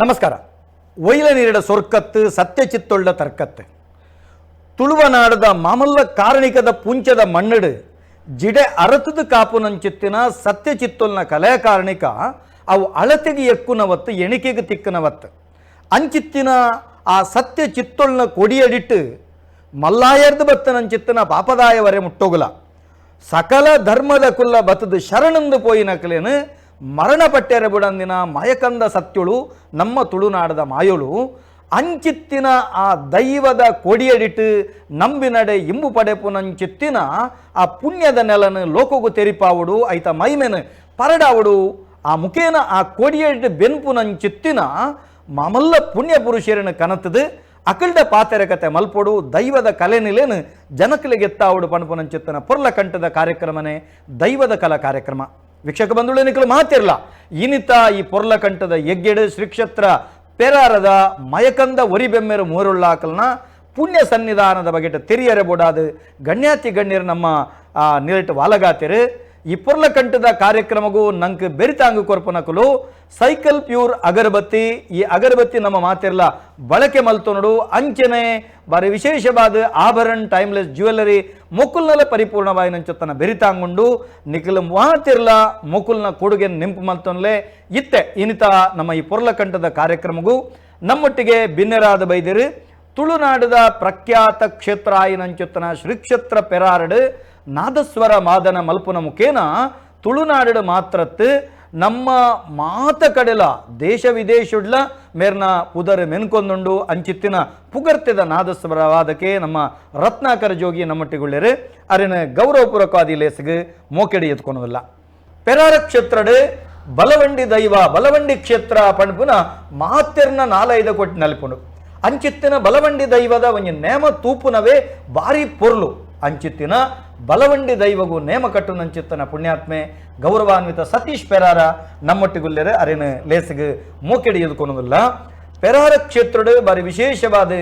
ನಮಸ್ಕಾರ. ಒಯ್ಲ ನೀರಿಡ ಸೊರ್ಕತ್ತು ಸತ್ಯಚಿತ್ತೊಳ್ಳ ತರ್ಕತ್ತು ತುಳುವನಾಡದ ಮಾಮಲ್ಲ ಕಾರಣಿಕದ ಪುಂಚದ ಮಣ್ಣಡು ಜಿಡೆ ಅರತದ ಕಾಪುನಂಚಿತ್ತಿನ ಸತ್ಯಚಿತ್ತೊಲ್ನ ಕಲೆ ಕಾರಣಿಕ ಅವು ಅಳತೆಗೆ ಎಕ್ಕುನವತ್ತು ಎಣಿಕೆಗೆ ತಿಕ್ಕನವತ್ತು ಅಂಚಿತ್ತಿನ ಆ ಸತ್ಯ ಚಿತ್ತೊಳ್ನ ಕೊಡಿಯಡಿಟ್ಟು ಮಲ್ಲಾಯರ್ದು ಬತ್ತನಂಚಿತ್ತಿನ ಪಾಪದಾಯವರೆ ಮುಟ್ಟೋಗುಲ ಸಕಲ ಧರ್ಮದ ಕುಲ್ಲ ಬತ್ತದ ಶರಣಂದು ಪೋಯಿನಕಲೇನು ಮರಣ ಪಟ್ಟೆರ ಬುಡಂದಿನ ಮಯಕಂದ ಸತ್ಯುಳು ನಮ್ಮ ತುಳುನಾಡದ ಮಾಯೊಳು ಅಂಚಿತ್ತಿನ ಆ ದೈವದ ಕೊಡಿಯಡಿಟ್ಟು ನಂಬಿನಡೆ ಇಂಬು ಪಡೆಪುನಂಚಿತ್ತಿನ ಆ ಪುಣ್ಯದ ನೆಲನು ಲೋಕಗು ತೆರಿಪಾವುಡು ಐತ ಮೈಮೆನು ಪರಡಾವುಡು ಆ ಮುಖೇನ ಆ ಕೊಡಿಯಡಿಟ್ಟು ಬೆನ್ಪುನಂಚಿತ್ತಿನ ಮಾಮಲ್ಲ ಪುಣ್ಯ ಪುರುಷರನ್ನು ಕನತದು ಅಕಲ್ಡ ಪಾತೆರ ಕತೆ ಮಲ್ಪೊಡು ದೈವದ ಕಲೆ ನಿಲೇನು ಜನಕಲಿಗೆತ್ತಾವುಡು ಪಣಪುನಂಚಿತ್ತನ ಪೊರ್ಲ ಕಂಠದ ಕಾರ್ಯಕ್ರಮನೇ ದೈವದ ಕಲಾ ಕಾರ್ಯಕ್ರಮ. ವೀಕ್ಷಕ ಬಂಧುಗಳೇ, ನಿಕಲು ಮಾತಿರಲ್ಲ ಇನಿತ ಈ ಪೊರ್ಲ ಕಂಠದ ಎಗ್ಗೆಡು ಶ್ರೀಕ್ಷೇತ್ರ ಪೆರಾರದ ಮಯಕಂದ ಒರಿಬೆಮ್ಮೆರು ಮೂರುಳ್ಳಾಕಲ್ನ ಪುಣ್ಯ ಸನ್ನಿಧಾನದ ಬಗೆಟ ತೆರಿಯರೆ ಬೋಡಾದು ಗಣ್ಯಾತಿ ಗಣ್ಯರು ನಮ್ಮ ನಿರಟು ವಾಲಗಾತಿರು. ಈ ಪೊರ್ಲ ಕಂಠದ ಕಾರ್ಯಕ್ರಮಗೂ ನಂಗೆ ಬೆರಿತಾಂಗು ಕೊರ್ಪನಕಲು ಸೈಕಲ್ ಪ್ಯೂರ್ ಅಗರಬತ್ತಿ. ಈ ಅಗರಬತ್ತಿ ನಮ್ಮ ಮಾತಿರ್ಲ ಬಳಕೆ ಮಲ್ತೊನಡು ಅಂಚನೆ ಬಾರಿ ವಿಶೇಷವಾದ ಆಭರಣ ಟೈಮ್ಲೆಸ್ ಜ್ಯುವೆಲರಿ ಮೊಕುಲ್ನಲ ಪರಿಪೂರ್ಣವಾಯಿನಂಚೊತ್ತನ ಬೆರಿತಾಂಗುಂಡು ನಿಖಲ ಮಾತಿರ್ಲ ಮೊಕುಲ್ನ ಕೊಡುಗೆ ನಿಂಪು ಮಲ್ತೊನ್ಲೆ ಇತ್ತೆ ಇನಿತ ನಮ್ಮ ಈ ಪೊರ್ಲಕಂಠದ ಕಾರ್ಯಕ್ರಮಗೂ ನಮ್ಮೊಟ್ಟಿಗೆ ಬಿನ್ನೆರಾದ ಬೈದಿರು ತುಳುನಾಡದ ಪ್ರಖ್ಯಾತ ಕ್ಷೇತ್ರ ಆಯಿನಂಚೊತ್ತನ ಶ್ರೀಕ್ಷೇತ್ರ ಪೆರಾರಡು ನಾದಸ್ವರ ಮಾದನ ಮಲ್ಪುನ ಮುಖೇನ ತುಳುನಾಡು ಮಾತ್ರತ್ತು ನಮ್ಮ ಮಾತ ಕಡೆಲ ದೇಶ ವಿದೇಶುಡ್ಲ ಮೇರ್ನ ಪುದರ್ ಮೆನ್ಕೊಂದುಂಡು ಅಂಚಿತ್ತಿನ ಪುಗರ್ತೆದ ನಾದಸ್ವರವಾದಕ್ಕೆ ನಮ್ಮ ರತ್ನಾಕರ ಜೋಗಿ ನಮ್ಮಟ್ಟಿಗುಳ್ಳೇರು ಅರಿನ ಗೌರವಪೂರ್ವಕವಾದಿ ಲೇಸಿಗೆ ಮೋಕೆಡಿ ಎತ್ಕೊಳೋದಿಲ್ಲ. ಪೆರಾರ ಕ್ಷೇತ್ರಡು ಬಲವಂಡಿ ದೈವ ಬಲವಂಡಿ ಕ್ಷೇತ್ರ ಪಣಪುನ ಮಾತೆರ್ನ ನಾಲೈದ ಕೊಟ್ಟು ನಲ್ಪುಂಡು ಅಂಚಿತ್ತಿನ ಬಲವಂಡಿ ದೈವದ ಒಂಜಿ ನೇಮ ತೂಪುನವೇ ಭಾರಿ ಪೊರ್ಲು. ಅಂಚಿತ್ತಿನ ಬಲವಂಡಿ ದೈವಗೂ ನೇಮ ಕಟ್ಟುನಂಚಿತ್ತನ ಪುಣ್ಯಾತ್ಮೆ ಗೌರವಾನ್ವಿತ ಸತೀಶ್ ಪೆರಾರ ನಮ್ಮೊಟ್ಟಿಗುಲ್ಲೆರೆ ಅರಿನ ಲೇಸಿಗೆ ಮೂಕೆಡಿ ಎದುಕೊಳೋದಿಲ್ಲ. ಪೆರಾರ ಕ್ಷೇತ್ರಡು ಬಾರಿ ವಿಶೇಷವಾದ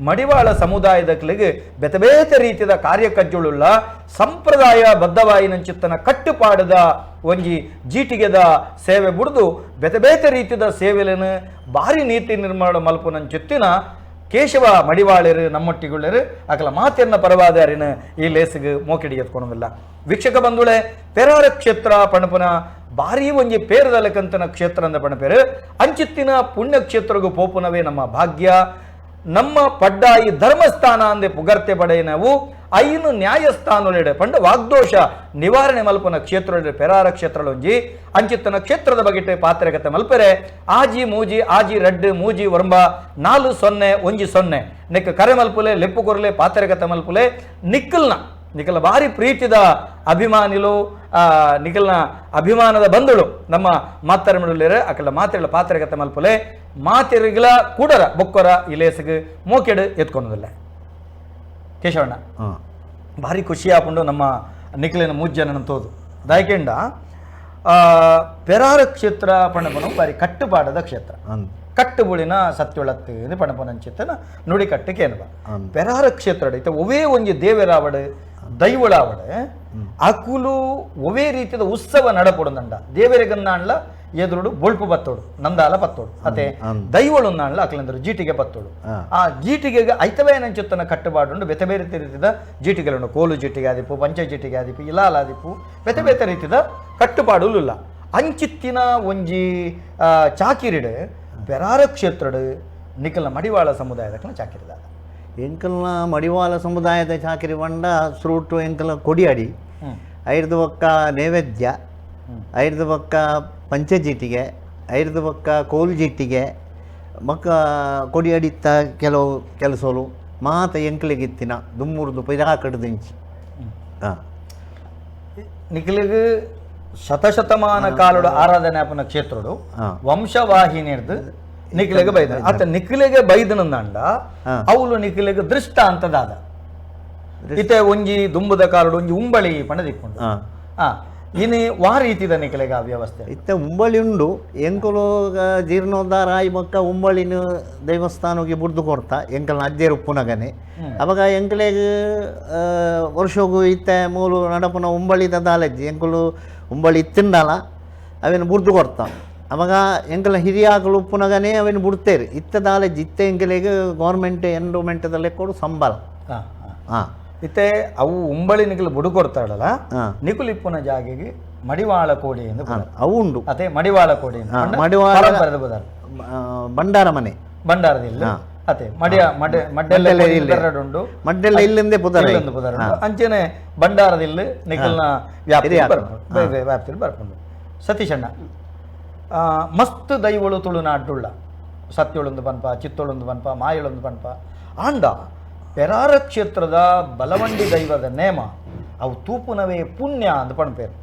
ಮಡಿವಾಳ ಸಮುದಾಯದ ಕ್ಲಿಗೆ ಬೇತೆ ಬೇತೆ ರೀತಿಯ ಕಾರ್ಯಕಜ್ಜುಳುಳ್ಳ ಸಂಪ್ರದಾಯ ಬದ್ಧವಾಯಿನಂಚಿತ್ತನ ಕಟ್ಟುಪಾಡದ ಒಂಜಿ ಜೀಟಿಗೆದ ಸೇವೆ ಬುಡ್ದು ಬೇತೆ ಬೇತೆ ರೀತಿಯ ಸೇವೆలను ಭಾರಿ ನೀತಿ ನಿರ್ಮಾಣ ಮಲ್ಪುನಂಚಿತ್ತಿನ ಕೇಶವ ಮಡಿವಾಳರು ನಮ್ಮೊಟ್ಟಿಗುಳ್ಳರು ಅಕಲ ಮಾತೆರ್ನ ಪರವಾದ ಅರಿನ ಈ ಲೇಸಿಗೆ ಮೋಕೆಡಿ ಎತ್ಕೊಳೋದಿಲ್ಲ. ವೀಕ್ಷಕ ಬಂಧುಳೆ, ಪೆರಾರ ಕ್ಷೇತ್ರ ಪಣಪುನ ಭಾರಿ ಒಂಜಿ ಪೇರದಲಕಂತನ ಕ್ಷೇತ್ರ ಅಂದ ಪಣಪೇರು ಅಂಚಿತ್ತಿನ ಪುಣ್ಯಕ್ಷೇತ್ರಗೂ ಪೋಪುನವೇ ನಮ್ಮ ಭಾಗ್ಯ. ನಮ್ಮ ಪಡ್ಡಾಯಿ ಧರ್ಮಸ್ಥಾನ ಅಂದೆ ಪುಗರ್ತೆ ಪಡೆಯನವು ಐನು ನ್ಯಾಯಸ್ಥಾನೊಲೆಡೆ ಪಂಡ ವಾಗ್ದೋಷ ನಿವಾರಣೆ ಮಲ್ಪನ ಕ್ಷೇತ್ರ ಪೆರಾರ ಕ್ಷೇತ್ರಲೊಂಜಿ ಅಂಚಿತ್ತನ ಕ್ಷೇತ್ರದ ಬಗೆಟೆ ಪಾತ್ರೆಗತೆ ಮಲ್ಪೆರೆ ಆಜಿ ಮೂಜಿ ಆಜಿ ರಡ್ಡು ಮೂಜಿ ಒರಂಬ 4 0 1 0 ನಿಕ್ಕ ಕರೆ ಮಲ್ಪುಲೆ ಲೆಪ್ಪು ಕೊರಲೆ ಪಾತ್ರೆಗತೆ ಮಲ್ಪುಲೆ. ನಿಕ್ಕಲ್ನ ನಿಖಲ ಭಾರಿ ಪ್ರೀತಿದ ಅಭಿಮಾನಿಲು ನಿಖಲ್ನ ಅಭಿಮಾನದ ಬಂಧುಳು ನಮ್ಮ ಮಾತರ ಮಿಡುಲೇರೆ ಅಕಲ ಮಾತೆಗಳ ಪಾತ್ರೆಗತೆ ಮಲ್ಪುಲೆ ಮಾತೆರಿಗಳ ಕೂಡರ ಬೊಕ್ಕೊರ ಇಲೇಸಿಗೆ ಮೋಕೆಡು ಎತ್ಕೊಳೋದಿಲ್ಲ. ಕೇಶವಣ್ಣ, ಭಾರಿ ಖುಷಿ ಆಪುಂಡು ನಮ್ಮ ನಿಖಲಿನ ಮೂಜ್ಜನ ತೋದು ದಯಕೆಂಡ ಪೆರಾರ ಕ್ಷೇತ್ರ ಪಣಪನು ಭಾರಿ ಕಟ್ಟುಪಾಡದ ಕ್ಷೇತ್ರ. ಕಟ್ಟುಬುಳಿನ ಸತ್ಯೊಳತ್ತು ಪಣಪನಂಚಿತ್ತನ ನುಡಿ ಕಟ್ಟಕ್ಕೆ ಏನವ ಪೆರಾರ ಕ್ಷೇತ್ರ ಇತ್ತ ಒವೇ ಒಂಜಿ ದೇವರಾವಡು ದೈವಳಾವಡು ಅಕುಲು ಒವೇ ರೀತಿಯ ಉತ್ಸವ ನಡಪೊಡುಂದಂಡ ದೇವರಿಗನ್ನಾಣ್ಲ ಎದುರುಡು ಬೊಳ್ಪು ಬತ್ತೋಡು ನಂದಾಲ ಪತ್ತೋಡು ಅತೆ ದೈವಳುನ್ನಾಣ್ಲ ಅಕಲಂದರು ಜೀಟಿಗೆ ಪತ್ತೋಡು. ಆ ಜೀಟಿಗೆಗೆ ಐತವೇ ನಂಚುತ್ತನ ಕಟ್ಟುಪಾಡುಂಡು ಬೇತೆ ಬೇರೆ ರೀತಿಯ ಜೀಟಿಗೆಲುಂಡು ಕೋಲು ಜೀಟಿಗೆ ಆದಿಪ್ಪು ಪಂಚ ಜೀಟಿಗೆ ಆದಿಪ್ಪು ಇಲಾಲ ಆದಿಪ್ಪು ಬೇತೆ ಬೇತೆ ರೀತಿಯ ಕಟ್ಟುಪಾಡುಲಿಲ್ಲ. ಅಂಚಿತ್ತಿನ ಒಂಜಿ ಚಾಕಿರಿಡು ಪೆರಾರ ಕ್ಷೇತ್ರಡು ನಿಖಲ್ನ ಮಡಿವಾಳ ಸಮುದಾಯದ ಚಾಕಿರಿದ ಎಂಕಲ್ನ ಮಡಿವಾಳ ಸಮುದಾಯದ ಚಾಕಿರಿ ಬಂಡ ಸುರುಟು ಎಂಕಲ್ನ ಕೊಡಿಯಾಡಿ ಐದು ಬೊಕ್ಕ ನೈವೇದ್ಯ ಐದು ಬೊಕ್ಕ ಪಂಚಜೀಟಿಗೆ ಐದು ಬೊಕ್ಕ ಕೋಲು ಜೀಟಿಗೆ ಬೊಕ್ಕ ಕೊಡಿಯಡಿತ್ತ ಕೆಲವು ಕೆಲಸಲು ಮಾತ ಎಂಕಲಿಗಿತ್ತಿನ ದುಮ್ಮುರ್ದು ಪಿರಾಕಡ್ದಿಂಚಿ. ಹಾಂ, ನಿಖಲಿಗೆ ಶತಶತಮಾನ ಕಾಲಡು ಆರಾಧನೆ ಆಪನ ಕ್ಷೇತ್ರಡು ವಂಶವಾಹಿನಿರ್ದು ನಿಖಲಿಗೆ ಬೈದ ಆತ ನಿಖಲಿಗೆ ಬೈದನಂದಂಡ ಅವಳು ನಿಖಲಿಗೆ ದೃಷ್ಟ ಅಂತದಾದ ಇತ್ತೆ ಒಂಜಿ ದುಂಬುದ ಕಾಲಡು ಒಂಜಿ ಉಂಬಳಿ ಪಣದಿಕ್ಕೊಂಡು ಇನಿ ವಾ ರೀತಿದ ನಿಖಲಿಗೆ ಆ ವ್ಯವಸ್ಥೆ ಇತ್ತೆ ಉಂಬಳಿ ಉಂಡು ಎಂಕಲು ಜೀರ್ಣೋದ್ಧಾರ ಆಯಿ ಬೊಕ್ಕ ಉಂಬಳಿನ ದೇವಸ್ಥಾನಕ್ಕೆ ಬುಡ್ದು ಕೊಡ್ತಾ ಎಂಕಲ್ನ ಅಜ್ಜೇರು ಉಪ್ಪುನಗನೆ ಅವಾಗ ಎಂಕಲೆಗ್ ವರ್ಷಗು ಇತ್ತೆ ಮೂಲು ನಡಪುನ ಉಂಬಳಿದ ದಾಲಜ್ಜಿ ಎಂಕಲು ಉಂಬಳಿ ಇತ್ತಿಂಡಲ ಅವೇನು ಬುಡ್ದು ಕೊಡ್ತಾ ಅವಾಗ ಎಂಕಲ್ನ ಹಿರಿಯಾಕಲು ಉಪ್ಪುನಗನೇ ಅವೇನು ಬಿಡ್ತೇರು ಇತ್ತ ದಾಲೆ ಜಿತ್ತೆ ಎಂಕಲೆಗ್ ಗೌರ್ಮೆಂಟ್ ಎನ್ರೋಮೆಂಟ್ ಲೆಕ್ಕೋಡು ಸಂಬಳ. ಹಾಂ ಇತ್ತೆ ಅವು ಉಂಬಳಿ ನಿಕುಲು ಬುಡು ಕೊಡ್ತಾಡಲ್ಲ ನಿಕುಲು ಇಪ್ಪುನ ಜಾಗೆಗೆ ಮಡಿವಾಳ ಕೋಡಿ ಎಂದು ಅವು ಉಂಡು. ಅದೇ ಮಡಿವಾಳ ಕೋಡಿ ಮಡಿವಾಳ ಭಂಡಾರ ಮನೆ ಭಂಡಾರದಿಲ್ಲ ಅದೇ ಮಡಿಯ ಮಡ್ಡೆಲ್ಲ ಉಂಡು ಮಡ್ಡೆಲ್ಲ ಇಲ್ಲಿಂದೇ ಪುದರ್ ಪುದರ್ ಅಂಚೆನೆ ಭಂಡಾರದಿಲ್ಲ ನಿಕಲ್ನ ವ್ಯಾಪ್ತಿ ವ್ಯಾಪ್ತಿಯಲ್ಲಿ ಬರ್ಪುಂಡು. ಸತೀಶಣ್ಣ ಮಸ್ತ್ ದೈವಳು ತುಳುನಾಡುಳ್ಳ ಸತ್ಯೊಳೊಂದು ಪನ್ಪ ಚಿತ್ತೊಳೊಂದು ಪನ್ಪ ಮಾಯೊಳೊಂದು ಪನ್ಪ ಆಂಡ ಪೆರಾರ ಕ್ಷೇತ್ರದ ಬಲವಂಡಿ ದೈವದ ನೇಮ ಅವು ತೂಪುನವೇ ಪುಣ್ಯ ಅಂತ ಪಣ್ಪೇರು.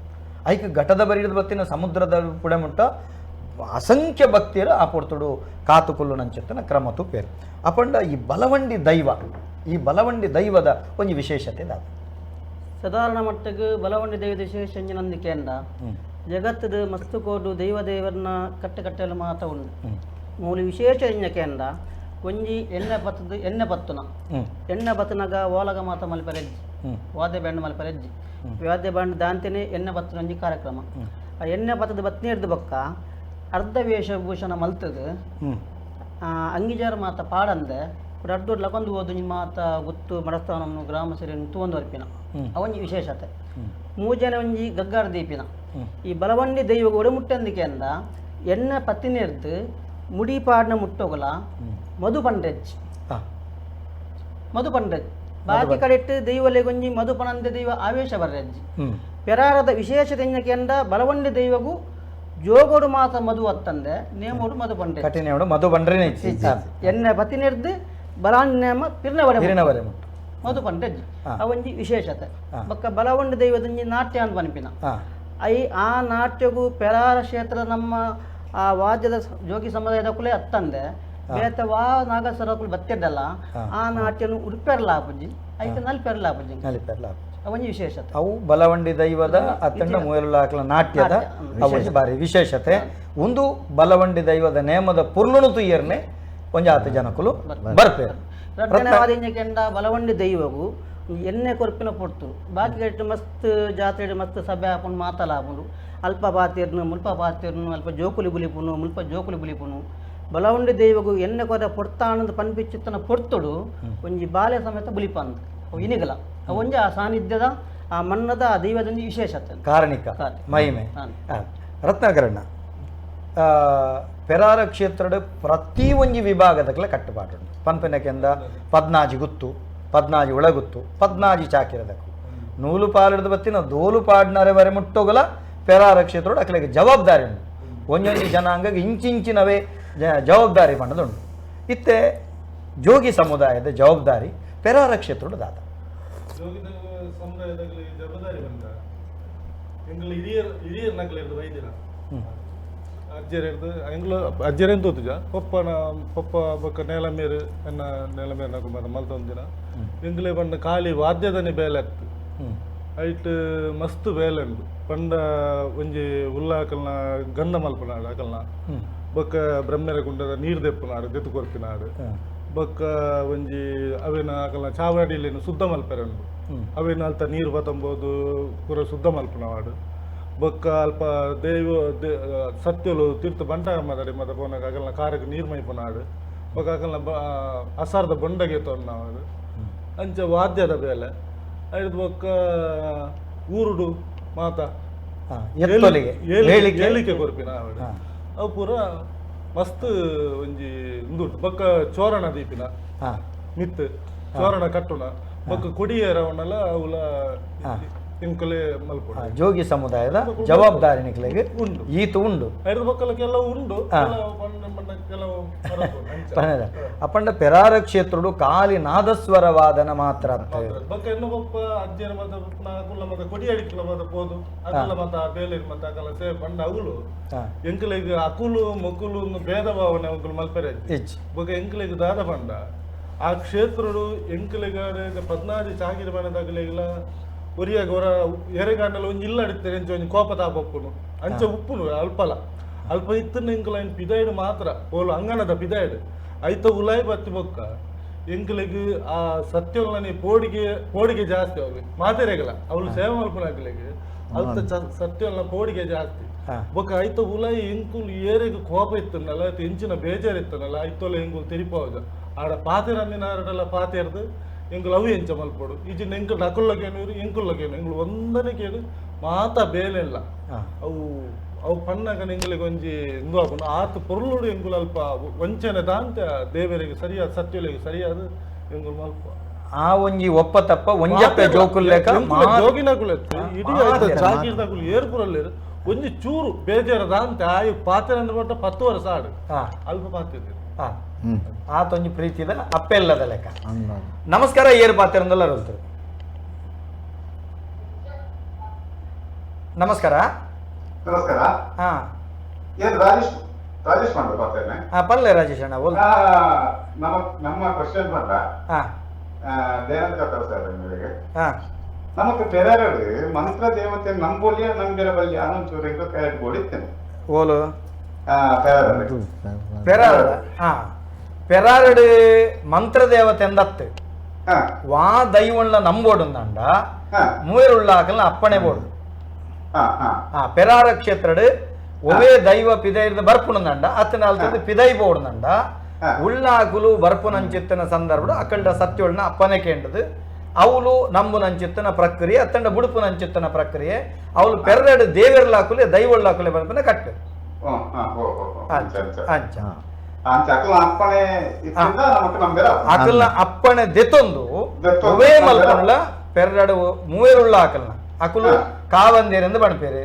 ಐಕ್ ಘಟದ ಬರಿದ ಬತ್ತಿನ ಸಮುದ್ರದ ಪುಡೆಮುಟ್ಟ ಅಸಂಖ್ಯ ಭಕ್ತಿಯರು ಆ ಪೊರ್ತುಡು ಕಾತುಕೊಲ್ಲು ನಂಚೆತ್ತನ ಕ್ರಮ ತೂಪೇರು. ಅಪಂಡ ಈ ಬಲವಂಡಿ ದೈವ ಈ ಬಲವಂಡಿ ದೈವದ ಒಂಜಿ ವಿಶೇಷತೆ ದಾದ ಸಾಧಾರಣ ಮಟ್ಟಕ್ಕೆ ಬಲವಂಡಿ ದೈವದ ವಿಶೇಷ ನಂಬಿಕೆಯಿಂದ ಜಗತ್ತದ ಮಸ್ತು ಕೋಡು ದೈವ ದೇವರನ್ನ ಕಟ್ಟೆ ಕಟ್ಟೆಲ್ಲ ಮಾತ ಉಂಡು. ಮೂಲ ವಿಶೇಷ ಎಂಜಕೆಂದ ಒಂಜಿ ಎಣ್ಣೆ ಪತ್ತದ ಎಣ್ಣೆ ಪತ್ತುನ ಎಣ್ಣೆ ಪತ್ತನಾಗ ಓಲಗ ಮಾತ ಮಲ್ಪರೆಜ್ಜಿ ವಾದ್ಯ ಬ್ಯಾಂಡ್ ಮಲ್ಪರೆಜ್ಜಿ ವಾದ್ಯ ಬ್ಯಾಂಡ್ ದಾಂತೆನೆ ಎಣ್ಣೆ ಪತ್ತನ ಒಂಜಿ ಕಾರ್ಯಕ್ರಮ. ಆ ಎಣ್ಣೆ ಪತ್ತದ ಬತ್ತಿ ಬೊಕ್ಕ ಅರ್ಧ ವೇಷಭೂಷಣ ಮಲ್ತದ ಅಂಗಿಜಾರ ಮಾತ ಪಾಡಂದೆ ಅಡ್ಡೊಡ್ ಲಕೊಂದು ಹೋದು ನಿಮ್ಮ ಮಾತ ಗುತ್ತು ಮಡಸ್ಥಾನವನ್ನು ಗ್ರಾಮ ಸೇರಿ ತೂವೊಂದು ವರ್ಪಿನ ಅವೊಂಜಿ ವಿಶೇಷತೆ. ಮೂಜನೆ ಒಂಜಿ ಗಗ್ಗಾರ ದೀಪಿನ ಈ ಬಲವಂಡಿ ದೈವ ಒಡಮುಟ್ಟಂದಿಕೆ ಅಂದ ಎಣ್ಣೆ ಪತ್ತಿನೇರ್ದು ಮುಡಿ ಪಾಡಿನ ಮುಟ್ಟೋಗಲ ಮಧು ಪಂಡ್ರೆಜ್ ಮಧು ಪಂಡ್ರೆಜ್ ಬಾಕಿ ಕಡೆಟ್ಟು ದೈವಲೆಗೊಂಜಿ ಮಧು ಪಣಂದೆ ದೈವ ಆವೇಶ ಬರ್ರೆಜ್ಜಿ. ಪೆರಾರದ ವಿಶೇಷತೆ ಎಂದ ಬಲವಂಡಿ ದೈವಗೂ ಜೋಗೋಡು ಮಾತ ಮಧು ಅತ್ತಂದೆ ನೇಮೋಡು ಮಧು ಪಂಡ್ರೆ ಕಠಿಣೋಡು ಮಧು ಪಂಡ್ರೆ ಎಣ್ಣೆ ಪತ್ತಿನೇರ್ದು ಬಲಾಂಡಿ ನೇಮ ಪಿರ್ನವರೆ ಮಧು ಪಂಡ್ರೆಜ್ಜಿ ಅವೊಂಜಿ ವಿಶೇಷತೆ. ಬೊಕ್ಕ ಬಲವಂಡಿ ದೈವದೊಂಜಿ ನಾಟ್ಯ ಅಂತ ಪನ್ಪಿನ I ಆ ನಾಟ್ಯಗೂ ಪೆರಾರ ಕ್ಷೇತ್ರ ನಮ್ಮ ಆ ವಾದ್ಯದ ಜೋಗಿ ಸಮುದಾಯದ ಕುಲೆ ಅತ್ತಂದೆ ಬೇತ ವಾ ನಾಗಸ್ವರಕುಲು ಬತ್ತಿಡ್ಡಲ್ಲ ಆ ನಾಟ್ಯನು ಉಡುಪೆರ್ಲ ಆಪುಜಿ ಐತ ನಲ್ಪೆರ್ಲ ಆಪುಜಿ ಅವೊಂಜಿ ವಿಶೇಷತೆ. ಅವು ಬಲವಂಡಿ ದೈವದ ಅತ್ತಂಡ ಮುಯರುಲಾಕಲ ನಾಟ್ಯದ ಅವೊಂಜಿ ಬಾರಿ ವಿಶೇಷತೆ. ಒಂದು ಬಲವಂಡಿ ದೈವದ ನೇಮದ ಪುರ್ಲುನು ತುಯ್ಯರ್ನೆ ಒಂಜಾತ ಜನಕುಲು ಬರ್ಪೇರು. ರಡ್ಡನೇ ಬಲವಂಡಿ ದೈವಗು ಎಣ್ಣೆ ಕೊರ್ಪಿನ ಪೊರ್ತು ಬಾಕಿ ಕಟ್ಟು ಮಸ್ತ್ ಜಾತ್ರೆ ಮಸ್ತ್ ಸಭೆ ಆಪುಂಡು ಮಾತಲ ಆಪುಂಡು ಅಲ್ಪ ಪಾತಿರ್ನು ಮುಲ್ಪ ಪಾತಿರ್ನು ಅಲ್ಪ ಜೋಕುಲಿ ಬುಲಿಪುನು ಮುಲ್ಪ ಜೋಕುಲಿ ಬುಲಿಪುನು ಬಲವಂಡಿ ದೈವಗು ಎಣ್ಣೆ ಕೊರ ಪೊರ್ತಾನಂದು ಪನ್ಪಿಚಿತ್ತನ ಪೊರ್ತುಡು ಒಂಜಿ ಬಾಲೆ ಸಮೇತ ಬುಲಿಪಂದು ಅವು ಇನಿಗಲ ಅವೊಂಜಿ ಆ ಸಾನ್ನಿಧ್ಯದ ಆ ಮಣ್ಣದ ಆ ದೈವದೊಂದು ವಿಶೇಷತೆ ಕಾರಣಿಕ ಮಹಿಮೆ. ರತ್ನಾಕರಣ್ಣ ಪೆರಾರ ಕ್ಷೇತ್ರದ ಪ್ರತಿ ಒಂಜಿ ವಿಭಾಗದಕ್ಲೆ ಕಟ್ಟುಪಾಟು ಪನ್ಪನಕೆಂದ ಪದ್ನಾಜಿ ಗುತ್ತು ಪದ್ನಾಜಿ ಒಳಗುತ್ತು ಪದ್ನಾಜಿ ಚಾಕಿರದಕ್ಕು ನೂಲು ಪಾಲಿಡ್ದು ಬತ್ತಿನ ದೋಲು ಪಾಡ್ನರೆ ವರೆ ಮುಟ್ಟೋಗಲ ಪೆರಾರ ಕ್ಷೇತ್ರೋಡು ಅಕ್ಲೆಗೆ ಜವಾಬ್ದಾರಿ ಉಂಟು. ಒಂಜೊಂಜಿ ಜನಾಂಗಕ್ಕೆ ಇಂಚಿಂಚಿನವೇ ಜವಾಬ್ದಾರಿ ಪಣ್ಣದುಂಡು. ಇತ್ತೆ ಜೋಗಿ ಸಮುದಾಯದ ಜವಾಬ್ದಾರಿ ಪೆರಾರ ಕ್ಷೇತ್ರೋಡು ದಾದ ಜೋಗಿ ಸಮುದಾಯದ ಜವಾಬ್ದಾರಿ ಬಂದ ಎಂಗ್ಲ ಹಿರಿಯರ್ ಹಿರಿಯರ್ ನಕಲು ವೈದ್ಯರ ಅಜ್ಜರ್ ಹಿಡ್ದು ಎಂಗ್ಲ ಅಜ್ಜರೇನು ತೋತುಜ ಪಪ್ಪನ ಪಪ್ಪ ಬೊಕ್ಕ ನೇಲ ಮೇರು ಎನ್ನ ನೇಲ ಮೇರು ನಕು ಮಾತ ಮಲ್ತೊಂದಿನ ಎಂಗ್ಲೆ ಪಂಡ ಖಾಲಿ ವಾದ್ಯದನೆ ಬೇಲೆ ಆಗ್ತು ಐಟ್ ಮಸ್ತ್ ಬೇಲೆ ಉಂಡು. ಪಂಡ ಒಂಜಿ ಉಲ್ಲಾಕಲ್ನ ಗಂಧ ಮಲ್ಪನಾಡು ಅಕಲ್ನ ಬೊಕ್ಕ ಬ್ರಹ್ಮೆರ ಗುಂಡದ ನೀರು ದೆಪ್ಪುನಾಡು ದೆತ್ತು ಕೊರ್ಪಿನಾಡು ಬೊಕ್ಕ ಒಂಜಿ ಅವೇನ ಅಕಲ್ನ ಚಾವಡಿಲೇನು ಶುದ್ಧ ಮಲ್ಪೆರೆ ಉಂಡು ಅವೇನ ಅಲ್ತ ನೀರು ಬತ್ತಂಬೋದು ಪೂರ ಶುದ್ಧ ಮಲ್ಪನವಾಡು ಬೊಕ್ಕ ಅಲ್ಪ ದೇವ ಸತ್ಯಲು ತೀರ್ಥ ಬಂಟ ಮಾತಾಡಿ ಮತ್ತೆ ಪೋನಾಗ ಅಕಲ್ನ ಕಾರಕ್ಕೆ ನೀರು ಮೈಪನಾಡು ಬೊಕ್ಕ ಅಕಲ್ನ ಅಸಾರದ ಬೊಂಡಗೆ ತೊಣ್ಣವಾಡು ಅಂಚ ವಾದ್ಯದ ಬೇಲೆ ಐದು ಬೊಕ್ಕ ಊರುಡು ಮಾತ ಹೇಳಿಕೆ ಕೊರ್ಪಿನ ಅವು ಪೂರ ಮಸ್ತ್ ಒಂಜಿ ಉಂದು ಬೊಕ್ಕ ಚೋರಣ ದೀಪಿನ ಮಿತ್ತು ಚೋರಣ ಕಟ್ಟುನ ಬೊಕ್ಕ ಕೊಡಿಯೇರವನ್ನೆಲ್ಲ ಅವಲ ಇಂಕಲೆ ಮಲ್ಪುನ ಜೋಗಿ ಸಮುದಾಯದ ಜವಾಬ್ದಾರಿ ನಿಕ್ಲೆಗೆ ಉಂಡು ಈತ ಉಂಡು ಐದು ಬೊಕ್ಕಲ ಕೆಲವು ಉಂಡು ಕೆಲವು ಅಪ್ಪಂಡ ಪೆರಾರ ಕ್ಷೇತ್ರಡು ಖಾಲಿ ನಾದಸ್ವರ ವಾದನ ಮಾತ್ರ ಬೊಕ್ಕ ಇನ್ನು ಬೊಪ್ಪ ಅಜ್ಜನ ಮತ ಅಕುಲ ಮತ ಕೊಡಿ ಅಡಿಕಲ ಮತ ಪೋದು ಅಕುಲ ಮತ ಬೇಲೆ ಮತ ಅಕಲ ಸೇ ಪಂಡ ಅವುಲು ಎಂಕಲೆಗ್ ಅಕುಲು ಮೊಕುಲು ಭೇದ ಭಾವನೆ ಅವುಗಳು ಮಲ್ಪೆರೆ ಬೊಕ್ಕ ಎಂಕಲೆಗ್ ದಾದ ಪಂಡ ಆ ಕ್ಷೇತ್ರಡು ಎಂಕಲೆಗ ಪದ್ನಾಜಿ ಚಾಕಿರಿ ಮನೆದಾಗಲೆಗ್ಲ ಒರಿಯಾಗ ಹೊರ ಎರೆಗಾಂಡಲ ಒಂಜಿ ಇಲ್ಲ ಅಡಿತಾರೆ ಎಂಚ ಒಂಜಿ ಕೋಪ ತಾಪಪ್ಪುನು ಅಂಚ ಉಪ್ಪುನು ಅಲ್ಪಲ ಅಲ್ಪ ಇತ್ತನ ಎಂಕಲ ಐನ್ ಪಿದಾಯ್ಡು ಮಾತ್ರ ಓಲು ಅಂಗನದ ಪಿದಾಯ್ಡು ಐತ ಉಲಾಯ್ ಬತ್ತಿ ಬೊಕ್ಕ ಎಂಕಲೆಗ್ ಆ ಸತ್ಯೊಲನೆ ಪೋಡಿಗೆ ಪೋಡಿಗೆ ಜಾಸ್ತಿ ಅವು ಮಾತೆರೆಗಲ ಅವಳು ಸೇವೆ ಮಲ್ಪುನ ಅಕಲೆಗ್ ಅಲ್ತ ಸತ್ಯಲ್ಲ ಕೋಡಿಗೆ ಜಾಸ್ತಿ. ಬೊಕ್ಕ ಐತ ಉಲಾಯಿ ಎಂಕುಲು ಏರೆಗ್ ಕೋಪ ಇತ್ತನಲ್ಲ, ಎಂಚಿನ ಬೇಜಾರ್ ಇತ್ತನಲ್ಲ, ಐತೊಲ ಎಂಕುಲು ತೆರಿಪಾವಜ. ಆಡ ಪಾತೆರಂದಿನಾರಡಲ ಪಾತೆರ್ದು ಎಂಕುಲು ಅವು ಎಂಚ ಮಲ್ಪೊಡು. ಇಜಿನ ಎಂಕುಲು ಅಕುಲ್ಲಗೇನು ಎಂಕುಲ್ಲಗೇನು ಎಂಕುಲು ಒಂದನೇ ಕೇಳು ಮಾತ ಬೇಲೆಲ್ಲ ಅವು ಅವು ಪನ್ನಗ ಎಂಕುಲಿಗೆ ಒಂಜಿ ಇಂದು ಆಪುಂಡು. ಆತ್ ಪೊರ್ಲುಡು ಎಂಕುಲು ಅಲ್ಪ ವಂಚನೆ ದಾಂತ ದೇವರಿಗೆ ಸರಿಯಾದ ಸತ್ಯೊಲೆಗೆ ಸರಿಯಾದ ಎಂಕುಲು ಮಲ್ಪ. ಆ ಒಂಜಿ ಒಪ್ಪ ತಪ್ಪ ಒಂಜಪ್ಪೆ ಜೋಕುಲ್ಲೆಕ ಜೋಗಿನಕುಲು ಇಡೀ ಐತ ಜಾಗೀರ್ದಕುಲು ಏರ್ಪುರಲ್ಲೇರು ಒಂಜಿ ಚೂರು ಬೇಜಾರ ದಾಂತೆ ಆಯು ಪಾತೆರಂದು ಪಟ್ಟ 10 ವರ್ಷ ಆಡು ಅಲ್ಪ ಪಾತಿದ್ರು. ಆತೊಂಜಿ ಪ್ರೀತಿದ ಅಪ್ಪೆಲ್ಲದ ಲೆಕ್ಕ. ನಮಸ್ಕಾರ, ಏರ್ ಪಾತೆರಂದಲ್ಲ ರೋಲ್ತರು. ನಮಸ್ಕಾರ. ನಮಸ್ಕಾರ. ಹಾ, ಏನು ರಾಜೇಶ್ ರಾಜೇಶ್ ಮಂಡ ಪಾತೆರ್ನೆ? ಹಾ, ಪಲ್ಲೆ ರಾಜೇಶ್ ಅಣ್ಣ. ನಮ್ಮ ನಮ್ಮ ಕ್ವಶನ್ ಬಂದ ದಯಾನಂದ ಸರ್ ನಿಮಗೆ. ನಮಕ್ ಪೆರಾರಡು ಮಂತ್ರ ದೇವತೆ ನಂಬೋಲಿಯ ನಂಬಿರ ಬಲ್ಯ ಅನಂಚೂರು ಎಂಕ ಕ್ಯಾರೆಟ್ ಬೋಡಿತ್ತೇನೆ. ಓಲು ಪೆರಾರಡು ಪೆರಾರಡ. ಹಾ, ಪೆರಾರಡು ಮಂತ್ರ ದೇವತೆ ಎಂದತ್ತು ವಾ ದೈವಣ್ಣ ನಂಬೋಡುಂದಂಡ ಮೂವೆರುಳ್ಳ ಹಾಕಲ್ನ ಅಪ್ಪಣೆ ಬೋಡು. ಪೆರಾರ ಕ್ಷೇತ್ರಡು ಒವೇ ದೈವ ಪಿದೈರ್ದ ಬರ್ಪುನಂದಂಡ ಅತ್ತನ ಅಲ್ತದ ಪಿದೈ ಬೋಡುನಂಡ ಉಳ್ಳಾಕುಲು ಬರ್ಪುನಂಚಿತ್ತನ ಸಂದರ್ಭ ಅಕ್ಕಂಡ ಸತ್ಯೊಳ್ನ ಅಪ್ಪನೆ ಕೇಂಡದು ಅವಳು ನಂಬುನಂಚಿತ್ತನ ಪ್ರಕ್ರಿಯೆ ಅತ್ತಂಡ ಬುಡುಪುನಂಚಿತ್ತನ ಪ್ರಕ್ರಿಯೆ ಅವಳು ಪೆರ್ರಡು ದೇವೆರ್ಲಾಕುಲೆ ದೈವೊಳ್ಳಾಕುಲೆ ಬರ್ಪುನ ಕಟ್ಟು. ಅಂಚ ಅಕಲ್ನ ಅಪ್ಪಣೆ ದೆತ್ತೊಂದು ಒವೇ ಮಲ್ಪುನಲ ಪೆರ್ರಡು ಮೂವೆರುಳ್ಳ ಆಕಲ್ನ ಅಕುಲು ಕಾವಂದೇರೆಂದು ಬಣಪೇರು.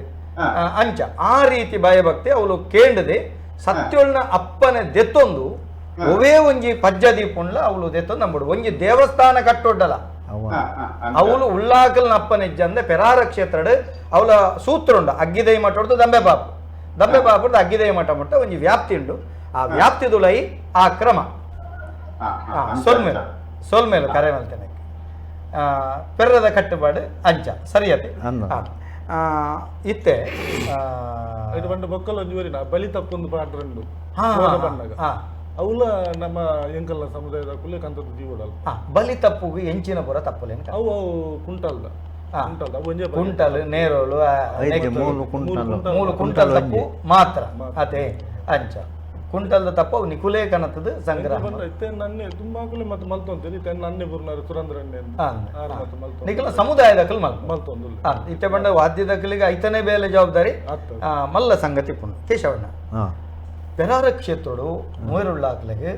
ಅಂಚ ಆ ರೀತಿ ಭಯಭಕ್ತಿ ಅವಳು ಕೇಂಡದೆ ಸತ್ಯೊಳ್ನ ಅಪ್ಪನೆ ದೆತ್ತೊಂದು ಒವೇ ಒಂಜಿ ಪಜ್ಜ ದೀಪುಂಡ್ಲ ಅವಳು ದೆತ್ತೊಂದು ನಂಬುಡು. ಒಂಜಿ ದೇವಸ್ಥಾನ ಕಟ್ಟೊಡ್ಡಲ ಅವಳು ಉಳ್ಳಾಕಲ್ನ ಅಪ್ಪನಿಜ್ಜಂದೆ ಪೆರಾರ ಕ್ಷೇತ್ರಡ್ ಅವಳ ಸೂತ್ರ ಉಂಡು ಅಗ್ಗಿದೈ ಮಠ ಹೊಡ್ದು ದಂಬೆ ಬಾಪು ದಂಬೆ ಬಾಪುಡ್ದು ಅಗ್ಗಿದೈ ಮಠ ಮುಟ್ಟ ಒಂಜಿ ವ್ಯಾಪ್ತಿ ಉಂಡು. ಆ ವ್ಯಾಪ್ತಿದುಲೈ ಆ ಕ್ರಮ ಸೊಲ್ಮೇಲೆ ಸೊಲ್ಮೇಲೆ ಕರೆ ಮಲ್ತೇನೆ ಪೆರ್ರದ ಕಟ್ಟುಪಾಡು ಅಂಚ ಸರಿಯತೆ ಇತ್ತೆ ಇದು ಬಂಡ ಬೊಕ್ಕಲ ಒಂಜಿ ಊರಿನ ಬಲಿ ತಪ್ಪೊಂದು ಪಾಡ್ರಂಡು ಬಣ್ಣಗ ಅವಲ ನಮ್ಮ ಎಂಕಲ್ನ ಸಮುದಾಯದ ಕುಲೆ ಕಂತದ ಜೀವಡಲ್. ಬಲಿ ತಪ್ಪುಗು ಎಂಚಿನ ಪುರ ತಪ್ಪುಲೇನು ಅವು ಅವು ಕುಂಟಲ್ದ ಕುಂಟಲ್ದ ಒಂಜೇ ಕುಂಟಲ್ ನೇರೋಳು 3 ಕುಂಟಲ್ ತಪ್ಪು ಮಾತ್ರ ಅದೇ ಅಂಚ ಕುಂಟಲ್ದ ತಪ್ಪು ಅವು ನಿಕುಲೇ ಕನತದ ಸಂಗ್ರಹ. ನನ್ನೆ ತುಂಬಾ ಕುಲೆ ಮತ್ತೆ ಮಲ್ತೊಂತೀರಿ ನನ್ನೆ ಬುರ್ನಾರು ಸುರಂದ್ರಣ್ಣೆ ನಿಕಲ ಸಮುದಾಯದಕಲ್ ಮಲ್ತೊಂದು ಇತ್ತೆ ಬಂಡ ವಾದ್ಯದಕಲಿಗೆ ಐತನೇ ಬೇಲೆ ಜವಾಬ್ದಾರಿ ಮಲ್ಲ ಸಂಗತಿ ಪುಣ್ಯ ಕೇಶವಣ್ಣ. ಪೆರಾರ ಕ್ಷೇತ್ರಡು ಮೂರುಳ್ಳಾಕ್ಲೆಗೆ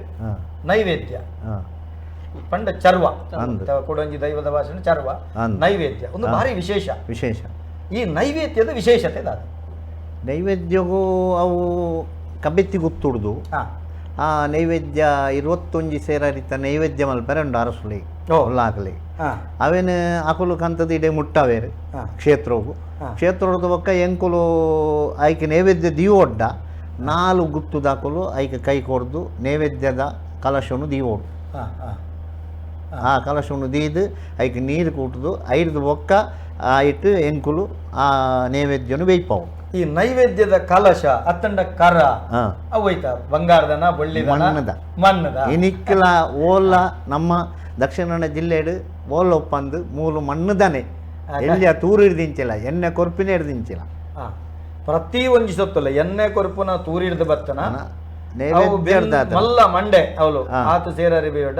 ನೈವೇದ್ಯ ಪಂಡ ಚರ್ವ ಕೊಡೊಂಜಿ ದೈವದ ಭಾಷೆ ಚರ್ವ ನೈವೇದ್ಯ ಒಂದು ಭಾರಿ ವಿಶೇಷ ವಿಶೇಷ. ಈ ನೈವೇದ್ಯದ ವಿಶೇಷತೆ ದಾದ ನೈವೇದ್ಯಗೂ ಅವು ಕಬೆತ್ತಿ ಗುತ್ತುಡ್ದು ಆ ನೈವೇದ್ಯ 21 ಸೇರಿತ ನೈವೇದ್ಯ ಮಲ್ಪರೆ ಉಂಡು ಅರಸುಲಿ ಉಳ್ಳಾಕಲಿ ಅವೇನು ಅಕುಲು ಕಂತದ ಇಡೇ ಮುಟ್ಟವೇರು ಕ್ಷೇತ್ರಗು ಕ್ಷೇತ್ರದ ಬೊಕ್ಕ ಎಂಕುಲು ಆಯ್ಕೆ ನೈವೇದ್ಯ ದೀವೊಡ್ಡ 4 ಗುತ್ತುದಾಕಲು ಐಕೆ ಕೈ ಕೊಡ್ದು ನೈವೇದ್ಯದ ಕಲಶವನ್ನು ದೀವೋಡು. ಆ ಕಲಶವನ್ನು ದೀದು ಐಕೆ ನೀರು ಕೂಟುದು ಐದು ಬೊಕ್ಕ ಆಯಿಟ್ಟು ಎಂಕುಲು ಆ ನೈವೇದ್ಯನು ಬೇಯ್ಪಾವು. ಈ ನೈವೇದ್ಯದ ಕಲಶ ಅತ್ತಂಡ ಕರ ಅವೈತ ಬಂಗಾರದನ ಬಳ್ಳಿದನ ಮಣ್ಣದ ಮಣ್ಣದ ಇನಿಕ್ಕಲ ಓಲ ನಮ್ಮ ದಕ್ಷಿಣ ಕನ್ನಡ ಜಿಲ್ಲೆಡು ಓಲ ಒಪ್ಪಂದು ಮೂಲು ಮಣ್ಣುದನೆ ಎಲ್ಲಿಯ ತೂರು ಹಿಡ್ದಿಂಚಿಲ್ಲ ಎಣ್ಣೆ ಕೊರ್ಪಿನ ಹಿಡ್ದಿಂಚಿಲ್ಲ. ಪ್ರತಿ ಒಂಜಿ ಸೊತ್ತಲ್ಲ ಎಣ್ಣೆ ಕೊರ್ಪುನ ತೂರಿಡ್ದು ಬತ್ತನ ಮಲ್ಲ ಮಂಡೆ ಅವಳು ಆತ ಸೇರರಿ ಬೇಡ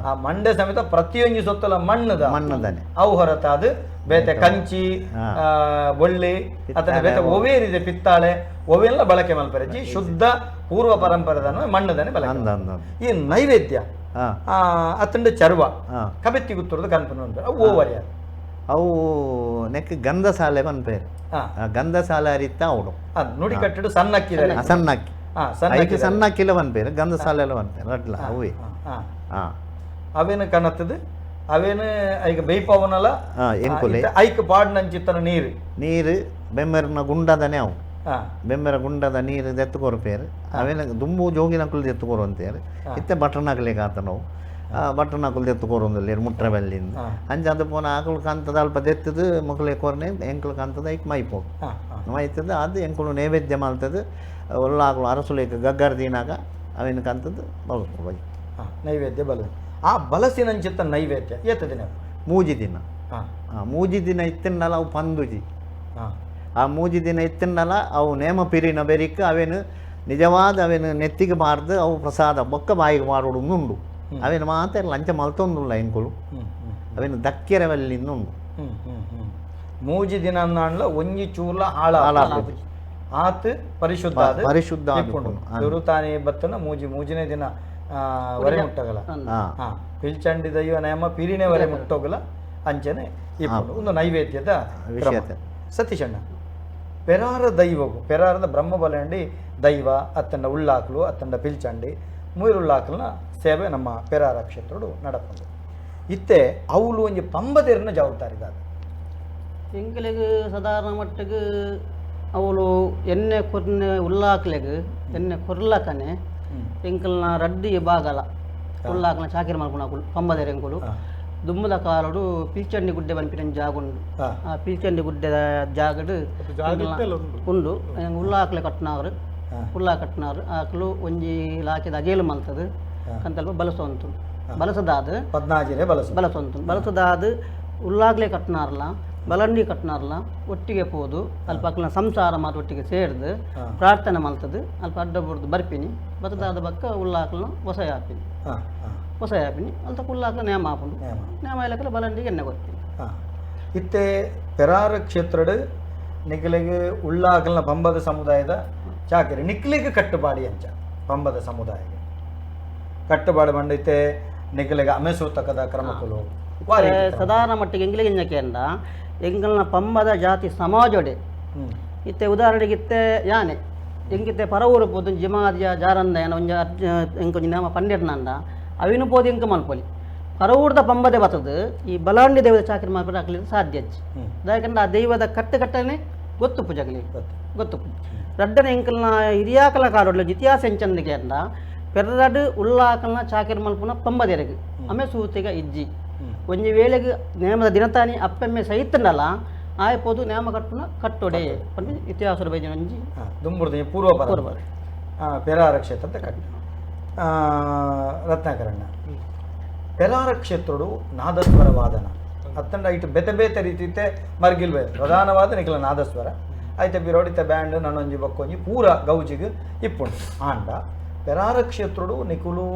ಆ ಮಂಡೆ ಸಮೇತ ಪ್ರತಿಯೊಂಜಿ ಸೊತ್ತಲ ಮಣ್ಣದ ಮಣ್ಣದನೆ ಅವು ಹೊರತಾದ ಬೇತೆ ಕಂಚಿ ಬೊಳ್ಳಿ ಅಥವಾ ಬೇತೆ ಒವೇರಿದೆ ಪಿತ್ತಾಳೆ ಒವೆಲ್ಲ ಬಳಕೆ ಮಲ್ಪರೆಜಿ ಶುದ್ಧ ಪೂರ್ವ ಪರಂಪರೆದ ಮಣ್ಣದನೆ ಬಳಕೆ. ಈ ನೈವೇದ್ಯ ಅತ್ತಂಡ ಚರ್ವ ಕಬೆತ್ತಿ ಗುತ್ತುರದ ಕನ್ಪನ ಅವು ಓವರ್ಯ ಅವು ನೆಕ್ ಗಂಧಸಾಲೆ ಪನ್ಪೇರು ಗಂಧಸಾಲೆ ಅರಿತ ಅವಡು ನುಡಿ ಕಟ್ಟಡು ಸಣ್ಣಕ್ಕಿ ಸಣ್ಣಕ್ಕಿ ಸಣ್ಣಕ್ಕಿ ಸಣ್ಣಕ್ಕಿಲ ಪನ್ಪೇರು ಗಂಧಸಾಲೆ ಎಲ್ಲ ಪನ್ಪೇರು ಅಡ್ಲ ಅವೇ ಅವೇನು ಕನತ್ತದು ಅವೇನು ಐಕ ಬೇಯ್ಪವನಲ್ಲ ಎಂಕುಲೆ ಐಕ್ ಪಾಡ್ನಂಚಿತ್ತನ ನೀರು ನೀರು ಬೆಮ್ಮೆರ್ನ ಗುಂಡದನೆ ಅವು ಬೆಮ್ಮೆರ ಗುಂಡದ ನೀರು ದೆತ್ತುಕೊರ್ಪೇರು ಅವೇನ ದುಂಬು ಜೋಗಿನಕುಲು ದೆತ್ತುಕೊರು ಅಂತೇರು ಇತ್ತೆ ಬಟರ್ನಾಕಲಿಗೆ ಆತ ನಾವು ಬಟರ್ನಾಕುಲು ದೆತ್ತುಕೊರೊಂದಿಲ್ಲ ಮುಟ್ರ ಬಲ್ಲಿಂದ ಅಂಚ ಅದು ಪೋನ ಆಕುಲು ಕಂತದ ಅಲ್ಪ ದೆತ್ತದು ಮೊಕಲೆ ಕೊರ್ನೆ ಎಂಕುಲು ಕಂತದ ಐಕ್ ಮೈಪೋಡು ಮೈತದ ಅದು ಎಂಕುಲು ನೈವೇದ್ಯ ಮಲ್ತದು ಒಲ್ಲ ಆಕುಲು ಅರಸುಲೇಕ ಗಗ್ಗರ ದೀನಾಗ ಅವೇನು ಕಂತದ್ದು ಬಳಸ್ಕೊಡು ನೈವೇದ್ಯ ಬಲ ಆ ಬಲಸಿನಂಚಿತ್ತ ನೈವೇದ್ಯ ಏತ ದಿನ ಮೂಜಿ ದಿನ ಮೂಜಿ ದಿನ ಇತ್ತಿನಲ್ಲ ಅವು ಪಂದುಜಿ ಆ ಮೂಜಿ ದಿನ ಇತ್ತಿನಲ್ಲ ಅವು ನೇಮ ಪಿರಿನ ಬೆರಿಕ್ ಅವೇನು ನಿಜವಾದ ಅವೇನು ನೆತ್ತಿಗೆ ಮಾರ್ದು ಅವು ಪ್ರಸಾದ ಬೊಕ್ಕ ಬಾಯಿಗೆ ಮಾರೋಡು ಉಂಡು ಅವೇನು ಮಾತ್ರ ಲಂಚ ಮಲ್ತೊಂದುಲ್ಲ ಎಂಕುಲು ಅವೇನು ದಕ್ಕೆರವಲ್ಲಿಂದ ಉಂಡು. ಮೂಜಿ ದಿನ ಅಂದಾಂಡ್ಲ ಒಂಜಿ ಚೂರ್ಲ ಹಾಳ ಆತ್ ಪರಿಶುದ್ಧ ಪರಿಶುದ್ಧ ತಾನೇ ಬತ್ತನ ಮೂಜಿ ಮೂಜಿನೇ ದಿನ ವರೆ ಮುಟ್ಟಗಲ. ಪಿಲ್ಚಂಡಿ ದೈವ ನೇಮ ಪಿರಿನೇ ವರೆ ಮುಟ್ಟೋಗಲ ಅಂಚನೆ ಇಪ್ಪುಂಡು ಒಂದು ನೈವೇದ್ಯದ ವಿಷಯ. ಸತೀಶಣ್ಣ, ಪೆರಾರ ದೈವಗು ಪೆರಾರದ ಬ್ರಹ್ಮಬಲಂಡಿ ದೈವ ಅತ್ತಂಡ ಉಳ್ಳಾಕ್ಲು ಅತ್ತಂಡ ಪಿಲ್ಚಂಡಿ ಮೂರುಳ್ಳಾಕ್ಲನ ಸೇವೆ ನಮ್ಮ ಪೆರಾರ ಕ್ಷೇತ್ರಡು ನಡಪುಂಡು. ಇತ್ತೆ ಅವಳು ಒಂಜಿ ಪಂಬದೇರ್ನ ಜವಾಬ್ದಾರಿ ದಾದ ಎಂಕಲೆಗ್ ಸಾಧಾರಣ ಮಟ್ಟಿಗೆ ಅವಳು ಎಣ್ಣೆ ಕೊರ್ನೆ ಉಳ್ಳಾಕ್ಲೆಗ್ ಎಣ್ಣೆ ಕೊರ್ಲಕನೆ ಎಂಕಲ್ನ ರಡ್ಡಿ ಬಾಗಲ ಉಳ್ಳಾಕ್ಲ ಚಾಕಿರಿ ಮಲ್ಪುನಕುಲು ಪಂಬದೇರ್ ಎಂಕುಲು. ದುಮ್ಮದ ಕಾಲಡು ಪಿಲ್ಚಂಡಿ ಗುಡ್ಡೆ ಪನ್ಪಿನ ಜಾಗ ಉಂಡು. ಆ ಪಿಲ್ಚಂಡಿ ಗುಡ್ಡೆದ ಜಾಗಡು ಉಂಡು ಉಳ್ಳಾಕ್ಲೆ ಕಟ್ನಾರು ಉಳ್ಳಾ ಕಟ್ನಾರು ಆಕ್ಲು ಒಂಜಿ ಲಾಕಿದ ಅಗೇಲು ಮಲ್ತದು ಕಂತಲ್ಪ ಬಲಸೊಂತು ಬಲಸದಾದ ಬಲಸೊಂತು ಬಲಸದಾದ ಉಳ್ಳಾಗ್ಲೆ ಕಟ್ನಾರ್ಲ ಬಲಂಡಿ ಕಟ್ನಾರ್ಲ ಒಟ್ಟಿಗೆ ಪೋದು ಅಲ್ಪ ಅಕ್ಲನ ಸಂಸಾರ ಮಾತು ಒಟ್ಟಿಗೆ ಸೇರ್ದು ಪ್ರಾರ್ಥನೆ ಮಲ್ತದು ಅಲ್ಪ ಅಡ್ಡ ಬುಡ್ದು ಬರ್ಪಿನಿ ಬತ್ತದಾದ ಬಕ್ಕ ಉಳ್ಳಾಕ್ಲನ ಹೊಸ ಆಪಿನಿ ಹೊಸ ಆಪಿನಿ ಅಲ್ತ ಉಳ್ಳಾಕ್ಲ ನೇಮ ಆಪುಂಡು ನೇಮ ಇಲಕಲ ಬಲಂಡಿಗೆ ಎಣ್ಣೆ ಕೊರ್ಪಿನಿ. ಇತ್ತೆ ಪೆರಾರ ಕ್ಷೇತ್ರಡು ನಿಕ್ಲೆಗ್ ಉಳ್ಳಾಕಲ್ನ ಪಂಬದ ಸಮುದಾಯದ ಚಾಕರಿ ನಿಕ್ಲೆಗ್ ಕಟ್ಟುಪಾಡಿ ಅಂಚ ಪಂಬದ ಸಮುದಾಯಕ್ಕೆ ಕಟ್ಟುಪಾಡು ಬಂಡೈತೆ ನಿಕ್ಲೆಗ್ ಅಮೆಸೂತಕದ ಕ್ರಮಕುಲು ಸಾಧಾರಣ ಮಟ್ಟಿಗೆ ಎಂಗ್ಲಿಗೆ ಎಂಜಕೇಂದ ಎಂಗಲ್ನ ಪಂಬದ ಜಾತಿ ಸಮಾಜೋಡೆ ಇತ್ತೆ ಉದಾಹರಣೆಗೆ ಇತ್ತೆ ಯಾನೆ ಎಂಗಿತ್ತೆ ಪರವೂರು ಪೋದು ಜಿಮಾದಿಯ ಜಾರಂದ ಏನ ಒಂಜಿ ಎಂಕೊಂಜಿ ನೇಮ ಪಂಡಿರ್ನಂಡ ಅವಿನು ಪೋದು ಎಂಕ ಮಲ್ಪೊಲಿ ಪರವೂರ್ದ ಪಂಬದೆ ಬತ್ತದು ಈ ಬಲಾಂಡಿ ದೈವದ ಚಾಕರಿ ಮಲ್ಪರೆ ಆಗ್ಲಿಕ್ಕೆ ಸಾಧ್ಯ ಅಜ್ಜಿ. ಯಾಕಂದ್ರೆ ಆ ದೈವದ ಕಟ್ಟು ಕಟ್ಟನೆ ಗೊತ್ತು ಪೂಜಗಲಿ ಗೊತ್ತು ರಡ್ಡನೆ ಎಂಕಲ್ನ ಹಿರಿಯಾಕಲ ಕಾಡೊಡ್ಲ ಇತಿಹಾಸ ಎಂಚಂದಿಗೆ ಅಂದ ಪೆರ್ರಡು ಉಳ್ಳಾಕಲ್ನ ಚಾಕರಿ ಮಲ್ಪುನ ಪಂಬದೆರಗು ಆಮೆ ಸೂತಿಗ ಇಜ್ಜಿ ಒಂಜಿ ವೇಳೆಗೆ ನೇಮದ ದಿನತಾನಿ ಅಪ್ಪೆಮ್ಮೆ ಸಹಿತನಲ್ಲ ಆಯ ಪೋದು ನೇಮ ಕಟ್ಟುನ ಕಟ್ಟೊಡೆ ಇತಿಹಾಸದ ಬೈದಿನ ಒಂಜಿ ದುಂಬುರ್ದ ಪೂರ್ವ ಪೂರ್ವ ಪೆರಾರ ಕ್ಷೇತ್ರದ ಕಟ್ಟ. ರತ್ನಾಕರಣ್ಣ, ಪೆರಾರ ಕ್ಷೇತ್ರಡು ನಾದಸ್ವರ ವಾದನ ಅತ್ತಂಡ ಇಟ್ಟು ಬೇತೆ ಬೇತೆ ರೀತಿತೆ ಮರ್ಗಿಲ್ವೆ ಪ್ರಧಾನವಾದ ನಿಖಲ ನಾದಸ್ವರ ಐತೆ ಬಿರೋಡಿತ ಬ್ಯಾಂಡ್ ನನ್ನೊಂಜಿ ಬಕ್ಕೊಂಜಿ ಪೂರ ಗೌಜಿಗೆ ಇಪ್ಪುಂಡು. ಆಂಡ ಪೆರಾರ ಕ್ಷೇತ್ರಡು ನಿಕುಲು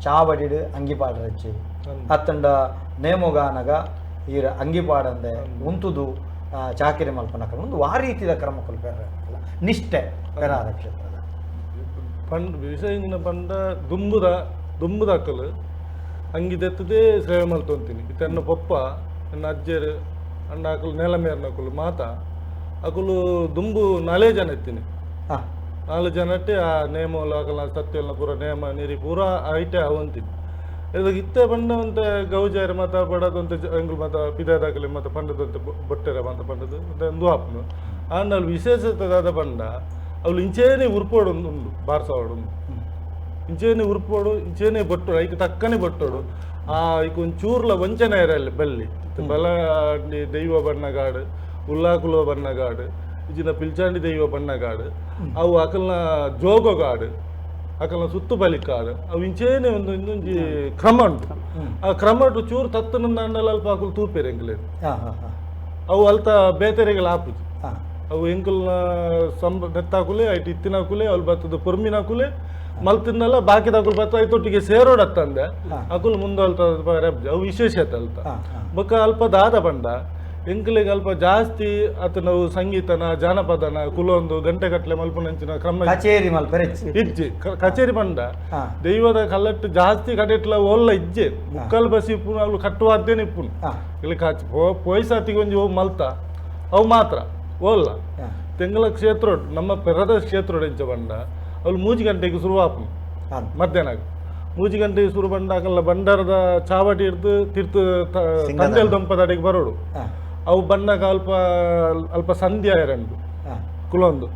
ಚಾವಡಿಡು ಅಂಗಿಪಾಡರಚ್ಚಿ ಅತ್ತಂಡ ನೇಮೊಗಾನಗ ಈರ ಅಂಗಿಪಾಡಂದೆ ಉಂತುದು ಚಾಕಿರಿ ಮಲ್ಪನ ಕ್ರಮ ಒಂದು ಆ ರೀತಿಯ ಕ್ರಮಕ್ಕಲು ಪೆರ ನಿಷ್ಠೆ ಪೆರಾರ ಕ್ಷೇತ್ರದ ಪಂಡ್ ವಿಷಯ ಪಂಡ ದುಂಬುದ ದುಂಬುದಾಕಲು ಅಂಗಿದೆತ್ತದೆ ಸೇವೆ ಮಲ್ತೊಂತೀನಿ. ಇತ್ತೆ ಎನ್ನ ಪೊಪ್ಪ ಎನ್ನ ಅಜ್ಜರು ಅಣ್ಣ ಅಕಲು ನೆಲ ಮೇರ್ನಕುಲು ಮಾತ ಅಕುಲು ದುಂಬು ನಾಲೇ ಜನ ಇತ್ತೀನಿ. ನಾಲ್ಕು ಜನಟ್ಟೆ ಆ ನೇಮೋಲ ಅಕಲ್ನ ಸತ್ಯಲ್ನ ಪೂರ ನೇಮ ನೀರಿ ಪೂರ ಐಟೆ ಅವಂತೀನಿ. ಇದಕ್ಕೆ ಇತ್ತೆ ಪಂಡವಂತೆ ಗೌಜಾರ ಮಾತ ಬಡದಂತೆ ಎಂಗುಲು ಮಾತ ಪಿದಾದಾಗಲಿ ಮಾತ ಪಂಡದಂತೆ ಬೊಟ್ಟೆರ ಮಾತ ಪಂಡದು ಒಂದು ಆಪ್ನು. ಆಂಡ ವಿಶೇಷತೆ ದಾದ ಪಂಡ ಅವಳು ಇಂಚೇನೆ ಉರ್ಪೋಡು ಉಂಡು ಬಾರ್ಸವಾಡು ಇಂಚೇನೆ ಉರ್ಪೋಡು ಇಂಚೇನೆ ಬೊಟ್ಟೋಡು ಐಕ್ ತಕ್ಕನೆ ಬೊಟ್ಟೋಡು ಆ ಐಕ್ ಒಂದು ಚೂರ್ಲ ವಂಚನೆ ಇರಲ್ಲ ಬಲ್ಲಿ ಬಲ ದೈವ ಬಣ್ಣಗಾಡು ಉಲ್ಲಾಕುಲ ಬಣ್ಣಗಾಡು ಇಜಿನ ಪಿಲ್ಚಾಂಡಿ ದೈವ ಬಣ್ಣಗಾಡು ಅವು ಅಕಲ್ನ ಜೋಗೋಗಾಡು ಅಕಲ್ನ ಸುತ್ತು ಬಲಿಕಾಡು ಅವು ಇಂಚೇನೆ ಒಂದು ಇನ್ನೊಂಜಿ ಕ್ರಮ ಉಂಟು. ಆ ಕ್ರಮ ಉಂಟು ಚೂರು ತತ್ತನ ಅಲ್ಪ ಅಕುಲು ತೂಪೇರು ಎಂಕ್ಲೆ ಅವು ಅಲ್ತ ಬೇತೆರೆಗಳ ಆಪುಜಿ ಅವು ಎಂಕುಲ್ನ ಸಂಬ ನೆತ್ತಾಕುಲೆ ಐಟ್ ಇತ್ತಿನಕುಲೆ ಅವ್ಲು ಬತ್ತದ ಪೊರ್ಮಿನಕುಲೆ ಮಲ್ತಿನಲ್ಲ ಬಾಕಿದಾಕುಲು ಬತ್ತ ಐತೊಟ್ಟಿಗೆ ಸೇರೋಡತ್ತಂದೆ ಅಕುಲು ಮುಂದೆ ಅಲ್ತ ಅವು ವಿಶೇಷತೆ ಅಲ್ತ ಬೊಕ್ಕ ಅಲ್ಪ ದಾದ ಪಂಡ ಎಂಕ್ಲೆಗ್ ಅಲ್ಪ ಜಾಸ್ತಿ ಆತ ನಾವು ಸಂಗೀತನ ಜಾನಪದನ ಕುಲೊಂದು ಗಂಟೆ ಕಟ್ಲೆ ಮಲ್ಪುನಂಚಿನ ಕ್ರಮ ಕಚೇರಿ ಮಲ್ಪರೆ ಇಜ್ಜಿ ಕಚೇರಿ ಪಂಡ ದೈವದ ಕಲ್ಲಟ್ಟು ಜಾಸ್ತಿ ಕಡೆಟ್ಲ ಓಲ್ಲ ಇಜ್ಜೆ ಮುಕ್ಕಲ್ ಬಸಿ ಇಪ್ಪುನು ಅವ್ಲು ಕಟ್ಟುವಾದ್ದೇನೆ ಇಪ್ಪುನು ಇಲ್ಲಿ ಕಾಚಿ ಪೋಯ್ಸಾತಿಗೆ ಒಂಜಿ ಮಲ್ತ ಅವು ಮಾತ್ರ ಓಲ್ಲ ತೆಂಗಲ ಕ್ಷೇತ್ರ ನಮ್ಮ ಪೆರದ ಕ್ಷೇತ್ರ ಎಂಚ ಪಂಡ ಅವ್ಲು ಮೂಜಿ ಗಂಟೆಗೆ ಶುರುವಾಪುನು ಮಧ್ಯಾಹ್ನ ಮೂಜಿ ಗಂಟೆಗೆ ಶುರು ಬಂಡ ಅಕಲ್ಲ ಬಂಡಾರದ ಚಾವಟಿ ಹಿಡ್ದು ತಿರ್ತು ತಂದೆಲ್ ದೊಂಪದಡಿಗೆ ಬರೋಡು ಅವು ಬಣ್ಣಗ ಅಲ್ಪ ಅಲ್ಪ ಸಂಧಿ ಆಯರಂಡು ಕುಲೊಂದು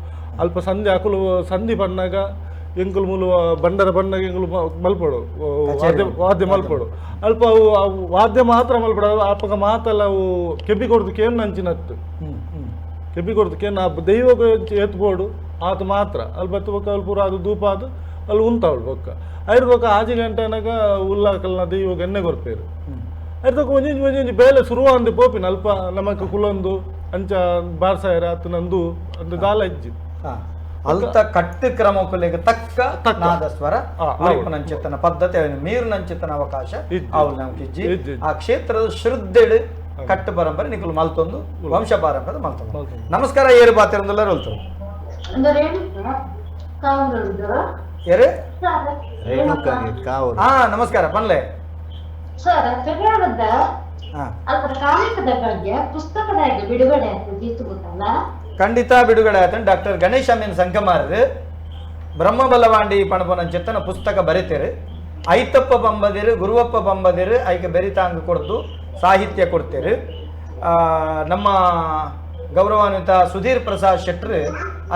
ಅಲ್ಪ ಸಂಧಿ ಅಕುಲು ಸಂಧಿ ಬಣ್ಣಗ ಎಂಕುಲು ಮೂಲು ಬಂಡರ ಬಣ್ಣಗ ಎಂಕುಲು ಮಲ್ಪಡು ವಾದ್ಯ ವಾದ್ಯ ಮಲ್ಪಡು ಅಲ್ಪ ಅವು ಅವು ವಾದ್ಯ ಮಾತ್ರ ಮಲ್ಪಡು ಅಪ್ಪಗ ಮಾತಲ್ಲ ಅವು ಕೆಬಿ ಕೊಡ್ದು ಕೇನ್ ನಂಚಿನತ್ತು ಕೆಬಿ ಕೊಡ್ದು ಕೇನ್ ಆ ದೈವಕ್ಕೆ ಎತ್ಬೋಡು ಆತ ಮಾತ್ರ ಅಲ್ಲಿ ಬತ್ತು ಬೊಕ್ಕ ಅಲ್ಲಿ ಪೂರ ಅದು ಧೂಪ ಅದು ಅಲ್ಲಿ ಉಂತಾವಳು ಬೊಕ್ಕ ಐದು ಬೊಕ್ಕ ಆಜಿ ಗಂಟೆ ಅನಗ ಉಲ್ಲಾಕಲ್ನ ದೈವಕ್ಕೆ ಎಣ್ಣೆ ಕೊರ್ಪೇರು ಐದು ಒಂಜೊಂಜಿ ಒಂಜೊಂಜಿ ಬೇಲೆ ಶುರುವಾಂದು ಪೋಪಿನ ಅಲ್ಪ ನಮಕ್ ಕುಲೊಂದು ಅಂಚ ಬಾರ್ಸಾಯರ ಆತು ನಂದು ಅಂದು ದಾಲ ಇಜ್ಜಿ ಅಲ್ತ ಕಟ್ಟು ಕ್ರಮಕುಲೆಗ್ ತಕ್ಕ ನಾದಸ್ವರ ಉರಿಪುನಂಚಿತ್ತನ ಪದ್ಧತಿ ಮೀರುನಂಚಿತ್ತನ ಅವಕಾಶ ಅವು ನಮ್ಗೆ ಇಜ್ಜಿ. ಆ ಕ್ಷೇತ್ರದ ಶ್ರದ್ಧೆಡು ಕಟ್ಟು ಪರಂಪರೆ ನಿಕುಲು ಮಲ್ತೊಂದು ವಂಶ ಪಾರಂಪರೆ ಮಲ್ತೊಂದು. ನಮಸ್ಕಾರ, ಏರು ಪಾತಿರಂದುಲ್ಲ ರೋಲ್ತು ಏರು ಹಾ ನಮಸ್ಕಾರ ಪನ್ಲೆ ಸರ್. ಪೆರಾರದ ಬಗ್ಗೆ ಪುಸ್ತಕದಾಗಿ ಬಿಡುಗಡೆ ಆಗ್ತದೆ? ಖಂಡಿತ ಬಿಡುಗಡೆ ಆಯ್ತು. ಡಾಕ್ಟರ್ ಗಣೇಶ್ ಅಮೀನ್ ಸಂಕಮಾರರು ಬ್ರಹ್ಮಬಲವಾಂಡಿ ಪಣಪನಂಚಿತ್ತನ ಪುಸ್ತಕ ಬರೀತೀರಿ. ಐತಪ್ಪ ಬಂಬದಿರು, ಗುರುವಪ್ಪ ಬಂಬದಿರು ಐಕೆ ಬೆರಿತಾಂಗ ಕೊಡ್ದು ಸಾಹಿತ್ಯ ಕೊಡ್ತೀರಿ. ನಮ್ಮ ಗೌರವಾನ್ವಿತ ಸುಧೀರ್ ಪ್ರಸಾದ್ ಶೆಟ್ರು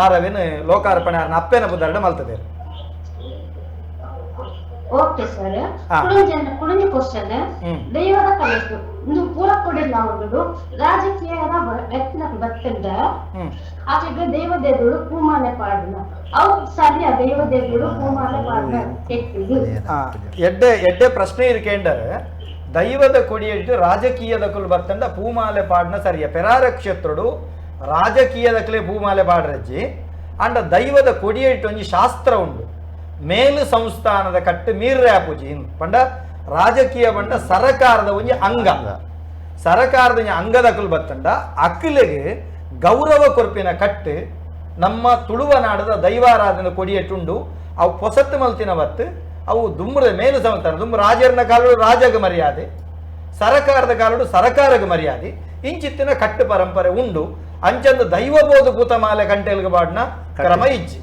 ಆರವಿನ ಲೋಕಾರ್ಪಣೆ ಅಪ್ಪೇನ ಬುಧಾರಣ ಮಲ್ತದೇರು. Okay sir. ಕುಡಂಜಿ ಕ್ವಶನ್, ದೈವದ ಕಲಿತು ಇಂದು ಪೂರ ಕೊಡಿಲ್ಲ ಅವರು ರಾಜಕೀಯದ ವ್ಯಕ್ತಿನ ಬತ್ತಂಡ ಆಚೆಗೆ ದೈವದೇವರು ಪೂಮಾಲೆ ಪಾಡನ ಅವು ಸರಿಯ ದೈವದೇವರು ಪೂಮಾಲೆ ಪಾಡನ. ಎಡ್ಡೆ ಎಡ್ಡೆ ಪ್ರಶ್ನೆ ಇರ್ಕೇಂಡರೆ ದೈವದ ಕೊಡಿಯಿಟ್ಟು ರಾಜಕೀಯದ ಕುಲ್ ಬತ್ತಂಡ ಪೂಮಾಲೆ ಪಾಡನ ಸರಿಯ. ಪೆರಾರ ಕ್ಷೇತ್ರಡು ರಾಜಕೀಯದ ಕಲೆ ಪೂಮಾಲೆ ಪಾಡ್ರಜ್ಜಿ ಅಂಡ ದೈವದ ಕೊಡಿಯಿಟ್ಟು ಒಂಜಿ ಶಾಸ್ತ್ರ ಉಂಡು. ಮೇಲು ಸಂಸ್ಥಾನದ ಕಟ್ಟು ಮೀರ್ರೆ ಪೂಜಿ ಪಂಡ ರಾಜಕೀಯ ಬಂಡ ಸರಕಾರದ ಒಂಜಿ ಅಂಗ, ಸರಕಾರದ ಒಂಜಿ ಅಂಗದ ಅಕುಲು ಬತ್ತಂಡ ಅಕ್ಕಲಿಗೆ ಗೌರವ ಕೊರ್ಪಿನ ಕಟ್ಟು ನಮ್ಮ ತುಳುವ ನಾಡದ ದೈವಾರಾಧನೆ ಕೊಡಿಯಟ್ಟುಂಡು. ಅವು ಪೊಸತ್ತು ಮಲ್ತಿನ ಬತ್ತು ಅವು ದುಮ್ರ ಮೇಲು ಸಂಸ್ಥಾನ ದುಂಬು ರಾಜರನ ಕಾಲಡು ರಾಜಗ ಮರ್ಯಾದೆ, ಸರಕಾರದ ಕಾಲಡು ಸರಕಾರಗ ಮರ್ಯಾದೆ, ಇಂಚಿತ್ತಿನ ಕಟ್ಟು ಪರಂಪರೆ ಉಂಡು. ಅಂಚಂದು ದೈವಬೋಧ ಭೂತಮಾಲೆ ಕಂಟೆಲ್ಗ ಬಾಡ್ನ ಕ್ರಮ ಇಜ್ಜಿ.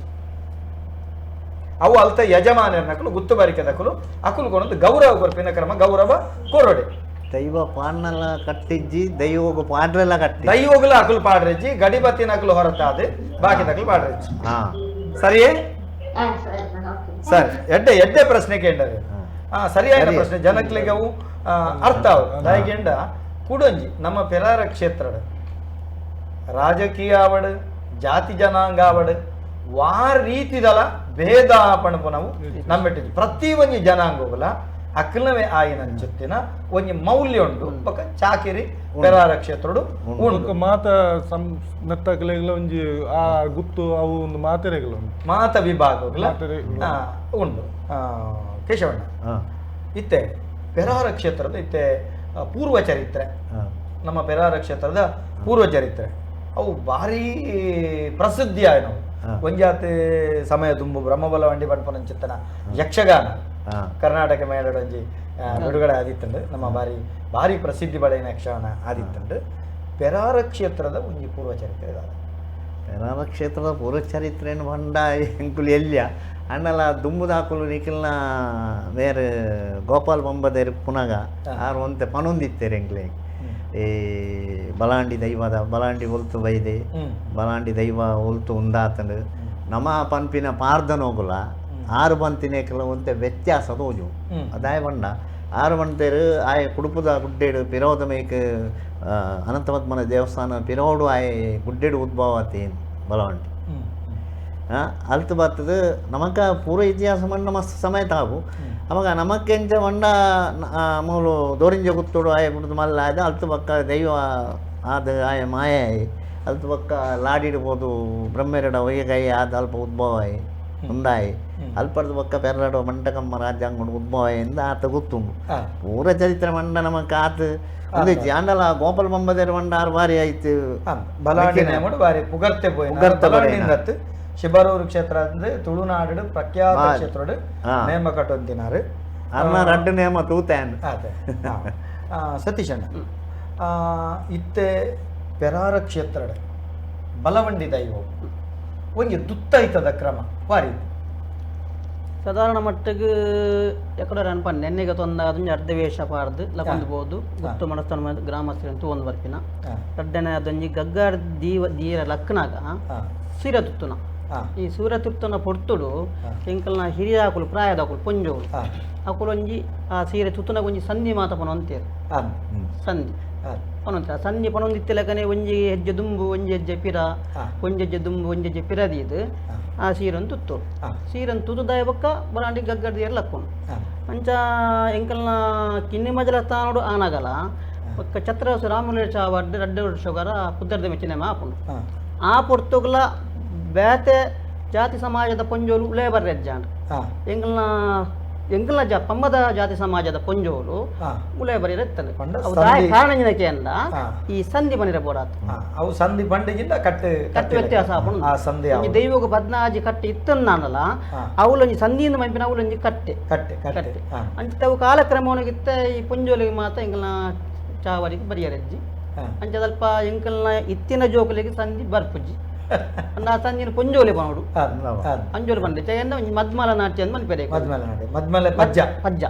ಅವು ಅಲ್ತ ಯಜಮಾನರನಕಲು ಗುತ್ತು ಬರಿಕೆದಕಲು ಅಕುಲು ಕೊನೊಂದು ಗೌರವ ಕೊರ್ಪಿನ ಕ್ರಮ ಗೌರವ ಕೊರೊಡೆ. ದೈವ ಪಾಡ್ನಲ ಕಟ್ಟಿಜ್ಜಿ, ದೈವಗು ಪಾಡ್ರೆಲ್ಲ ಕಟ್ಟಿ ದೈವಗುಲ ಅಕುಲು ಪಾಡ್ರೆಜ್ಜಿ, ಗಡಿಬತ್ತಿನ ಅಕಲು ಹೊರತಾದೆ ಬಾಕಿದಕಲು ಪಾಡ್ರೆಜ್ಜಿ. ಸರಿಯೇ ಸರಿ. ಎಡ್ಡೆ ಎಡ್ಡೆ ಪ್ರಶ್ನೆ ಕೇಂಡರೆ ಸರಿಯಾದ ಪ್ರಶ್ನೆ. ಜನಕ್ಲಿಗೆ ಅವು ಅರ್ಥ ಅವು ದಾಯಿಗೆಂಡ ಕೂಡೊಂಜಿ ನಮ್ಮ ಪೆರಾರ ಕ್ಷೇತ್ರದ ರಾಜಕೀಯ ಆವಡು ಜಾತಿ ಜನಾಂಗ ಆವಡು ವಾ ರೀತಿದಲ ಭೇದ ಪಣಪು ನಾವು ನಂಬಿಟ್ಟಿದ್ವಿ. ಪ್ರತಿ ಒಂಜಿ ಜನಾಂಗಗಳ ಅಕ್ಲವೇ ಆಯಿನಂಚಿತ್ತಿನ ಒಂಜಿ ಮೌಲ್ಯ ಉಂಡು. ಬೊಕ ಚಾಕಿರಿ ಪೆರಾರ ಕ್ಷೇತ್ರಡು ಉಂಡು. ಮಾತ ನತ್ತಕಲೆಗಳ ಒಂಜಿ ಆ ಗುತ್ತು ಅವು ಒಂದು ಮಾತೆರೆಗಳ ಉಂಡು, ಮಾತ ವಿಭಾಗಗಳ ಉಂಡು. ಕೇಶವಣ್ಣ, ಇತ್ತೆ ಪೆರಾರ ಕ್ಷೇತ್ರದ ಇತ್ತೆ ಪೂರ್ವ ಚರಿತ್ರೆ, ನಮ್ಮ ಪೆರಾರ ಕ್ಷೇತ್ರದ ಪೂರ್ವ ಚರಿತ್ರೆ ಅವು ಭಾರಿ ಪ್ರಸಿದ್ಧಿ ಆಯ್ನವು. ಒಂಜಾತಿ ಸಮಯ ದುಂಬು ಬ್ರಹ್ಮಬಲವಂಡಿ ಪನ್ಪುನಂಚಿತ್ತನ ಯಕ್ಷಗಾನ ಕರ್ನಾಟಕ ಮೇಳಡೊಂಜಿ ಬಿಡುಗಡೆ ಆದಿತ್ತುಂಡು. ನಮ್ಮ ಭಾರಿ ಭಾರಿ ಪ್ರಸಿದ್ಧಿ ಪಡೆಯಿನ ಯಕ್ಷಗಾನ ಆದಿತ್ತುಂಡು. ಪೆರಾರ ಕ್ಷೇತ್ರದ ಒಂಜಿ ಪೂರ್ವ ಚರಿತ್ರೆ. ಪೆರಾರ ಕ್ಷೇತ್ರದ ಪೂರ್ವ ಚರಿತ್ರೆಯನ್ನು ಬಂಡ ಎಂಕುಲು ಎಲ್ಯ ಅಣ್ಣಲ ದುಂಬುದಾಕುಲು ನಿಖಿಲ್ನ ಬೇರೆ ಗೋಪಾಲ್ ಬೊಂಬದೇರು ಪುನಗ ಆರು ಒಂತೆ ಪನೊಂದಿತ್ತೇರು ಎಂಕ್ಲೆ. ಈ ಬಲಾಂಡಿ ದೈವದ ಬಲಾಂಡಿ ಒಲ್ತು ಬೈದೆ ಬಲಾಂಡಿ ದೈವ ಒಲ್ತು ಉಂದಾತಂಡು ನಮ ಪನ್ಪಿನ ಪಾರ್ದನೋಗುಲ ಆರು ಬಂತಿನೇಕಲ ಒಂತೆ ವ್ಯತ್ಯಾಸ ತೋಜು. ಅದಾಯ ಬಂಡ ಆರು ಬಂತೇರು ಆಯ ಕುಡುಪುದ ಗುಡ್ಡೇಡು ಪಿರೋದ ಮೇಕ್ ಅನಂತಪದ್ಮನ ದೇವಸ್ಥಾನ ಪಿರೋಡು ಆಯ ಗುಡ್ಡೇಡು ಉದ್ಭವ ಆತೇನು ಬಲವಂಡಿ ಅಲ್ತು ಬರ್ತದೆ. ನಮಕ ಪೂರ್ವ ಇತಿಹಾಸ ಮಂಡ ಮಸ್ತ್ ಸಮಯ ತಾವು ಅವಾಗ ನಮಕ್ಕೆಂಚ ಮಂಡ ಮೂಲು ದೋರಿಂಜ ಗುತ್ತೋಡು ಆಯ ಬಿಡ್ದು ಮಲ್ಲ ಆಯ್ದ ಅಲ್ತು ಬಕ್ಕ ದೈವ ಆದ ಆಯ ಮಾಯ ಅಲ್ತು ಬಕ್ಕ ಲಾಡಿಡ್ಬೋದು ಬ್ರಹ್ಮೆರಡ ಒಯ್ಯಗೈ ಆದ ಅಲ್ಪ ಉದ್ಭವ ಆಯಿ ಉಂದಾಯಿ ಅಲ್ಪರ್ದು ಬಕ್ಕ ಪೆರಡೋ ಮಂಟಕಮ್ಮ ರಾಜ್ಯಾಂಗಣ ಉದ್ಭವ ಎಂದು ಆತ ಗೊತ್ತುಂಡು. ಪೂರ ಚರಿತ್ರೆ ಮಂಡ ನಮಕ್ ಆತ ಒಂದು ಜಾಂಡಲ ಗೋಪಾಲ ಬೊಂಬದೇರು ಮಂಡ ಆರು ಬಾರಿ ಆಯ್ತು. ಬಲಾಂಡಿ ಬಾರಿ ಪುಗರ್ತೆ ಪುಗರ್ತೆ ಶಿಬರೂರು ಕ್ಷೇತ್ರ ಅಂದ್ರೆ ತುಳುನಾಡು ಪ್ರಖ್ಯಾತ ಕ್ಷೇತ್ರ ನೇಮ ಕಟ್ಟೊಂತಿನಾರು ಅನ್ನ ರಡ್ಡು ನೇಮ ತೂತಾನ್. ಸತೀಶಣ್ಣ, ಇತ್ತೆ ಪೆರಾರ ಕ್ಷೇತ್ರ ಬಲವಂಡಿ ದೈವ ಒಂಜಿ ದುತ್ತೈತದ ಕ್ರಮ ವಾರಿ ಸಾಧಾರಣ ಮಟ್ಟಿಗೆ ಎಕಡೆ ಅನ್ಪನ್ ನೆನ್ನೆಗೆ ತೊಂದ ಅದೊಂದು ಅರ್ಧ ವೇಷ ಪಾರ್ದು ಲಕೊಂದು ಬೋದು ಗುತ್ತು ಮನಸ್ಥಾನ ಗ್ರಾಮಸ್ಥರು ಒಂದು ಬರ್ಪಿನ ರಡ್ಡನೆ ಅದೊಂಜಿ ಗಗ್ಗಾರ ದೀವ ದೀರ ಲಕ್ಕನಾಗ ಸೀರೆ ತುತ್ತುನ ಈ ಸೂರ್ಯ ತುತ್ತುನ ಪೊರ್ತುಡು ಎಂಕಲ್ನ ಹಿರಿಯಾಕುಲು ಪ್ರಾಯದಾಕುಲು ಪೊಂಜೋಳು ಅಕುಲು ಒಂಜಿ ಆ ಸೀರೆ ತುತ್ತುನ ಒಂಜಿ ಸಂಧಿ ಮಾತ ಪನೊಂತೇರು ಸಂಧಿ ಪನೊಂತ ಸಂಧಿ ಪನೊಂದಿತ್ತಲಕನೆ ಒಂಜಿ ಹೆಜ್ಜೆ ದುಂಬು ಒಂಜಿ ಹೆಜ್ಜೆ ಪಿರ ಒಂಜಿ ಹೆಜ್ಜೆ ದುಂಬು ಒಂಜಿ ಹೆಜ್ಜೆ ಪಿರದೀದು ಆ ಸೀರೆನ್ ತುತ್ತು ಸೀರೆನ್ ತುತ್ತುದಾಯ ಬೊಕ್ಕ ಬಲಾಂಡಿ ಗಗ್ಗರ್ದಿಯರ್ ಲಕ್ಕೊಂಡು ಅಂಚ ಎಂಕಲ್ನ ಕಿನ್ನಿ ಮಜಲ ಸ್ಥಾನೋಡು ಆನಗಲ ಬೊಕ್ಕ ಛತ್ರವಸ ರಾಮುಲೇಶ ಚಾವಡ್ ರಡ್ಡು ವರ್ಷಗರ ಪುದ್ದರ್ದ ಮೆಚ್ಚಿನ ಆಪುಂಡು. ಆ ಪೊರ್ತುಗ್ಲ ಬೇತೆ ಜಾತಿ ಸಮಾಜದ ಪೊಂಜೋಲು ಉಲೇ ಬರ್ರೆಜ್ಜಾಂಡ್. ಎಂಕಲ್ನ ಎಂಕಲ್ನ ಜಾ ಪಮ್ಮದ ಜಾತಿ ಸಮಾಜದ ಪೊಂಜೋಲು ಉಲೇ ಬರಿಯರೆ ಇತ್ತಂದೆ. ಕಾರಣ ಏನಕ್ಕೆ ಅಂದ ಈ ಸಂಧಿ ಬನಿರ ಬೋಡಾತು. ಅವು ಸಂಧಿ ಬಂಡಿಗಿಂತ ಕಟ್ಟು ಕಟ್ಟು ವ್ಯತ್ಯಾಸ ಆಪುಂಡು. ಸಂಧಿ ದೈವಗ ಪದ್ನಾಜಿ ಕಟ್ಟೆ ಇತ್ತನ್ನಾನಲ್ಲ ಅವಲೊಂಜಿ ಸಂಧಿಯಿಂದ ಮಂಪಿನ ಅವಲೊಂಜಿ ಕಟ್ಟೆ ಕಟ್ಟೆ ಕಟ್ಟೆ ಅಂಚಿತ ಅವು ಕಾಲಕ್ರಮವನಿಗಿತ್ತ ಈ ಪೊಂಜೋಲಿಗೆ ಮಾತ್ರ ಎಂಕಲ್ನ ಚಾವರಿಗೆ ಬರಿಯರೆಜ್ಜಿ. ಅಂಚ ಸ್ವಲ್ಪ ಎಂಕಲ್ನ ಇತ್ತಿನ ಜೋಕುಲಿಗೆ ಸಂಧಿ ಬರ್ಪುಜ್ಜಿ. ಆ ಸಂಧಿನ ಪೊಂಜೋಲೆ ಬನೋಡು ಅಂಜೋಲು ಬಂಡೆ ಚೈನ ಮದ್ಮಲ ನಾಟ್ಯ ಅಂತ ಮನ್ಪೆರೆ. ಮದ್ಮಲ ನಾಟ್ಯ ಮದ್ಮಲೆ ಪಜ್ಜ ಪಜ್ಜ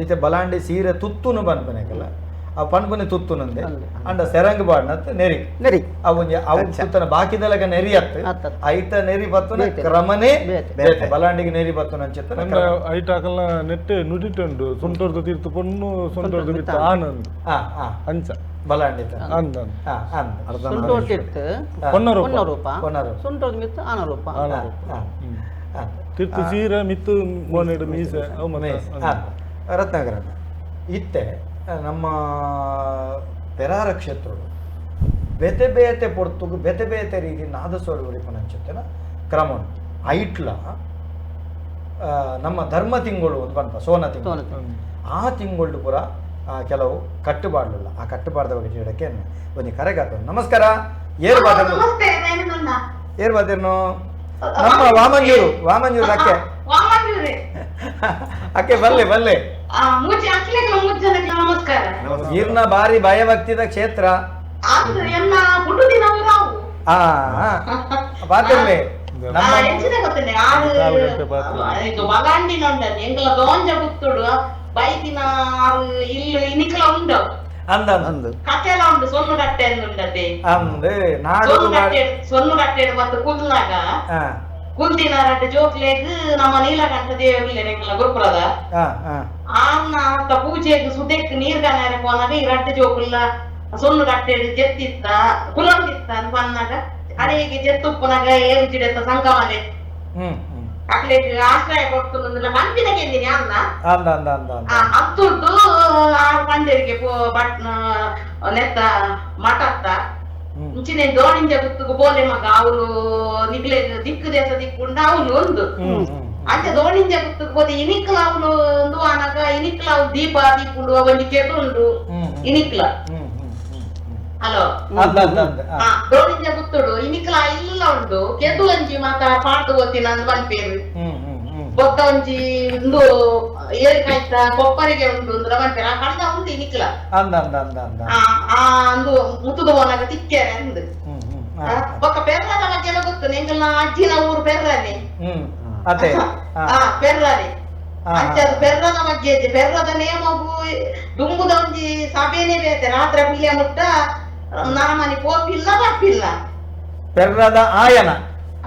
ಇತ್ತೆ ಬಲಾಂಡಿ ಸೀರೆ ತುತ್ತುನು ಪನ್ಪನೆಕಲ್ಲ ಆ ಪನ್ಪನೆ ತುತ್ತುನಂದೆ ಅಂಡ ಸೆರಂಗ್ ಬಾಡ್ನತ್ ನೆರಿ ನೆರಿ ಅವು ಒಂಜಿ ಅವು ತುತ್ತನ ಬಾಕಿದಲಗ ನೆರಿ ಅತ್ತು ಐತ ನೆರಿ ಬತ್ತುನ ಕ್ರಮನೇ ಬೇತೆ. ಬಲಾಂಡಿಗೆ ನೆರಿ ಬತ್ತುನ ಅಂಚಿತ್ತನ ಐಟ ಹಾಕಲ್ನ ನೆಟ್ಟೆ ನುಡಿಟುಂಡು ಸೊಂಟೊರ್ದು ತೀರ್ತು ಪೊಣ್ಣು ಸೊಂಟೊರ್ದು ಮಿತ್ತ ಆನಂದ್ ಅಂಚ ಬಲಾಂಡಿತ ಅಂದ ಸುಂಟೋರ್ತಿತ್ತು ಪೊನ್ನರೂಪ ಸುಂಟೋರ್ದು ಮಿತ್ತು ಆನರೂಪ ತೀರ್ತು ಸೀರೆ ಮಿತ್ತು ಮೋನೆಡು ಮೀಸೆ ರತ್ನಾಕರ. ಇತ್ತೆ ನಮ್ಮ ಪೆರಾರ ಕ್ಷೇತ್ರಡು ಬೇತೆ ಬೇತೆ ಪೊರ್ತುಗು ಬೇತೆ ಬೇತೆ ರೀತಿ ನಾದಸ್ವರ ಉರಿಪನಂಚಿತ್ತಿನ ಕ್ರಮ ಐಟ್ಲ ನಮ್ಮ ಧರ್ಮ ತಿಂಗಳು ಒಂದು ಬಂತ ಸೋನ ತಿಂಗಳು. ಆ ತಿಂಗಳು ಪೂರ ಕೆಲವು ಕಟ್ಟುಪಾಡಲಿಲ್ಲ. ಆ ಕಟ್ಟುಪಾಡದ ಬಗ್ಗೆ ಹೇಳಕ್ಕೆ ಒಂದು ಕರೆಗಾತ. ನಮಸ್ಕಾರ, ಏರ್ ಬಾತಿರ್ನು ಏರ್ ಬಾತಿರ್ನು ನಮ್ಮ ವಾಮಂಜೂರು ವಾಮಂಜೂರು ಅಕ್ಕೆ ಅಕ್ಕೆ ಬಲ್ಲೆ ಬಲ್ಲೆ. ಈರ್ನ ಬಾರಿ ಭಯಭಕ್ತಿದ ಕ್ಷೇತ್ರ. ಬಾತಿರ್ಲಿ ಕುಲ್ದಿನ ರಡ್ಡು ಜೋಕ್ಲೆಗ್ ನಮ್ಮ ನೀಲಕಂಠ ದೇವರ್ಲೆನೆಂಕಲ ಗುರುಪುರದ ಆನ್ನ ಅತ್ತ ಪೂಜೆಗ್ ಸುದೆಕ್ ನೀರ್ ಗನಾರ ಪೋನಾಗ ಈ ರಡ್ಡು ಜೋಕುಲ್ಲ ಸೊನ್ನು ಕಟ್ಟೆಡ್ ಜೆತ್ತಿತ್ತ ಕುಲಂದಿತ್ತ ಅಂತ ಬಂದಾಗ ಅಡೆಗೆ ಜೆತ್ತುಪ್ಪುನಾಗ ಏರು ಜಿಡೆತ್ತ ಸಂಗಮನೆ ಅಕ್ಲೆಗ್ ಆಶ್ರಯ ಕೊಡ್ತುಂದಿಲ್ಲ ಪಂಪಿನ ಕೆಂದಿನಿ ಅನ್ನ ಅತ್ತುರ್ದು ಆರು ಪಂಡರಿಗೆ ಬಟ್ ನೆತ್ತ ಮಠತ್ತ ಇಂಚಿನ ದೋಣಿಂಜ ಗುತ್ತುಗು ಬೋಲೆ ಮಗ ಅವನು ನಿಗ್ಲೆ ದಿಕ್ಕು ದೇಶ ದಿಕ್ಕುಂಡ ಅವನು ಒಂದು ಅಂಚ ದೋಣಿಂಜ ಗುತ್ತುಗು ಬೋದೆ ಇನಿಕ್ಲ ಅವನು ಒಂದು ಆನಾಗ ಇನಿಕ್ಲ ಅವ್ ದೀಪ ದೀಪುಂಡು ಒಂಜಿ ಕೆದುಂಡು ಇನಿಕ್ಲ ಹಲೋ ದೋಣಿಂಜ ಗುತ್ತುಡು ಇನಿಕ್ಲ ಇಲ್ಲ ಉಂಡು ಕೆದು ಒಂಜಿ ಮಾತ ಪಾಡ್ದು ಗೊತ್ತಿನ ಅಂದ್ ಪನ್ಪೇರು ಬೊಕ್ಕ ಒಂಜಿ ಉಂದು ಏರ್ಕಾಯ್ತ ಕೊಪ್ಪರಿಗೆ ಉಂಡು ಅಂದ್ರ ಪನ್ಪೇರು ಆ ಕಂಡ ಉಂಡು ಇನಿಕ್ಲ ಅಂದು ಮುತ್ತುದು ಹೋನಾಗ ತಿಕ್ಕೇರೆ ಅಂದು ಬೊಕ್ಕ ಪೆರ್ರದ ಬಗ್ಗೆ ಎಲ್ಲ ಗೊತ್ತು ನಿಂಗಲ್ನ ಅಜ್ಜಿನ ಊರು ಪೆರ್ರನೆ ಪೆರ್ರನೆ ಅಂಚ ಅದು ಪೆರ್ರದ ಬಗ್ಗೆ ಪೆರ್ರದ ನೇಮಗು ದುಂಬುದ ಒಂಜಿ ಸಭೆನೇ ಬೇತೆ ರಾತ್ರಿ ಪುಲ್ಯ ಮುಟ್ಟ ನಾಮನಿ ಪೋಪಿಲ್ಲ ಬರ್ಪಿಲ್ಲ ಪೆರ್ರದ ಆಯನ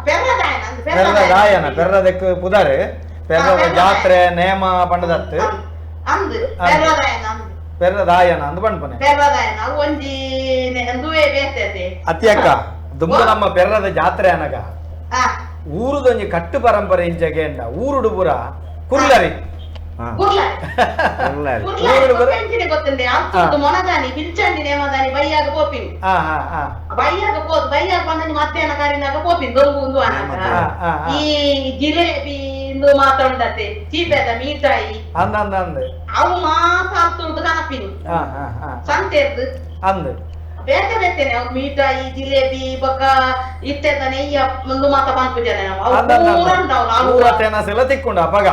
ಪೆರ್ರದ ಆಯನ ಪೆರ್ರದಕ್ಕೆ ಪುದಾರೆ ಪೆರ್ರದ ಜಾತ್ರೆ ನೇಮ ಪಂಡದತ್ತು ಅಂದು ಪೆರ್ರದಾಯನ ಪೆರ್ರದಾಯನ ಅಂದು ಪಂಡ್ಪನೆ ಪೆರ್ರದಾಯನ ಒಂಜಿ ಅಂದುವೇ ಬೇತೆ ಅತ್ಯಕ್ಕ ದುಂಬು ನಮ್ಮ ಪೆರ್ರದ ಜಾತ್ರೆ ಅನಗ ಊರುದೊಂಜಿ ಕಟ್ಟು ಪರಂಪರೆ ಇಂಚಗೆ ಊರುಡು ಪೂರ ಕುರ್ಲರಿ ಮೊನದಾನಿ ಬಿಲ್ಚಂಡಿ ನೇಮದಾನಿ ಬೈಯಾಗ ಪೋಪಿನ್ ಬೈಯಾಗ ಪೋದ್ ಬೈಯಾಗ ಬಂದ ಮಧ್ಯಾಹ್ನ ಕಾರಿನಾಗ ಪೋಪಿನ್ ದೊಂಬು ಒಂದು ಈ ಜಿಲೇಬಿ ಇಂದು ಮಾತಾಡತೆ ಚೀಪೆದ ಮೀಟಾಯಿ ಅವು ಮಾತಾಡ್ತುಂದು ಕನಪಿನ್ ಸಂತೆರ್ದು ಅಂದು ಬೇತೆ ಬೇತೆನೆ ಅವು ಮೀಟಾಯಿ ಜಿಲೇಬಿ ಬೊಕ್ಕ ಇತ್ತೆದ ನೆಯ್ಯ ಒಂದು ಮಾತ ಪನ್ಪು ಜನ ಅವು ತಿಕ್ಕೊಂಡ ಅಪಗ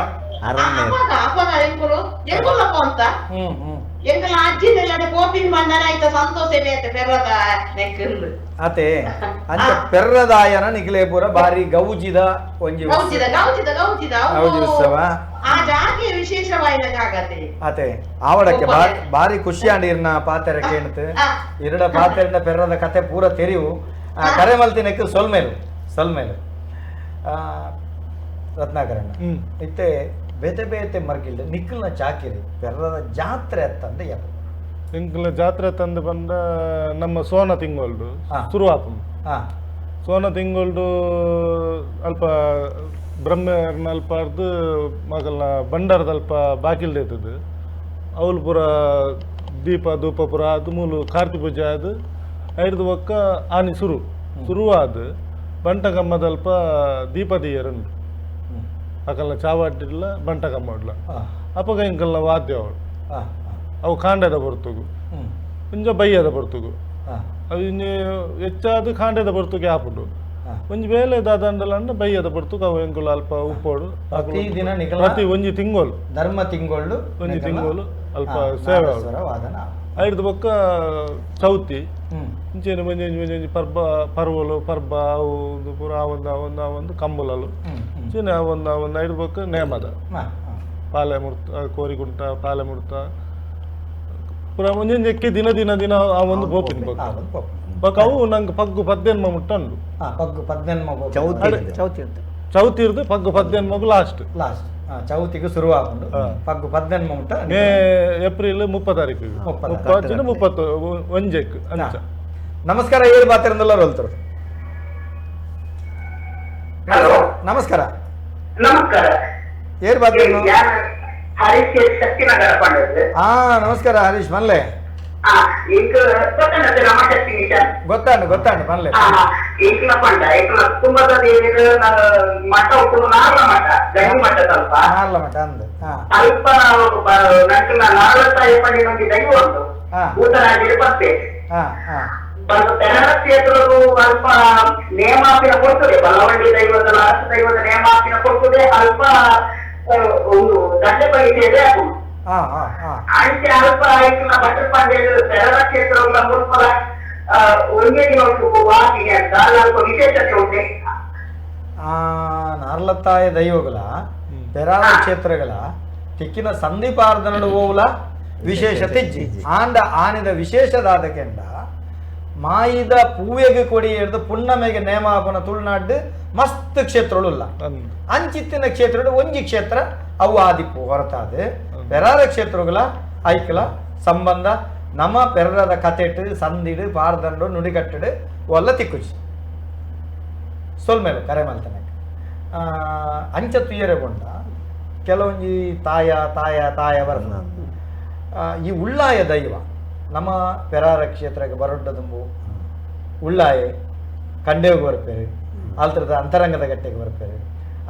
ಅಪಗ ಅಪಗ ಎಂಕುಲು ಎಂಕುಲ್ಲಪ್ಪ ಅಂತ ಎಂಕಲ ಅಜ್ಜಿನೆಲ್ಲ ಕೋಪಿನ್ ಬಂದನ ಆಯ್ತ ಸಂತೋಷ ಬೇತೆ ಪೆರ್ರದ ನೆಕ್ಕಂದು ಅತೆ ಅಂಚ ಪೆರ್ರದಾಯನ ನಿಖಿಲೇಪುರ ಬಾರಿ ಗೌಜಿದ ಒಂಜಿ ಗೌಜಿದ ಗೌಜಿದ ಗೌಜಿದ ಗೌಜಿ ಉತ್ಸವ ಆ ಜಾಗೆ ವಿಶೇಷವಾಯಿನ ಜಾಗತೆ ಅತೆ ಆವಡಕ್ಕೆ ಬಾರಿ ಖುಷಿ ಆಂಡ್ ಇರ್ನ ಪಾತೆರ ಕೇಳ್ತು ಇರಡ ಪಾತೆರನ ಪೆರ್ರದ ಕತೆ ಪೂರ ತೆರಿವು ಕರೆ ಮಲ್ತಿನಕ್ಕೆ ಸೊಲ್ಮೇಲು ಸೊಲ್ಮೇಲು ರತ್ನಾಕರಣ್ಣ ಇತ್ತೆ ಬೇತೆ ಬೇತೆ ಮರ್ಗಿಲ್ದ ನಿಕ್ಕಲ್ನ ಚಾಕಿರಿ ಪೆರ್ರದ ಜಾತ್ರೆ ಅಂತಂದೆ ಯಪ್ಪ ಎಂಕಲ್ನ ಜಾತ್ರೆ ತಂದು ಬಂದ ನಮ್ಮ ಸೋನ ತಿಂಗೊಲ್ಡು ಶುರು ಆಪುಂಡು. ಸೋನ ತಿಂಗೊಲ್ಡು ಅಲ್ಪ ಬ್ರಹ್ಮರ್ನ ಅಲ್ಪ ಅರ್ದು ಮಗಲ್ನ ಬಂಡಾರದ ಅಲ್ಪ ಬಾಕಿಲ್ದ ಇತ್ತದು ಅವಳು ಪೂರ ದೀಪ ಧೂಪ ಪೂರ ಅದು ಮೂಲು ಕಾರ್ತಿ ಪೂಜೆ ಆದ್ ಐಡ್ದು ಬೊಕ್ಕ ಆನಿ ಸುರು ಸುರುವಾದ್ ಬಂಟಕಮ್ಮದಲ್ಪ ದೀಪ ದೀಯರುಂಡು ಅಕಲ್ನ ಚಾವಾಟಿಡ್ಲ ಬಂಟಕಮ್ಮ ಉಡ್ಲ ಅಪಗ ಎಂಕಲ್ನ ವಾದ್ಯ ಅವಳು ಅವು ಕಾಂಡದ ಬರ್ತುಗು ಒಂಜ ಬಯ್ಯದ ಬರ್ತುಗು ಅವು ಇಂಜೆ ಹೆಚ್ಚಾದ ಕಾಂಡದ ಬರ್ತುಗೆ ಆಪುಂಡು ಒಂಜಿ ವೇಳೆ ದಾದಂಡಲ ಬಯ್ಯದ ಬರ್ತುಗು ಅವು ಎಂಕುಲು ಅಲ್ಪ ಉಪ್ಪೋಡು ಪ್ರತಿದಿನ ಪ್ರತಿ ಒಂಜಿ ತಿಂಗಳು ಧರ್ಮ ತಿಂಗಳು ಒಂಜಿ ತಿಂಗಳು ಅಲ್ಪ ಸೇವೆ ಐಡ್ದು ಬೊಕ್ಕ ಚೌತಿ ಇಂಚೆನೆ ಒಂಜಿ ಒಂಜಿ ಒಂಜಿ ಪರ್ಬ ಪರ್ವಲು ಪರ್ಬ ಅವು ಪೂರ ಆವೊಂದು ಆವೊಂದು ಆವೊಂದು ಕಂಬುಲಲು ಇಂಚೆನೆ ಆವೊಂದು ಆವೊಂದು ಐಡ್ದು ಬೊಕ್ಕ ನೇಮದ ಪಾಲೆ ಮುರ್ತ ಕೋರಿಗುಂಟ ಪಾಲೆ ಮುರ್ತ ಪೂರ ಒಂಜೊಂಜಕ್ಕೆ ದಿನ ದಿನ ದಿನ ಆ ಒಂದು ಪೋಪಿನ ಬೊಕ್ಕ ಬೊಕ್ಕ ಅವು ನಂಗೆ ಪಗ್ಗು ಪದ್ದೆನ್ಮ ಮುಟ್ಟಂಡು ಪಗ್ಗು ಪದ್ದೆನ್ಮ ಚೌತಿ ಚೌತಿ ಇರ್ದು ಪಗ್ಗು ಪದ್ದೆನ್ಮಗು ಲಾಸ್ಟ್ ಲಾಸ್ಟ್ ಚೌತಿಗೆ ಶುರುವಾಕೊಂಡು ಪಗ್ಗು ಪದ್ದೆನ್ಮ ಮುಟ್ಟ ಮೇ ಏಪ್ರಿಲ್ 30 ತಾರೀಕು 30 31 ಅಂಚ. ನಮಸ್ಕಾರ, ಏಳು ಬಾತಿರಂದಲ್ಲ ರೋಲ್ತರು. ಹಲೋ, ನಮಸ್ಕಾರ. ನಮಸ್ಕಾರ. ಏರ್ ಬಾತಿರನು? ಹರೀಶ್ ಶಕ್ತಿನಗರ ಪಂಡದ್ದು. ಹಾ ನಮಸ್ಕಾರ ಹರೀಶ್, ಮನ್ಲೆ ಗೊತ್ತಾಂಡು ಗೊತ್ತಾಂಡು ಮನ್ಲೆ ಏಕಲ ಪಂಡ ಏಕಲ ಕುಟುಂಬದ ದೇವಿನ ಮಠ ಉಪ್ಪುನು ನಾರ್ಲ ಮಠ ಗಣಿ ಮಠ ಸ್ವಲ್ಪ ನಾರ್ಲ ಮಠ ಅಂದ ಅಲ್ಪ ನಂಗೆ ನಾರ್ಲ ತಾಯಿ ಪಂಡಿನ ಒಂಜಿ ದೈವ ಉಂಟು ಭೂತರಾಜರು ಪತ್ತೆ ಕ್ಷೇತ್ರದ್ದು ಅಲ್ಪ ನೇಮಾಪಿನ ಕೊಡ್ತದೆ ಬಲವಂಡಿ ದೈವದ ಅರಸ ದೈವದ ನೇಮಾಪಿನ ಕೊಡ್ತದೆ ಅಲ್ಪ ಒಂದು ದಂಡೆ ಬಗೆದೆ ಅಂಚೆ ಅಲ್ಪ ಐಕ್ಲ ಭಟ್ರ ಪಾಂಡೆ ಪೆರರ ಕ್ಷೇತ್ರ ಮುಲ್ಪಲ ಒಂದೇ ದಿನ ವಾಕಿಗೆ ಅಂತ ಅಲ್ಪ ವಿಶೇಷತೆ ಉಂಟೆ. ಆ ನಾರ್ಲತ್ತಾಯ ದೈವಗಳ ಪೆರಾರ ಕ್ಷೇತ್ರಗಳ ತಿಕ್ಕಿನ ಸಂದೀಪಾರ್ಧನಡು ಹೋಗುಲ ವಿಶೇಷತೆ ಆಂಡ ಆನಿದ ವಿಶೇಷದಾದ ಕೆಂಡ ಮಾಯಿದ ಪೂವೆಗೆ ಕೊಡಿ ಹಿಡಿದು ಪುಣ್ಣಮೆಗೆ ನೇಮಾಪನ ತುಳುನಾಡು ಮಸ್ತ್ ಕ್ಷೇತ್ರಗಳು ಅಂಚಿತ್ತಿನ ಕ್ಷೇತ್ರ ಒಂಜಿ ಕ್ಷೇತ್ರ ಅವು ಆದಿಪ್ಪು ಹೊರತಾದ ಪೆರಾರ ಕ್ಷೇತ್ರಗಳ ಐಕ್ಲ ಸಂಬಂಧ ನಮ್ಮ ಪೆರರದ ಕತೆಟ್ಟು ಸಂದಿಡು ಪಾರ್ದಂಡು ನುಡಿಗಟ್ಟಡು ಒಲ್ಲ ತಿಕ್ಕುಚಿ ಸೊಲ್ಮೇಲು ಕರೆ ಮಲ್ತನಕ್ಕೆ ಅಂಚ ತುಯ್ಯರೆಗೊಂಡ ಕೆಲವೊಂಜಿ ತಾಯ ತಾಯ ತಾಯ ಬರ್ನ ಈ ಉಳ್ಳಾಯ ದೈವ ನಮ್ಮ ಪೆರಾರ ಕ್ಷೇತ್ರಕ್ಕೆ ಬರೊಡ್ಡದುಂಬು ಉಳ್ಳಾಯೆ ಕಂಡೇವು ಬರ್ಪೇರು ಆಲ್ತ್ರದ ಅಂತರಂಗದ ಗಟ್ಟೆಗೆ ಬರ್ಪೇರು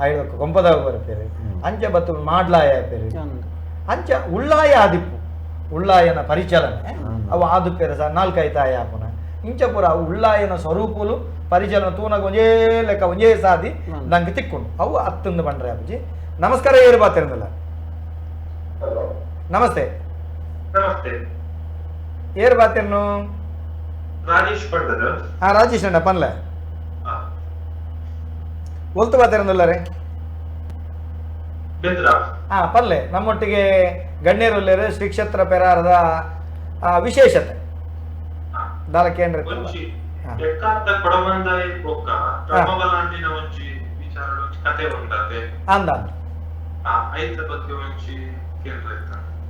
ಆಯ್ದಕ್ಕೆ ಕೊಂಪದಾಗ ಬರ್ಪೇರು ಅಂಚೆ ಬತ್ತು ಮಾಡ್ಲಾಯ ಪೇರು ಅಂಚ ಉಳ್ಳಾಯ ಆದಿಪ್ಪು ಉಳ್ಳಾಯನ ಪರಿಚಲನೆ ಅವು ಆದುಪ್ಪೇರ ಸಹ ನಾಲ್ಕೈ ತಾಯ ಆಪುನ ಇಂಚ ಪೂರ ಉಳ್ಳಾಯನ ಸ್ವರೂಪುಲು ಪರಿಚಲನೆ ತೂನಗ ಒಂಜೇ ಲೆಕ್ಕ ಒಂಜೇ ಸಾದಿ ನಂಗೆ ತಿಕ್ಕೊಂಡು ಅವು ಅತ್ತಂದು ಬಂಡ್ರೆ ಅಪ್ಪಾಜಿ. ನಮಸ್ಕಾರ, ಏರು ಬಾತಿರಂದಲ್ಲ. ನಮಸ್ತೆ. ನಮಸ್ತೆ. ಏರು ಬಾತಿರ್ನು? ರಾಜೇಶ್ ಪಂಡದ. ಹಾ ರಾಜೇಶ್ ಅಣ್ಣ ಪನ್ಲೆ ಒಲ್ತು ಬಾತಿರಂದಲ್ಲ ರೇ? ಹಾ ಪಲ್ಲೆ. ನಮ್ಮೊಟ್ಟಿಗೆ ಗಣ್ಯರುಲ್ಲೇರು ಶ್ರೀ ಕ್ಷೇತ್ರ ಪೆರಾರದ ವಿಶೇಷತೆ ದಾಲಕೇಂದ್ರ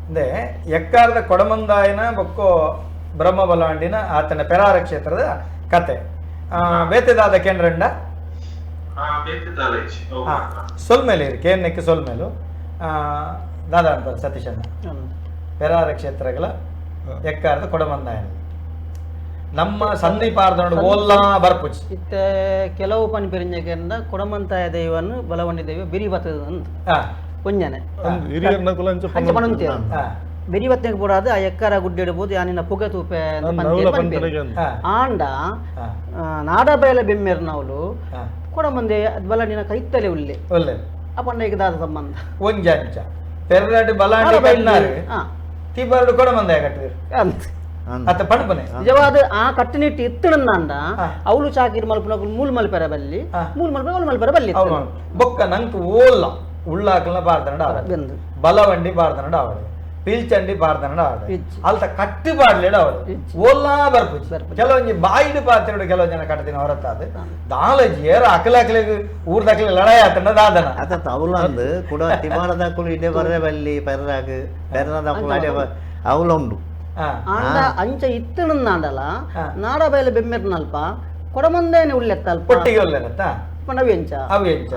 ಅಂದೆ ಎಕ್ಕಾರದ ಕೊಡಮಂದಾಯನ ಬೊಕ್ಕೋ ಬ್ರಹ್ಮಬಲಾಂಡಿನ ಆತನ ಪೆರಾರ ಕ್ಷೇತ್ರದ ಕತೆ ಬೇತೆದಾದ ಕೇಂದ್ರಂಡ ಸೊಲ್ಮೇಲೆ ಇರು ಕೇನ್ನಕ್ಕೆ ಸೊಲ್ಮೇಲು ದಾದಾ ಅಂತಾರೆ ಸತೀಶಣ್ಣ ಪೆರಾರ ಕ್ಷೇತ್ರಗಳ ಎಕ್ಕಾರದ ಕೊಡಮಂದಾಯನ ನಮ್ಮ ಸಂದೀಪಾರ್ದನೋಡು ಓಲ್ಲಾ ಬರ್ಪುಚಿ ಇತ್ತೆ ಕೆಲವು ಪನಿ ಪೆರಿಂಜಕೆಂದ ಕೊಡಮಂತಾಯ ದೈವನು ಬಲವಂಡಿ ದೈವ ಬಿರಿ ಬತ್ತದ ಅಂತ ಒಂಜನೆ ಬೆರಿ ಬತ್ತನೆಗೆ ಬೋಡಾದ ಆ ಎಕ್ಕಾರ ಗುಡ್ಡೆ ಇಡ್ಬೋದು ಯಾನಿನ ಪುಗೆ ತೂಪೆ ಆಂಡ ನಾಡಬಯಲ ಬೆಮ್ಮೆರ್ನವಳು ಕೊಡಮಂದೆ ಬಲಂಡಿನ ಕೈತಲೆ ಉಲ್ಲೆ ಒಲ್ಲೆ ಅಪಂಡ ಈಗ ದಾದ ಸಂಬಂಧ ಒಂಜಂಚ ಪೆರಡು ಬಲಾಂಡಿ ಕಣ್ಣಾರು ತಿಬರಡು ಕೊಡಮಂದೆ ಕಟ್ಟಿದ್ರು ಅಂತ ಅತ್ತ ಪಣಪನೆ ನಿಜವಾದ ಆ ಕಟ್ಟುನಿಟ್ಟು ಇತ್ತಣಂದ ಅವಳು ಚಾಕಿರ್ ಮಲ್ಪನ ಮೂಲ್ ಮಲ್ಪೆರ ಬಲ್ಲಿ ಮೂಲ್ ಮಲ್ಪೆ ಅವಳು ಮಲ್ಪೆರ ಬಲ್ಲಿ ಬೊಕ್ಕ ನಂಕ್ ಓಲ್ಲ ಉಳ್ಳಾಕಲ್ನ ಬಾರ್ದನಡ ಬಲವಂಡಿ ಬಾರ್ದನಡ ಅವಳು ಪೀಲ್ಚಂಡಿ ಬಾರ್ದನಡ ಅವಳು ಅಲ್ತ ಕಟ್ಟು ಬಾಡ್ಲೇಡ ಅವಳು ಓಲ್ಲಾ ಬರ್ಪುಚಿ ಕೆಲವೊಂಜಿ ಬಾಯಿಡು ಪಾತಿರುಡು ಕೆಲವು ಜನ ಕಟ್ಟದಿನ ಹೊರತಾದ ದಾಲಜಿ ಏರ ಅಕಲ ಅಕಲಿಗೆ ಊರ್ದಕಲೆ ಲಡಾಯಿ ಆತಂಡ ದಾದನ ಅತ್ತ ಅವಳಂದು ಕೂಡ ತಿಮಾರದಾಕುಲು ಇಡೆ ಬರ್ರೆ ಬಲ್ಲಿ ಪೆರ್ರಾಗ ಪೆರ್ರದಾಕುಲು ಅಡೆ ಅವಳುಂಡು ಆಂಡ ಅಂಚ ಇತ್ತಣಂದಾಂಡಲ ನಾಡಬಯಲ ಬೆಮ್ಮೆರ್ನಲ್ಪ ಕೊಡಮಂದೇನೆ ಉಲ್ಲೆತ್ತ ಅಲ್ಪ ಒಟ್ಟಿಗೆ ಉಲ್ಲೆತ್ತ ಅವು ಎಂಚ ಅವು ಎಂಚ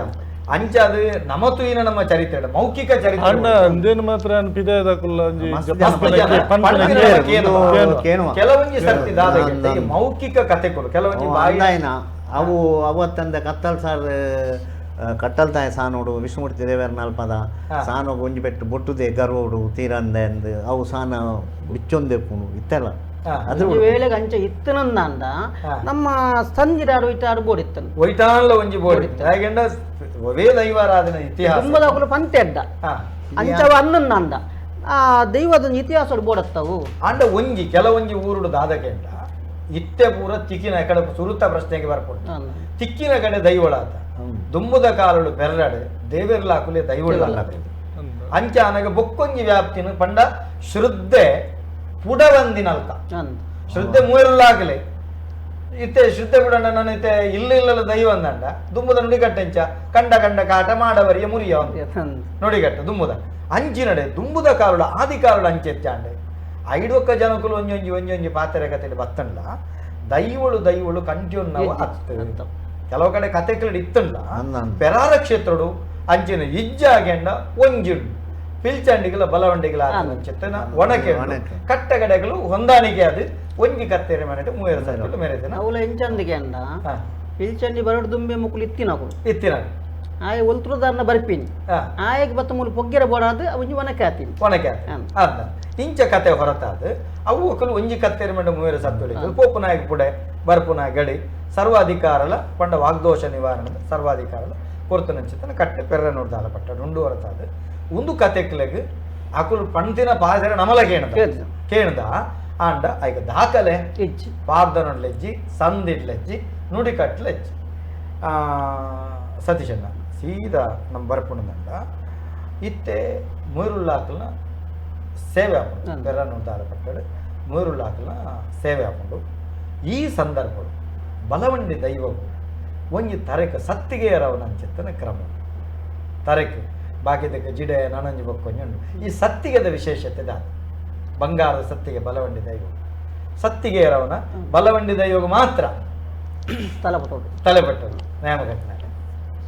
ಅಂಚಾದ ನಮ ತೂಯಿನ ನಮ್ಮ ಚರಿತ್ರೆ ಮೌಖಿಕ ಚರಿತ್ರೆ ಅಂದೇನು ಮಾತ್ರ ಕೆಲವೊಂಜಿ ಸರ್ತಿ ದಾದ ಮೌಖಿಕ ಕಥೆಗಳು ಕೆಲವೊಂಜಿ ಬಾಯಿನ ಅವು ಅವತ್ತಂದ ಕತ್ತಲ್ ಸಾರ್ ಕಟ್ಟಲ್ತಾಯ ಸಾನೋಡು ವಿಷ್ಣುಮೂರ್ತಿ ದೇವರ ನಾಲ್ಪದ ಸಾನೋಗು ಒಂಜಿ ಪೆಟ್ಟು ಬೊಟ್ಟುದೆ ಗರ್ವೋಡು ತೀರಂದೆ ಅಂದ್ ಅವು ಸಾನ ಬಿಚ್ಚೊಂದೆ ಪುಣು ಇತ್ತೆಲ್ಲ ಅದು ವೇಳೆಗೆ ಅಂಚ ಇತ್ತನಂದ ನಮ್ಮ ಸಂಜಿರಾಡು ಇಟ್ಟಾಡು ಬೋಡಿತ್ತನು ಒಯ್ಟಾನ್ಲ ಒಂಜಿ ಬೋಡಿತ್ತು ಹಾಗೆಂಡ ಒವೇ ದೈವಾರಾಧನೆ ಇತಿಹಾಸ ದುಂಬದಕುಲು ಪಂತೆ ಅಡ್ಡ ಅಂಚವ ಅನ್ನಂದ ಆ ದೈವದ ಇತಿಹಾಸ ಬೋಡತ್ತವು ಅಂಡ ಒಂಜಿ ಕೆಲವೊಂಜಿ ಊರುಡು ದಾದಕೆಂಡ ಇತ್ತೆ ಪೂರ ತಿಕ್ಕಿನ ಕಡೆ ಸುರುತ ಪ್ರಶ್ನೆಗೆ ಬರ್ಕೊಂಡು ತಿಕ್ಕಿನ ಕಡೆ ದೈವಳಾತ ದುಂಬುದ ಕಾಲುಳು ಬೆರ್ರಡೆ ದೇವೆರ್ಲಾಕುಲೆ ದೈವಳ ಅಂಚ ಅನಗ ಬೊಕ್ಕೊಂಜಿ ವ್ಯಾಪ್ತಿನ ಪಂಡ ಶ್ರದ್ಧೆ ಪುಡವಂದಿನಲ್ಕ ಶ್ರದ್ಧೆ ಮೂರಲ್ಲಾಗಲಿ ಇತ್ತೆ ಶ್ರದ್ಧೆ ಬಿಡಂಡ ನಾನು ಇತ್ತೆ ಇಲ್ಲ ಇಲ್ಲ ದೈವ ಅಂದಂಡ ದುಂಬುದ ನುಡಿಗಟ್ಟೆಂಚ ಕಂಡ ಕಂಡ ಕಾಟ ಮಾಡವರಿಯ ಮುರಿಯ ನುಡಿಗಟ್ಟ ದುಂಬುದ ಅಂಚಿನಡೆ ದುಂಬುದ ಕಾಲುಡ ಆದಿ ಕಾಲುಡ ಅಂಚೆಚ್ಚಾಂಡೆ ಐಡೊಕ್ಕ ಜನಕುಲು ಒಂಜೊಂಜಿ ಒಂಜೊಂಜಿ ಪಾತ್ರೆ ಕಥೆಯಲ್ಲಿ ಬತ್ತಂಡ ದೈವಳು ದೈವಳು ಕಂಟಿಯೊನ್ನವು ಅತ್ತ ಕೆಲವು ಕಡೆ ಕಥೆಗಳು ಇತ್ತಂಡ ಪೆರಾರ ಕ್ಷೇತ್ರಡು ಅಂಚಿನ ಇಜ್ಜಾಗೆಂಡ ಒಂಜಿಂಡು ಪಿಲ್ಚಂಡಿಗಳ ಬಲವಂಡಿಗಳ ಆತನ ಒಣಕೆ ಕಟ್ಟಗಡೆಗಳು ಹೊಂದಾಣಿಕೆ ಅದು ಒಂಜಿ ಕತ್ತೆರೆ ಮನೆ ಮೂವೇರು ಸಾವಿರ ಮೇರೆ ಅವಳ ಎಂಚಂದಿಗೆ ಅಂಡ ಪಿಲ್ಚಂಡಿ ಬರಡು ದುಂಬೆ ಮುಕುಲು ಇತ್ತಿನಕುಲು ಇತ್ತಿನ ಆಯೆ ಒಲ್ತುದಾರನ ಬರ್ಪಿನಿ ಆಯೆಗ್ ಬತ್ತ ಮೂಲು ಪೊಗ್ಗೆರ ಬೋಡಾದ ಒಂಜಿ ಒಣಕೆ ಆತೀನಿ ಒಣಕೆ ಅದ ಇಂಚ ಕತೆ ಹೊರತಾದ ಅವು ಒಕ್ಕಲು ಒಂಜಿ ಕತ್ತೆರೆ ಮಂಡ ಮೂವೇರು ಸತ್ತೊಳಿ ಪೋಪುನಾಯಕ ಪುಡೆ ಬರ್ಪುನ ಗಡಿ ಸರ್ವಾಧಿಕಾರಲ ಪಂಡ ವಾಗ್ದೋಷ ನಿವಾರಣೆ ಸರ್ವಾಧಿಕಾರಲ ಕೊರ್ತನಂಚಿತನ ಕಟ್ಟೆ ಪೆರ್ರ ನೋಡ್ದಾಲ ಪಟ್ಟ ಉಂಡು ಹೊರತಾದ ಒಂದು ಕತೆಕ್ಲೆಗ್ ಅಕುಲು ಪಂತಿನ ಪಾಸರ ನಮಲ ಕೇಣದ ಕೇಣದ ಆಂಡ ಐಕ ದಾಖಲೆ ಇಜ್ಜಿ ಪಾರ್ದನೊಡ್ಲೆಜ್ಜಿ ಸಂದಿಡ್ಲೆಜ್ಜಿ ನುಡಿಕಟ್ಲೆಜ್ಜಿ ಸತೀಶಣ್ಣ ಸೀದಾ ನಮ್ಮ ಬರ್ಪುಣದಂಡ ಇತ್ತೆ ಮೂರುಲ್ಲಾಕಲ್ನ ಸೇವೆ ಹಾಕೊಂಡು ಬೆರ್ರ ನೋಡ್ದಾಲ ಪಟ್ಟಡು ಮೂರುಲ್ಲಾಕಲ್ನ ಸೇವೆ ಹಾಕೊಂಡು ಈ ಸಂದರ್ಭಗಳು ಬಲವಂಡಿ ದೈವವು ಒಂಜಿ ತರೆಕ ಸತ್ತಿಗೆಯರವನ ಕ್ರಮ ತರೆಕ್ ಬಾಕಿದಕ್ಕೆ ಜಿಡೆ ನಾನಂಜಿ ಬೊಕ್ಕೊಂಜುಂಡು ಈ ಸತ್ತಿಗೆದ ವಿಶೇಷತೆ ದಾದ ಬಂಗಾರದ ಸತ್ತಿಗೆ ಬಲವಂಡಿ ದೈವ ಸತ್ತಿಗೆಯರವನ ಬಲವಂಡಿ ದೈವಗ ಮಾತ್ರ ತಲೆಪಟ್ಟದು ನೇಮಕಟ್ಟನೆ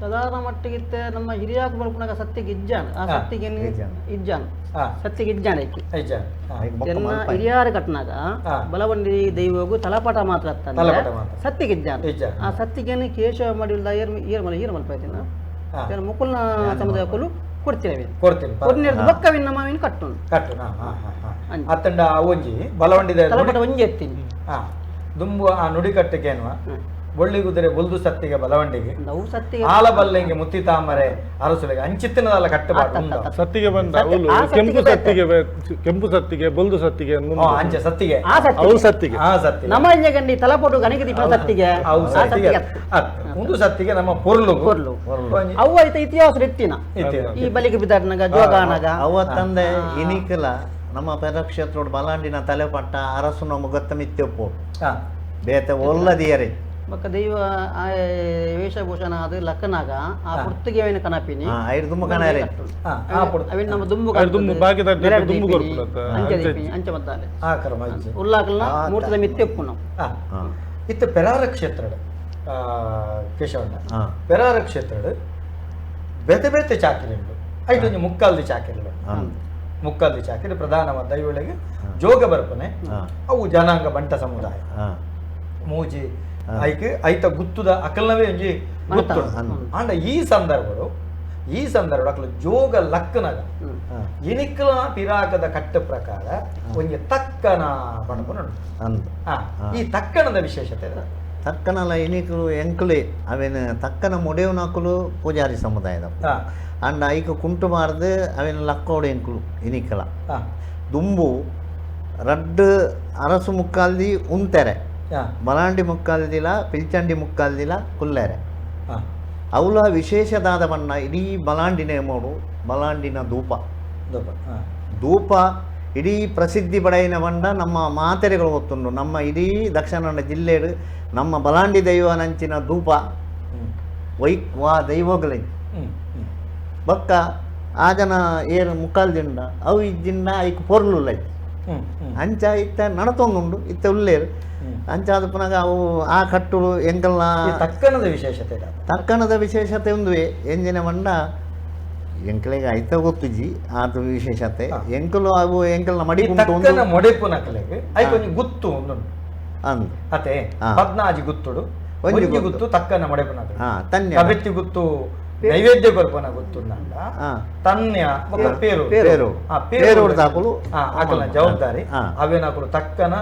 ಸಾಧಾರಣ ಮಟ್ಟಿಗಿತ್ತೆ ನಮ್ಮ ಹಿರಿಯಾಕ ಬಲ್ಪುನಾಗ ಸತ್ತಿಗೆ ಇಜ್ಜಾನ ಆ ಸತ್ತಿಗೆ ಇಜ್ಜಾನ ಸತ್ತಿಗೆ ಇಜ್ಜಾನ ಐಕಿ ಹಿರಿಯಾರ ಕಟ್ನಾಗ ಬಲವಂಡಿ ದೈವಗೂ ತಲಪಾಟ ಮಾತ್ರ ಸತ್ತಿಗೆ ಇಜ್ಜಾನ ಆ ಸತ್ತಿಗೆನ ಕೇಶವ ಮಾಡಿಲ್ಲ ಏರ್ ಮಲ್ಪಾಯ್ತಿನ ಮುಕುಲ್ನ ಸಮುದಾಯಕ್ಕೂ ಕೊಡ್ತೀವಿ ಕೊಡ್ತೀನಿ ಕೊಡ್ನೇರ್ದು ಬೊಕ್ಕವಿನ ನಮ್ಮ ಕಟ್ಟು ಕಟ್ಟು ಅತ್ತಂಡ ಒಂಜಿ ಬಲವಂಡಿ ತಲಪಾಟ ಒಂಜಿ ಎತ್ತೀನಿ ದುಂಬು ಆ ನುಡಿಕಟ್ಟಕ್ಕೇನುವ ಒಳ್ಳಿ ಕುದುರೆ ಬೊಲ್ದು ಸತ್ತಿಗೆ ಬಲವಂಡಿಗೆ ಸತ್ತಿಗೆ ಆಲಬಲ್ಲೆಂಗೆ ಮುತ್ತಿ ತಾಮರೆ ಅರಸುಲೆಗೆ ಅಂಚಿತ್ತಿನದಲ್ಲ ಕಟ್ಟಬಾರ್ದು ಸತ್ತಿಗೆ ಬಂದ ಕೆಂಪು ಸತ್ತಿಗೆ ಕೆಂಪು ಸತ್ತಿಗೆ ಬೊಲ್ದು ಸತ್ತಿಗೆ ಅಂಚೆ ಸತ್ತಿಗೆ ಅವು ಸತ್ತಿಗೆ ಆ ಸತ್ತಿಗೆ ನಮ್ಮ ಗಂಡಿ ತಲಪೊಟ್ಟು ಗಣಗಿ ದೀಪ ಸತ್ತಿಗೆ ಅವು ಸತ್ತಿಗೆ ಒಂದು ಸತ್ತಿಗೆ ನಮ್ಮ ಪೊರ್ಲು ಪೊರ್ಲು ಅವು ಐತ ಇತಿಹಾಸ ಇತ್ತಿನ ಈ ಬಲಿಗೆ ಬಿದ್ದಾರ್ನಾಗ ಜೋಗಾನಾಗ ಅವತ್ತಂದೆ ಇನಿಕಲ ನಮ್ಮ ಪೆರಕ್ಷೇತ್ರೋಡು ಬಲಾಂಡಿನ ತಲೆಪಟ್ಟ ಅರಸು ನಮ್ಮ ಗೊತ್ತ ಮಿತ್ಯಪ್ಪು ಬೇತೆ ಒಲ್ಲದಿಯರೇ ಬೊಕ್ಕ ದೈವ ವೇಷಭೂಷಣ ಅದು ಲಕ್ಕನಾಗ ಆ ಪುರ್ತುಗೆ ಅವಿನ ಕನಪಿನಿ ಅವಿನ ನಮ್ಮ ದುಂಬು ಅಂಚೆ ಮದ್ದಾಲೆ ಉಲ್ಲಾಕಲ್ನ ಮೂರ್ತದ ಮಿತ್ತೆಪ್ಪು ನಾವು ಇತ್ತ ಪೆರಾರ ಕ್ಷೇತ್ರಡ್ ಕೇಶವಣ್ಣ ಪೆರಾರ ಕ್ಷೇತ್ರಡ್ ಬೇತೆ ಬೇತೆ ಚಾಕಿರಿ ಉಂಟು ಐಟೊಂಜಿ ಮುಕ್ಕಾಲ್ದಿ ಚಾಕಿರಿ ಮುಕ್ಕಾಲ್ದಿ ಚಾಕಿರಿ ಪ್ರಧಾನವಾದ ದೈವಳಿಗೆ ಜೋಗ ಬರ್ಪನೆ ಅವು ಜನಾಂಗ ಬಂಟ ಸಮುದಾಯ ಮೂಜಿ ಐಕ್ ಐತ ಗುತ್ತುದ ಅಕಲ್ನವೇ ಒಂಜಿ ಗುತ್ತು ಆಂಡ ಈ ಸಂದರ್ಭಡು ಅಕಲು ಜೋಗ ಲಕ್ಕನಗ ಇನಿಕ್ಲ ಪಿರಾಕದ ಕಟ್ಟ ಪ್ರಕಾರ ಒಂಜಿ ತಕ್ಕನ ಬಣಪುನ ಈ ತಕ್ಕಣದ ವಿಶೇಷತೆ ತಕ್ಕನಲ್ಲ ಇನಿಕಲು ಎಂಕುಲೆ ಅವೇನು ತಕ್ಕನ ಮುಡೆಯವನಕುಲು ಪೂಜಾರಿ ಸಮುದಾಯದ ಅಂಡ ಐಕ ಕುಂಟು ಮಾರ್ದು ಅವೇನು ಲಕ್ಕೋಡು ಎಂಕುಲು ಇನಿಕಲ ದುಂಬು ರಡ್ಡು ಅರಸು ಮುಕ್ಕಾಲ್ದಿ ಉಂತೆರೆ ಬಲಾಂಡಿ ಮುಕ್ಕಾಲ್ದಿಲ ಪಿಲ್ಚಂಡಿ ಮುಕ್ಕಾಲ್ದಿಲ ಕುಲ್ಲೆರೆ ಅವಲ ವಿಶೇಷದಾದ ಬಣ್ಣ ಇಡೀ ಬಲಾಂಡಿನ ಮೋಡು ಬಲಾಂಡಿನ ಧೂಪ ಧೂಪ ಇಡೀ ಪ್ರಸಿದ್ಧಿ ಪಡೆಯಿನ ಬಂಡ ನಮ್ಮ ಮಾತೆರೆಗಳು ಗೊತ್ತುಂಡು ನಮ್ಮ ಇಡೀ ದಕ್ಷಿಣ ಕನ್ನಡ ಜಿಲ್ಲೆಡು ನಮ್ಮ ಬಲಾಂಡಿ ದೈವನಂಚಿನ ಧೂಪ ವೈಕ್ ವಾ ದೈವಗಳೇ ಬೊಕ್ಕ ಆ ಜನ ಏರು ಮುಕ್ಕಾಲ್ದಿಂಡ ಅವು ಇಜ್ಜಿಂಡ ಐಕ್ ಪೊರ್ಲುಲ್ಲ. ಅಂಚ ಇತ್ತ ನಡತೊಂದುಂಡು ಇತ್ತ ಉಲ್ಲೇರು ಅಂಚಾದ ಪುನಗ ಅವು ಆ ಕಟ್ಟುಡು ಎಂಕಲ್ನ ತಕ್ಕನದ ವಿಶೇಷತೆ ತಕ್ಕನದ ವಿಶೇಷತೆ ಒಂದುವೆ ಎಂಜಿನ ಮಂಡ ಎಂಕಲೆಗೆ ಐತ ಗೊತ್ತುಜಿ ಆತ ವಿಶೇಷತೆ ಎಂಕಲು ಅವು ಎಂಕಲ್ನ ಮಡಿ ತಕ್ಕನ ಮೊಡೆಪುನಕಲೆಗೆ ಐಕೊಂಜಿ ಗುತ್ತು ಒಂದುಂಡು ಅಂದ್ ಅತೆ ಪದ್ನಾಜಿ ಗುತ್ತುಡು ಒಂಜಿ ಗುತ್ತು ತಕ್ಕನ ಮೊಡೆಪುನಕಲೆ ತನ್ಯ ಕಬೆತ್ತಿ ಗುತ್ತು ನೈವೇದ್ಯ ಕೊರ್ಪನ ಗೊತ್ತುಂಡ ತನ್ಯ ಪೇರು ಪೇರು ಪೇರು ದಾಕುಲು ಆಕಲ್ನ ಜವಾಬ್ದಾರಿ ಅವೇನಾಕುಲು ತಕ್ಕನ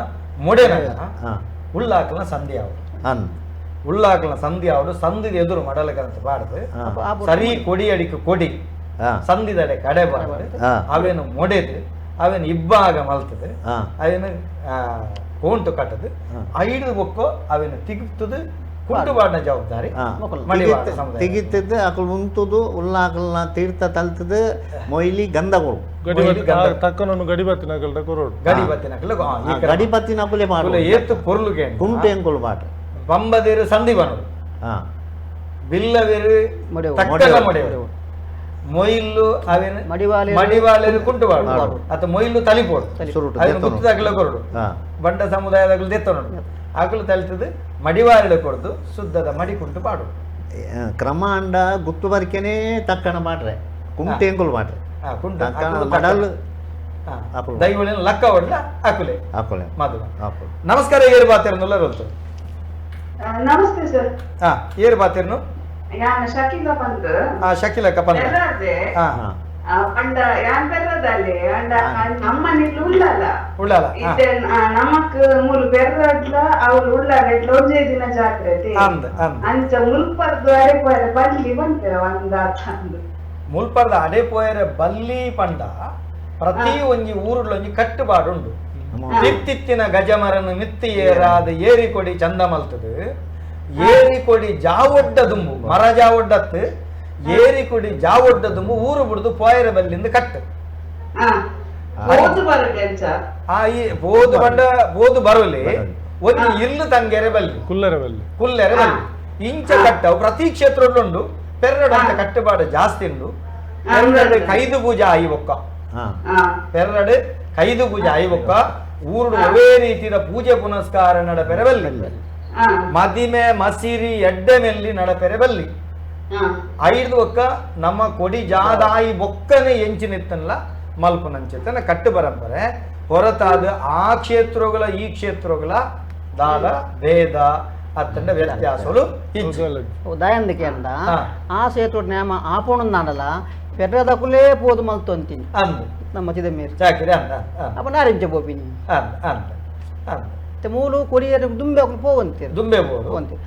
ಮೊಡೆನಗ ಉಳ್ಳಾಕಲ್ನ ಸಂಧಿ ಆವಡು ಉಳ್ಳಾಕಲ್ನ ಸಂಧಿ ಆವಡು ಸಂಧಿದ ಎದುರು ಮಡಲಕಂತ ಬಾಡದು ಸರಿ ಕೊಡಿ ಅಡಿக்கு ಕೊಡಿ ಸಂಧಿದಡೆ ಕಡೆ ಬಾರದು ಅವೇನು ಮೊಡೆದು ಅವೇನು ಇಬ್ಬಾಗ ಮಲ್ತದೆ ಅವೇನು ಕೋಂಟು ಕಟ್ಟದು ಐದು ಬೊಕ್ಕೋ ಅವೇನು ತಿಗುತ್ತದೆ ಕುಂಟುಬಾಡಿನ ಜವಾಬ್ದಾರಿ ತೆಗಿತದ್ದು ಅಕಲ್ ಉಂತುದು ಉಲ್ಲಾಕಲ್ನ ತೀರ್ಥ ತಲ್ತದು ಮೊಯ್ಲಿ ಗಂಧಗಳು ತಕ್ಕನನ್ನು ಗಡಿಬತ್ತಿನಕಲ್ಡ ಕೊರೋಡು ಗಡಿಬತ್ತಿನಕಲ್ ಗಡಿಬತ್ತಿನಕುಲೆ ಮಾಡು ಏತು ಪೊರ್ಲುಗೆ ಕುಂಟು ಎಂಕುಲು ಬಾಟ ಬಂಬದಿರು ಸಂಧಿ ಬನೋಡು ಬಿಲ್ಲದಿರು ತಕ್ಕನ ಮೊಡೆಯರು ಮೊಯ್ಲು ಅವೇನು ಮಡಿವಾಲೆರು ಕುಂಟುಬಾಡು ಅಥವಾ ಮೊಯ್ಲು ತಲಿಪೋಡು ಅವೇನು ಗುತ್ತದಾಗಲ ಕೊರಡು ಬಂಡ ಸಮುದಾಯದಾಗಲು ದೆತ್ತನೋಡು ಆಕಲು ತಲಿತದು ಮಡಿವಾರಳೆ ಕೊಡ್ದು ಶುದ್ಧದ ಮಡಿ ಕುಂಟು ಪಾಡು ಕ್ರಮ ಅಂಡ ಗುತ್ತು ಬರಿಕೆನೆ ತಕ್ಕಣ ಮಾಡ್ರೆ ಕುಂಟೆಂಕುಲು ಮಾಡ್ರೆ ಮಡಲ್ ದೈವಳಿನ ಲಕ್ಕ ಹೊಡ್ಲ ಆಕುಲೆ ಆಕುಲೆ ಮಾಧವ ನಮಸ್ಕಾರ ಏರು ಬಾತಿರ್ನುಲ್ಲ ರೋಲ್ತು ನಮಸ್ತೆ ಸರ್ ಹಾ ಏರು ಬಾತಿರ್ನು ಯಾನ ಶಕಿಲ ಬಂದು ಆ ಶಕಿಲಕ್ಕ ಬಂದು ಅಂಡ ಯಾನ್ ಬೆರ್ರದಲ್ಲಿ ಅಂಡ ನಮ್ಮನಿಲ್ ಉಳ್ಳಲ್ಲ ಉಳ್ಳಲ್ಲ ಇತ್ತೆ ನಮಕ್ ಮೂಲು ಬೆರ್ರಡ್ಲ ಅವ್ರು ಉಳ್ಳಾರೆಡ್ಲ ಒಂಜೇ ದಿನ ಜಾತ್ರೆ ಅಂಚ ಮುಲ್ಪರ್ದು ಅಡೆ ಪೋಯರೆ ಬಲ್ಲಿ ಬಂತೀರ ಒಂದಾತಂದು ಮುಲ್ಪರ್ದ ಅಡೆ ಪೋಯರೆ ಬಲ್ಲಿ ಪಂಡ ಪ್ರತಿ ಒಂಜಿ ಊರುಡ್ಲೊಂಜಿ ಕಟ್ಟುಬಾಡು ಉಂಡು ತಿತ್ತಿತ್ತಿನ ಗಜಮರನು ಮಿತ್ತಿ ಏರಾದ ಏರಿ ಕೊಡಿ ಚಂದ ಮಲ್ತದು ಏರಿ ಕೊಡಿ ಜಾವೊಡ್ಡ ದುಂಬು ಮರ ಜಾವೊಡ್ಡತ್ತು ಏರಿ ಕೊಡಿ ಜಾವೊಡ್ಡ ದುಂಬು ಊರು ಬಿಡುದು ಪೋಯರ ಬಲ್ಲಿಂದ ಕಟ್ಟು ಆ ಈ ಬೋದು ಬಂಡ ಬೋದು ಬರಲಿ ಒಂದು ಇಲ್ಲು ತಂಗೆರೆ ಬಲ್ಲಿ ಕುಲ್ಲೆರೆ ಬಲ್ಲಿ ಕುಲ್ಲೆರೆ ಬಲ್ಲಿ ಇಂಚ ಕಟ್ಟವು ಪ್ರತಿ ಕ್ಷೇತ್ರದಲ್ಲುಂಡು ಪೆರ್ರಡು ಅಂತ ಕಟ್ಟುಬಾಡು ಜಾಸ್ತಿ ಉಂಡು ಪೆರ್ರಡು ಕೈದು ಪೂಜೆ ಆಯಿ ಒಕ್ಕ ಪೆರ್ರಡು ಕೈದು ಪೂಜೆ ಆಯಿ ಒಕ್ಕ ಊರುಡು ಒವೇ ರೀತಿಯ ಪೂಜೆ ಪುನಸ್ಕಾರ ನಡಪೆರೆ ಬಲ್ಲಿ ಮದಿಮೆ ಮಸಿರಿ ಎಡ್ಡೆ ಮೆಲ್ಲಿ ನಡಪೆರೆ ಬಲ್ಲಿ ಐದು ಒಕ್ಕ ನಮ್ಮ ಕೊಡಿ ಜಾದಾಯಿ ಬೊಕ್ಕನೆ ಎಂಚಿನಿತ್ತನ್ಲ ಮಲ್ಪುನಂಚಿತ್ತನ ಕಟ್ಟು ಪರಂಪರೆ ಹೊರತಾದ ಆ ಕ್ಷೇತ್ರಗಳ ಈ ಕ್ಷೇತ್ರಗಳ ದಾದ ಭೇದ ಅತ್ತಂಡ ವ್ಯತ್ಯಾಸಗಳು ದಯಾಂದಿಕೆ ಅಂದ ಆ ಸೇತುವೆ ನ್ಯಾಮ ಆಪೋಣಂದಾನಲ್ಲ ಪೆರ್ರದಕುಲೇ ಪೋದು ಮಲ್ತು ಅಂತೀನಿ ಅಂದು ನಮ್ಮ ಚಿದ ಮೇರ್ ಚಾಕಿರಿ ಅಂದ ಅಪ್ಪ ನಾರಿಂಚ ಪೋಪಿನಿ ಅಂದ ಅಂದ ಅಂದ ಮೂಲು ಕೊಡಿಯರು ದುಂಬೆ ಪೋವಂತೀರಿ ದುಂಬೆ ಪೋವಂತೀರಿ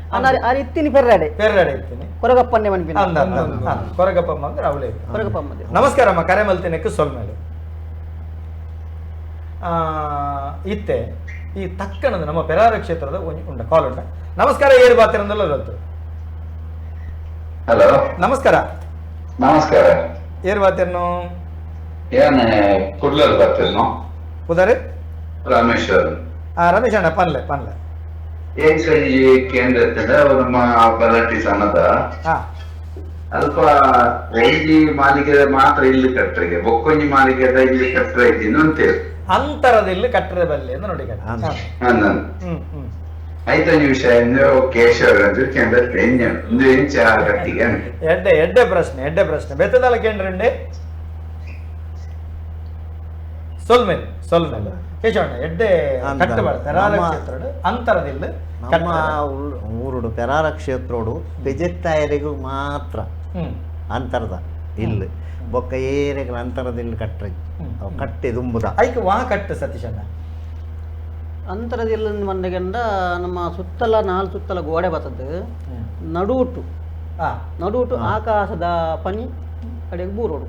ಆ ಇತ್ತೀನಿ ಪೆರ್ರಡೆ ಪೆರ್ರಡೆ ಇತ್ತೀನಿ ಕೊರಗಪ್ಪನ್ನೇ ಮನ್ಪಿನ ಅಂದ ಅಂದ ಕೊರಗಪ್ಪಮ್ಮ ಅಂದ್ರೆ ಅವಳೇ ಕೊರಗಪ್ಪಮ್ಮ. ನಮಸ್ಕಾರ ಅಮ್ಮ, ಕರೆ ಮಲ್ತಿನಕ್ಕೆ ಸೊಲ್ಮೇಲೆ ಇತ್ತೆ ಈ ತಕ್ಕಣದ ನಮ್ಮ ಪೆರಾರ ಕ್ಷೇತ್ರದ ಉಂಡ ಕಾಲ್ ಉಂಟ. ನಮಸ್ಕಾರ, ಏರು ಬಾತಿರಂದಲ್ಲ. ಹಲೋ, ನಮಸ್ಕಾರ. ನಮಸ್ಕಾರ, ಏರು ಬಾತಿರ್ನು? ಏನ್ ಕುಡ್ಲಲ್ ಬಾತಿರ್ನು? ಉದಾರೆ ರಾಮೇಶ್ವರ್. ರಮೇಶ್ ಅಣ್ಣ, ಪನ್ಲೆ ಪನ್ಲೆ. ಏನ್ ಸಂಜೆ ಕೇಂದ್ರ ನಮ್ಮ ಬಲಾಟಿ ಸಣ್ಣದ ಅಲ್ಪ ಒಂಜಿ ಮಾಲಿಕೆ ಮಾತ್ರ ಇಲ್ಲಿ ಕಟ್ಟರಿಗೆ, ಬೊಕ್ಕೊಂಜಿ ಮಾಲಿಕೆ ಇಲ್ಲಿ ಕಟ್ಟರೆ ಇದ್ದೀನಿ ಅಂತೇಳಿ ಅಂತರದಲ್ಲಿ ಕಟ್ಟರೆ ಬಲ್ಲೆ ಅಂತ ನೋಡಿ. ಐತೊಂಜಿ ವಿಷಯ ಕೇಶವ ಕೇಂದ್ರ ಕಟ್ಟಿಗೆ ಎಡ್ಡೆ ಎಡ್ಡೆ ಪ್ರಶ್ನೆ, ಎಡ್ಡೆ ಪ್ರಶ್ನೆ. ಬೆತ್ತದಲ್ಲ ಕೇಂದ್ರಂಡೆ ಸೊಲ್ಮೇಲೆ ಸೊಲ್ಮೇಲೆ ಕೇಶವಣ್ಣ ಎಡ್ಡೆ ಕಟ್ಟುಬಾಡ ಪೆರಾರ ಕ್ಷೇತ್ರಡು ಅಂತರದಿಲ್ಲ. ನಮ್ಮ ಊರುಡು ಪೆರಾರ ಕ್ಷೇತ್ರೋಡು ಬೆಜೆತ್ತಾಯರಿಗೂ ಮಾತ್ರ ಅಂತರದ ಇಲ್ಲ, ಬೊಕ್ಕ ಏರೆಗಳ ಅಂತರದಿಲ್ಲ ಕಟ್ಟರೆ ಕಟ್ಟೆ ದುಂಬುದ ಐಕ್ ವಾ ಕಟ್ಟು ಸತೀಶಣ್ಣ. ಅಂತರದಿಲ್ಲ ಮಂಡಗಂಡ ನಮ್ಮ ಸುತ್ತಲ ನಾಲ್ ಸುತ್ತಲ ಗೋಡೆ ಬರ್ತದೆ, ನಡುಟು ನಡುಟು ಆಕಾಶದ ಪನಿ ಅಡೆಗೆ ಬೂರೋಡು,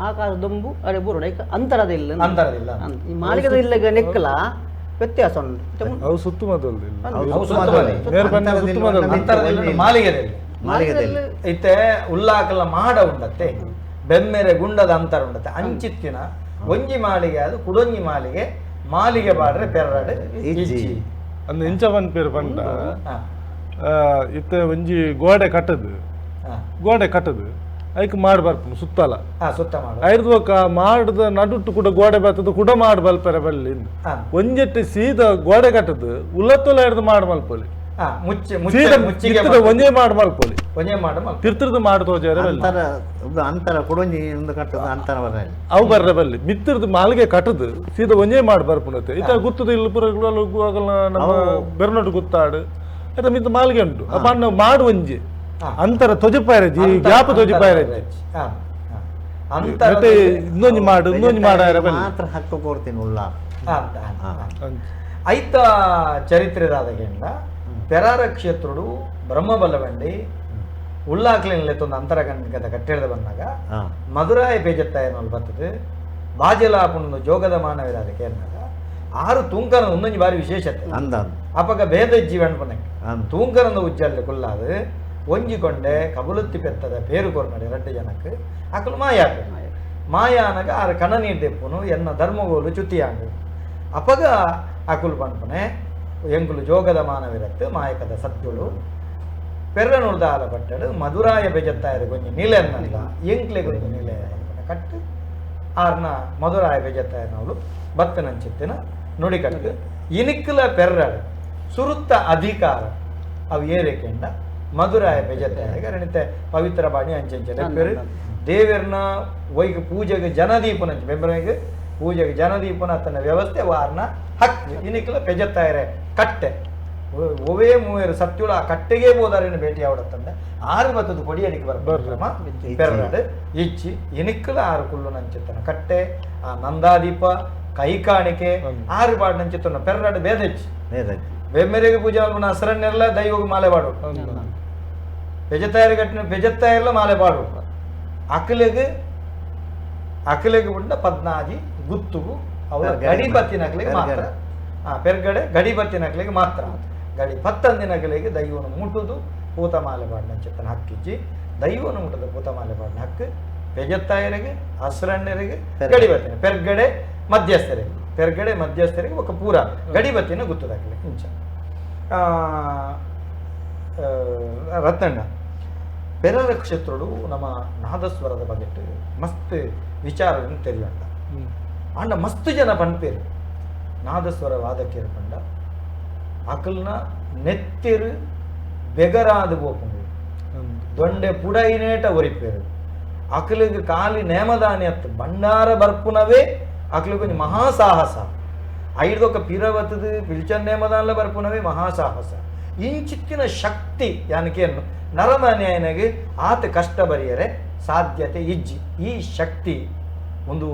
ಆಕಾಶ ದೊಂಬು ಅಡೆ ಬೂರೋಡು, ಐಕ್ ಅಂತರದಿಲ್ಲ. ಅಂತರದಿಲ್ಲ ಈ ಮಾಳಿಗೆದ ಇಲ್ಲ ನೆಕ್ಕಲ ವ್ಯತ್ಯಾಸ ಉಂಟು. ಮಾಲಿಗೆದಲ್ಲಿ ಇತ್ತೆ ಉಲ್ಲಾಕಲ ಮಾಡ ಉಂಡತ್ತೆ, ಬೆಮ್ಮೆರೆ ಗುಂಡದ ಅಂತರ ಉಂಡತ್ತೆ. ಅಂಚಿತ್ತಿನ ಒಂಜಿ ಮಾಳಿಗೆ ಅದು ಕುಡೊಂಜಿ ಮಾಲಿಗೆ ಮಾಲಿಗೆ ಬಾಡ್ರೆ ಪೆರ್ರಡೆ ಇಜ್ಜಿ ಅಂದ್ ಇಂಚ ಪನ್ಪೇರು ಪಂಡ ಇತ್ತೆ ಒಂಜಿ ಗೋಡೆ ಕಟ್ಟದು, ಗೋಡೆ ಕಟ್ಟದು ಐಕ್ ಮಾಡಿ ಬರ್ಪುನು ಸುತ್ತಲ ಸುತ್ತ ಮಾಡು ಐರ್ದ ಬೊಕ್ಕ ಮಾಡದ ನಡುಟ್ಟು ಕೂಡ ಗೋಡೆ ಬರ್ತದ ಕೂಡ ಮಾಡಿ ಬಲ್ಪೆರೆ ಬಲ್ಲಿ ಒಂಜೆಟ್ಟು ಸೀದಾ ಗೋಡೆ ಕಟ್ಟದು ಉಲ್ಲತ್ತೊಲ ಹಿಡ್ದು ಮಾಡಿ ಮಲ್ಪೊಲಿ ಒಂಜೇ ಮಾಡಿ ಮಲ್ಪೊಲಿ ಒಂಜೇ ಮಾಡು ತಿರ್ತದ ಮಾಡಿ ತೋಜಾರೆ ಅಂತರ ಕೊಡೊಂಜಿ ಒಂದು ಕಟ್ಟದ ಅಂತರ ಬರಲಿ ಅವು ಬರ್ರೆ ಬಲ್ಲಿ ಮಿತ್ರದ ಮಾಲ್ಗೆ ಕಟ್ಟದು ಸೀದಾ ಒಂಜೇ ಮಾಡಿ ಬರ್ಪುನತ್ತೆ ಇತ್ತ ಗುತ್ತದ ಇಲ್ಲಿ ಪುರ ನಮ್ಮ ಬೆರ್ನೋಟು ಗುತ್ತಾಡು ಆಯ್ತಾ ಮಿತ್ತ ಮಾಲ್ಗೆ ಉಂಟು ಅಪ್ಪ ಅಣ್ಣ ಮಾಡು ಒಂಜಿ ಅಂತರ ತೊಜಪಾಯರಜಿ ಗ್ಯಾಪ್ ತೊಜಪಾಯರಜಿ ಅಂತರ ಇನ್ನೊಂದು ಮಾಡು ಇನ್ನೊಂದು ಮಾಡ ಮಾತ್ರ ಹಕ್ಕು ಕೊಡ್ತೀನಿ ಉಳ್ಳ ಐತ ಚರಿತ್ರೆದಾದಗೆಂಡ ಪೆರಾರ ಕ್ಷೇತ್ರುಡು ಬ್ರಹ್ಮಬಲವಂಡಿ ಉಳ್ಳಾಕ್ಲಿನ ಅಂತರ ಕಟ್ಟೆಳ್ದ ಬಂದಾಗ ಮಧುರಾಯ ಪೇಜತ್ತಾಯನೋಲ್ ಬರ್ತದೆ ಬಾಜಲಾಪುಂಡು ಜೋಗದ ಮಾನವರಾದ ಕೇರ್ನಾಗ ಆರು ತೂಂಕನ ಒಂದೊಂದು ಬಾರಿ ವಿಶೇಷತೆ ಅಪಗ ಭೇದ ಜೀವನ ಪನಕ್ಕೆ ತೂಂಕನದ ಉಜ್ಜಲ್ಲಿ ಕುಲ್ಲಾದು ಒಂಜಿಕೊಂಡೆ ಕಬುಲತ್ತಿ ಪೆತ್ತದ ಪೇರು ಕೊರ್ನಡೆ ರಡ್ಡು ಜನಕ್ಕೆ ಅಕಲು ಮಾಯಾಕ ಮಾಯಾನಗ ಆರು ಕಣ ನೀರು ದೆಪ್ಪುನು ಎನ್ನ ಧರ್ಮಗೋಲು ಚುತಿಯಾಂಡು ಅಪಗ ಅಕುಲು ಪನ್ಪನೆ ಎಂಕುಲು ಜೋಗದ ಮಾನವಿರತ್ತು ಮಾಯಕದ ಸತ್ಯುಳು ಪೆರ್ರನುಳ್ದ ಆಲ ಪಟ್ಟಡು ಮಧುರಾಯ ಬೆಜತ್ತಾಯರು ಗೊಂಜಿ ನೀಲೆನ್ನಲ್ಲ ಎಂಕ್ಲೆ ಗೊಂಜಿ ನೀಲೆ ಕಟ್ಟು ಆರ್ನ ಮಧುರಾಯ ಬೆಜತ್ತಾಯನವಳು ಬತ್ತನಂಚಿತ್ತಿನ ನುಡಿಕಟ್ಟು ಇನಿಕ್ಕಲ ಪೆರ್ರಡು ಸುರುತ್ತ ಅಧಿಕಾರ ಅವು ಏರಿಕೆಂಡ ಮಧುರಾಯ ಬೆಜತ್ತಾಯರಿಗೆ ಅರಣಿತೆ ಪವಿತ್ರ ಬಾಣಿ ಅಂಚೆಂಚೆ ಪೆರು ದೇವರನ್ನ ಒಯ್ಗೆ ಪೂಜೆಗೆ ಜನದೀಪನಂಚೆ ಬೆಂಬಲಿಗೆ ಪೂಜೆಗೆ ಜನದೀಪನ ತನ್ನ ವ್ಯವಸ್ಥೆ ವಾರ್ನ ಹಕ್ಕು ಇನಿಕ್ಕಲ ಪೆಜತ್ತಾಯರೆ ಕಟ್ಟೆ ಒವೇ ಮೂವರು ಸತ್ಯುಳ ಆ ಕಟ್ಟೆಗೆ ಹೋದಾರೇನು ಭೇಟಿ ಆವಡತ್ತಂದೆ ಆರು ಬತ್ತದ ಕೊಡಿ ಅಡಿಗೆ ಬರ್ರಮ ಪೆರ್ರಡು ಇಚ್ಚಿ ಇನಿಕ್ಕಲ ಆರು ಕುಲ್ಲು ನಂಚಿತ್ತನ ಕಟ್ಟೆ ಆ ನಂದಾದೀಪ ಕೈ ಕಾಣಿಕೆ ಆರು ಬಾಡ್ ನಂಚಿತ್ತನ ಪೆರ್ರಡು ಬೇದಚ್ಚಿ ಬೆಮ್ಮೆರೆಗೆ ಪೂಜೆ ಮಲ್ಪುನ ಹಸರನ್ನೆಲ್ಲ ದೈವಗೆ ಮಾಲೆ ಪಾಡು ಪೆಜತ್ತಾಯರು ಕಟ್ಟಿನ ಪೆಜತ್ತಾಯರ್ಲ ಮಾಲೆ ಪಾಡು ಅಕಲೆಗೆ ಅಕಲೆಗೆ ಉಂಡ ಪದ್ನಾಜಿ ಗುತ್ತುಗು ಅವಳ ಗಡಿ ಬತ್ತಿನಕಲಿಗೆ ಮಾತ್ರ ಆ ಪೆರ್ಗಡೆ ಗಡಿ ಬತ್ತಿನಕಲಿಗೆ ಮಾತ್ರ ಗಡಿ ಪತ್ತಂದಿನಗಳಿಗೆ ದೈವನು ಮುಟ್ಟುದು ಪೂತಮಾಲೆ ಪಾಡಿನ ಚಿತ್ತನ ಹಕ್ಕಿಜ್ಜಿ ದೈವನು ಮುಟ್ಟದ ಪೂತಮಾಲೆ ಪಾಡಿನ ಹಕ್ಕು ಪೆಜತ್ತಾಯರಿಗೆ ಹಸ್ರಣ್ಣರಿಗೆ ಗಡಿ ಬತ್ತಿನ ಪೆರ್ಗಡೆ ಮಧ್ಯಸ್ಥರಿಗೆ ಪೆರ್ಗಡೆ ಮಧ್ಯಸ್ಥರಿಗೆ ఒక ಪೂರ ಗಡಿ ಬತ್ತಿನ ಗುತ್ತದಾಕಲೆ ಇಂಚ ರತ್ನಣ್ಣ ಪೆರರ ಕ್ಷೇತ್ರಡು ನಮ್ಮ ನಾದಸ್ವರದ ಬಗ್ಗೆ ಮಸ್ತ್ ವಿಚಾರವನ್ನು ತೆರೆಯುವಂತ ಅಂಡ ಮಸ್ತ್ ಜನ ಪನ್ಪೇರು ನಾದಸ್ವರ ವಾದಕ್ಕೆ ಪಂಡ ಅಕಲ್ನ ನೆತ್ತಿರು ಬೆಗರಾದ ಬೋಪುಂಡು ದೊಂಡೆ ಪುಡೈನೇಟ ಒರಿಪೇರು ಅಕಲಿಗೆ ಕಾಲಿ ನೇಮದಾನಿ ಅತ್ತು ಭಂಡಾರ ಬರ್ಪುನವೇ ಅಕಲಿಗೆ ಒಂಜಿ ಮಹಾಸಾಹಸ ಐದೊಕ್ಕ ಪಿರವತ್ತದು ಪಿಲ್ಚನ್ ನೇಮದಾನಲ ಬರ್ಪುನವೇ ಮಹಾಸಾಹಸ ಇಂಚಿತ್ತಿನ ಶಕ್ತಿ ಯಾನಕೇನು ನರಮಾನ್ಯನಿಗೆ ಆತ ಕಷ್ಟ ಬರಿಯರೆ ಸಾಧ್ಯತೆ ಇಜ್ಜಿ ಈ ಶಕ್ತಿ ಒಂದು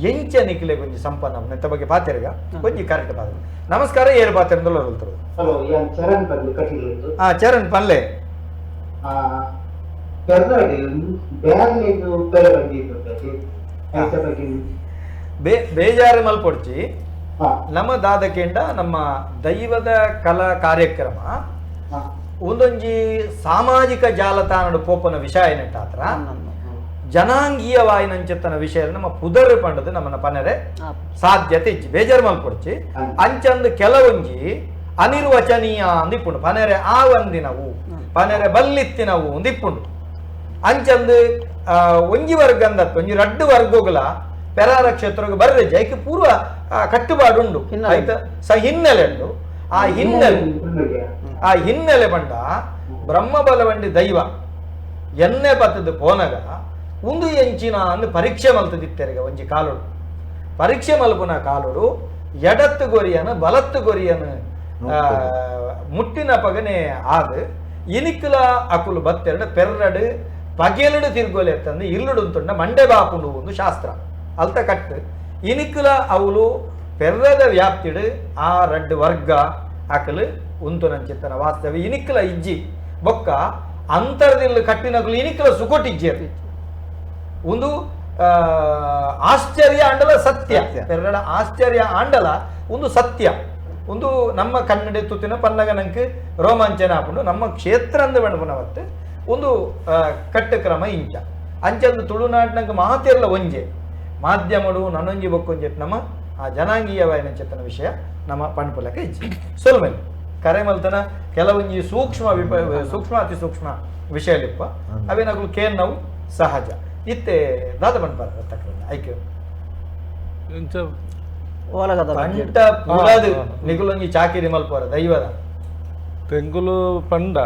ಎಂಚ ನಿಖಿಲೆ ಕೊಂಚ ಸಂಪನ್ನ ನೆತ್ತ ಬಗ್ಗೆ ಪಾತೆರ್ಗ ಕೊಂಚ ಕರೆಕ್ಟ್ ಪಾತ್ರ. ನಮಸ್ಕಾರ, ಏರು ಪಾತ್ರ ಹಲೋ, ಯಾನ್ ಚರಣ್ ಪಲ್ಲೆ ಕಟೀಲು. ಹಾ, ಚರಣ್ ಪಲ್ಲೆ. ಬೇಜಾರು ಮಲ್ಪೊಡ್ಚಿ ನಮ್ಮ ದಾದಕೇಂಡ ನಮ್ಮ ದೈವದ ಕಲಾ ಕಾರ್ಯಕ್ರಮ ಒಂದೊಂಜಿ ಸಾಮಾಜಿಕ ಜಾಲತಾಣದ ಪೋಪನ ವಿಷಯ ನೆಟ್ಟಾತ್ರ ಜನಾಂಗೀಯ ವಾಯಿನಂಚೆತ್ತನ ವಿಷಯ ನಮ್ಮ ಪುದರ್ ಪಂಡದು ನಮ್ಮನ್ನ ಪನರೆ ಸಾಧ್ಯತೆ ಇಜ್ಜಿ ಬೇಜಾರು ಮಲ್ಪೊಡ್ಚಿ ಅಂಚಂದು ಕೆಲವೊಂಜಿ ಅನಿರ್ವಚನೀಯ ಅಂದಿಪ್ಪುಂಡು ಪನೆರೆ ಆ ಒಂದಿನವು ಪನೆರೆ ಬಲ್ಲಿತ್ತಿನವು ಒಂದಿಪ್ಪುಂಡು ಅಂಚಂದು ಒಂಜಿ ವರ್ಗ ಅಂದತ್ತು ಒಂಜಿ ರಡ್ಡು ವರ್ಗಗಳ ಪೆರಾರ ಕ್ಷೇತ್ರಕ್ಕೆ ಬರ್ರೆ ಜೈಕ್ ಪೂರ್ವ ಕಟ್ಟುಪಾಡುಂಡು ಆಯ್ತಾ ಸ ಹಿನ್ನೆಲೆ ಉಂಡು. ಆ ಹಿನ್ನೆಲೆ ಆ ಹಿನ್ನೆಲೆ ಬಂಡ ಬ್ರಹ್ಮ ಬಲವಂಡಿ ದೈವ ಎನ್ನೆ ಪತ್ತದ ಪೋನಗ ಒಂದು ಎಂಚಿನ ಅಂದು ಪರೀಕ್ಷೆ ಮಲ್ತದಿತ್ತೆರಗ ಒಂಜಿ ಕಾಲುಡು ಪರೀಕ್ಷೆ ಮಲ್ಪುನ ಕಾಲುಡು ಎಡತ್ತು ಗೊರಿಯನು ಬಲತ್ತು ಗೊರಿಯನು ಮುಟ್ಟಿನ ಪಗನೆ ಆದು ಇನಿಕ್ಲ ಅಕುಲು ಬತ್ತೆರಡು ಪೆರ್ರಡು ಪಗೆಲಡು ತಿರ್ಗೋಲೆ ತಂದು ಇಲ್ಲುಡು ತುಂಡ ಮಂಡೆ ಬಾಪುಂಡು ಒಂದು ಶಾಸ್ತ್ರ ಅಲ್ತ ಕಟ್ಟು ಇನಿಕ್ಲ ಅವಳು ಪೆರ್ರದ ವ್ಯಾಪ್ತಿಡು ಆ ರಡ್ಡು ವರ್ಗ ಅಕಲು ಉಂತು ನಂಚಿತ್ತನ ವಾಸ್ತವ್ಯ ಇನಿಕ್ಲ ಇಜ್ಜಿ ಬೊಕ್ಕ ಅಂತರದಿಲ್ಲ ಕಟ್ಟಿನಕಲು ಇನಿಕ್ಲ ಸುಕೊಟಿಜ್ಜಿ ಒಂದು ಆಶ್ಚರ್ಯ ಆಂಡಲ ಸತ್ಯ ಪೆರ್ರಡ ಆಶ್ಚರ್ಯ ಆಂಡಲ ಒಂದು ಸತ್ಯ ಒಂದು ನಮ್ಮ ಕನ್ನಡ ತುತ್ತಿನ ಪನ್ನಗ ನಂಗೆ ರೋಮಾಂಚನ ಹಾಕೊಂಡು ನಮ್ಮ ಕ್ಷೇತ್ರ ಅಂದ ಬಣ್ಣಪುನವತ್ತು ಒಂದು ಕಟ್ಟುಕ್ರಮ ಇಂಚ ಅಂಚಂದು ತುಳುನಾಡಿನಂಗೆ ಮಾತಿರಲ ಒಂಜೆ ಮಾಧ್ಯಮಡು ನನ್ನೊಂಜಿ ಬೊಕ್ಕೊಂಜೆ ನಮ್ಮ ಆ ಜನಾಂಗೀಯ ವಾಯನಂಚೆತ್ತನ ವಿಷಯ ನಮ್ಮ ಪಣ್ಪುಲಕ ಇಜ್ಜಿ ಸೊಲ್ಮೆಲ್ ಕರೆ ಮಲ್ತನ ಕೆಲವೊಂಜಿ ಸೂಕ್ಷ್ಮ ಸೂಕ್ಷ್ಮ ಅತಿ ಸೂಕ್ಷ್ಮ ವಿಷಯ ಲಿಪ್ಪ ಅವೇನಗಳು ಕೇನ್ ನಾವು ಸಹಜ ಇತ್ತೆ ದಾದ ಪನ್ಪಾರ ತಕ್ಕ ಐಕ್ಯ ಎಂಚ ಓಲಗದ ಕಂಠ ಪೂರಾದು ನಿಗುಲೊಂಜಿ ಚಾಕಿರಿ ಮಲ್ಪೋರ ದೈವದ ತೆಂಗುಲು ಪಂಡ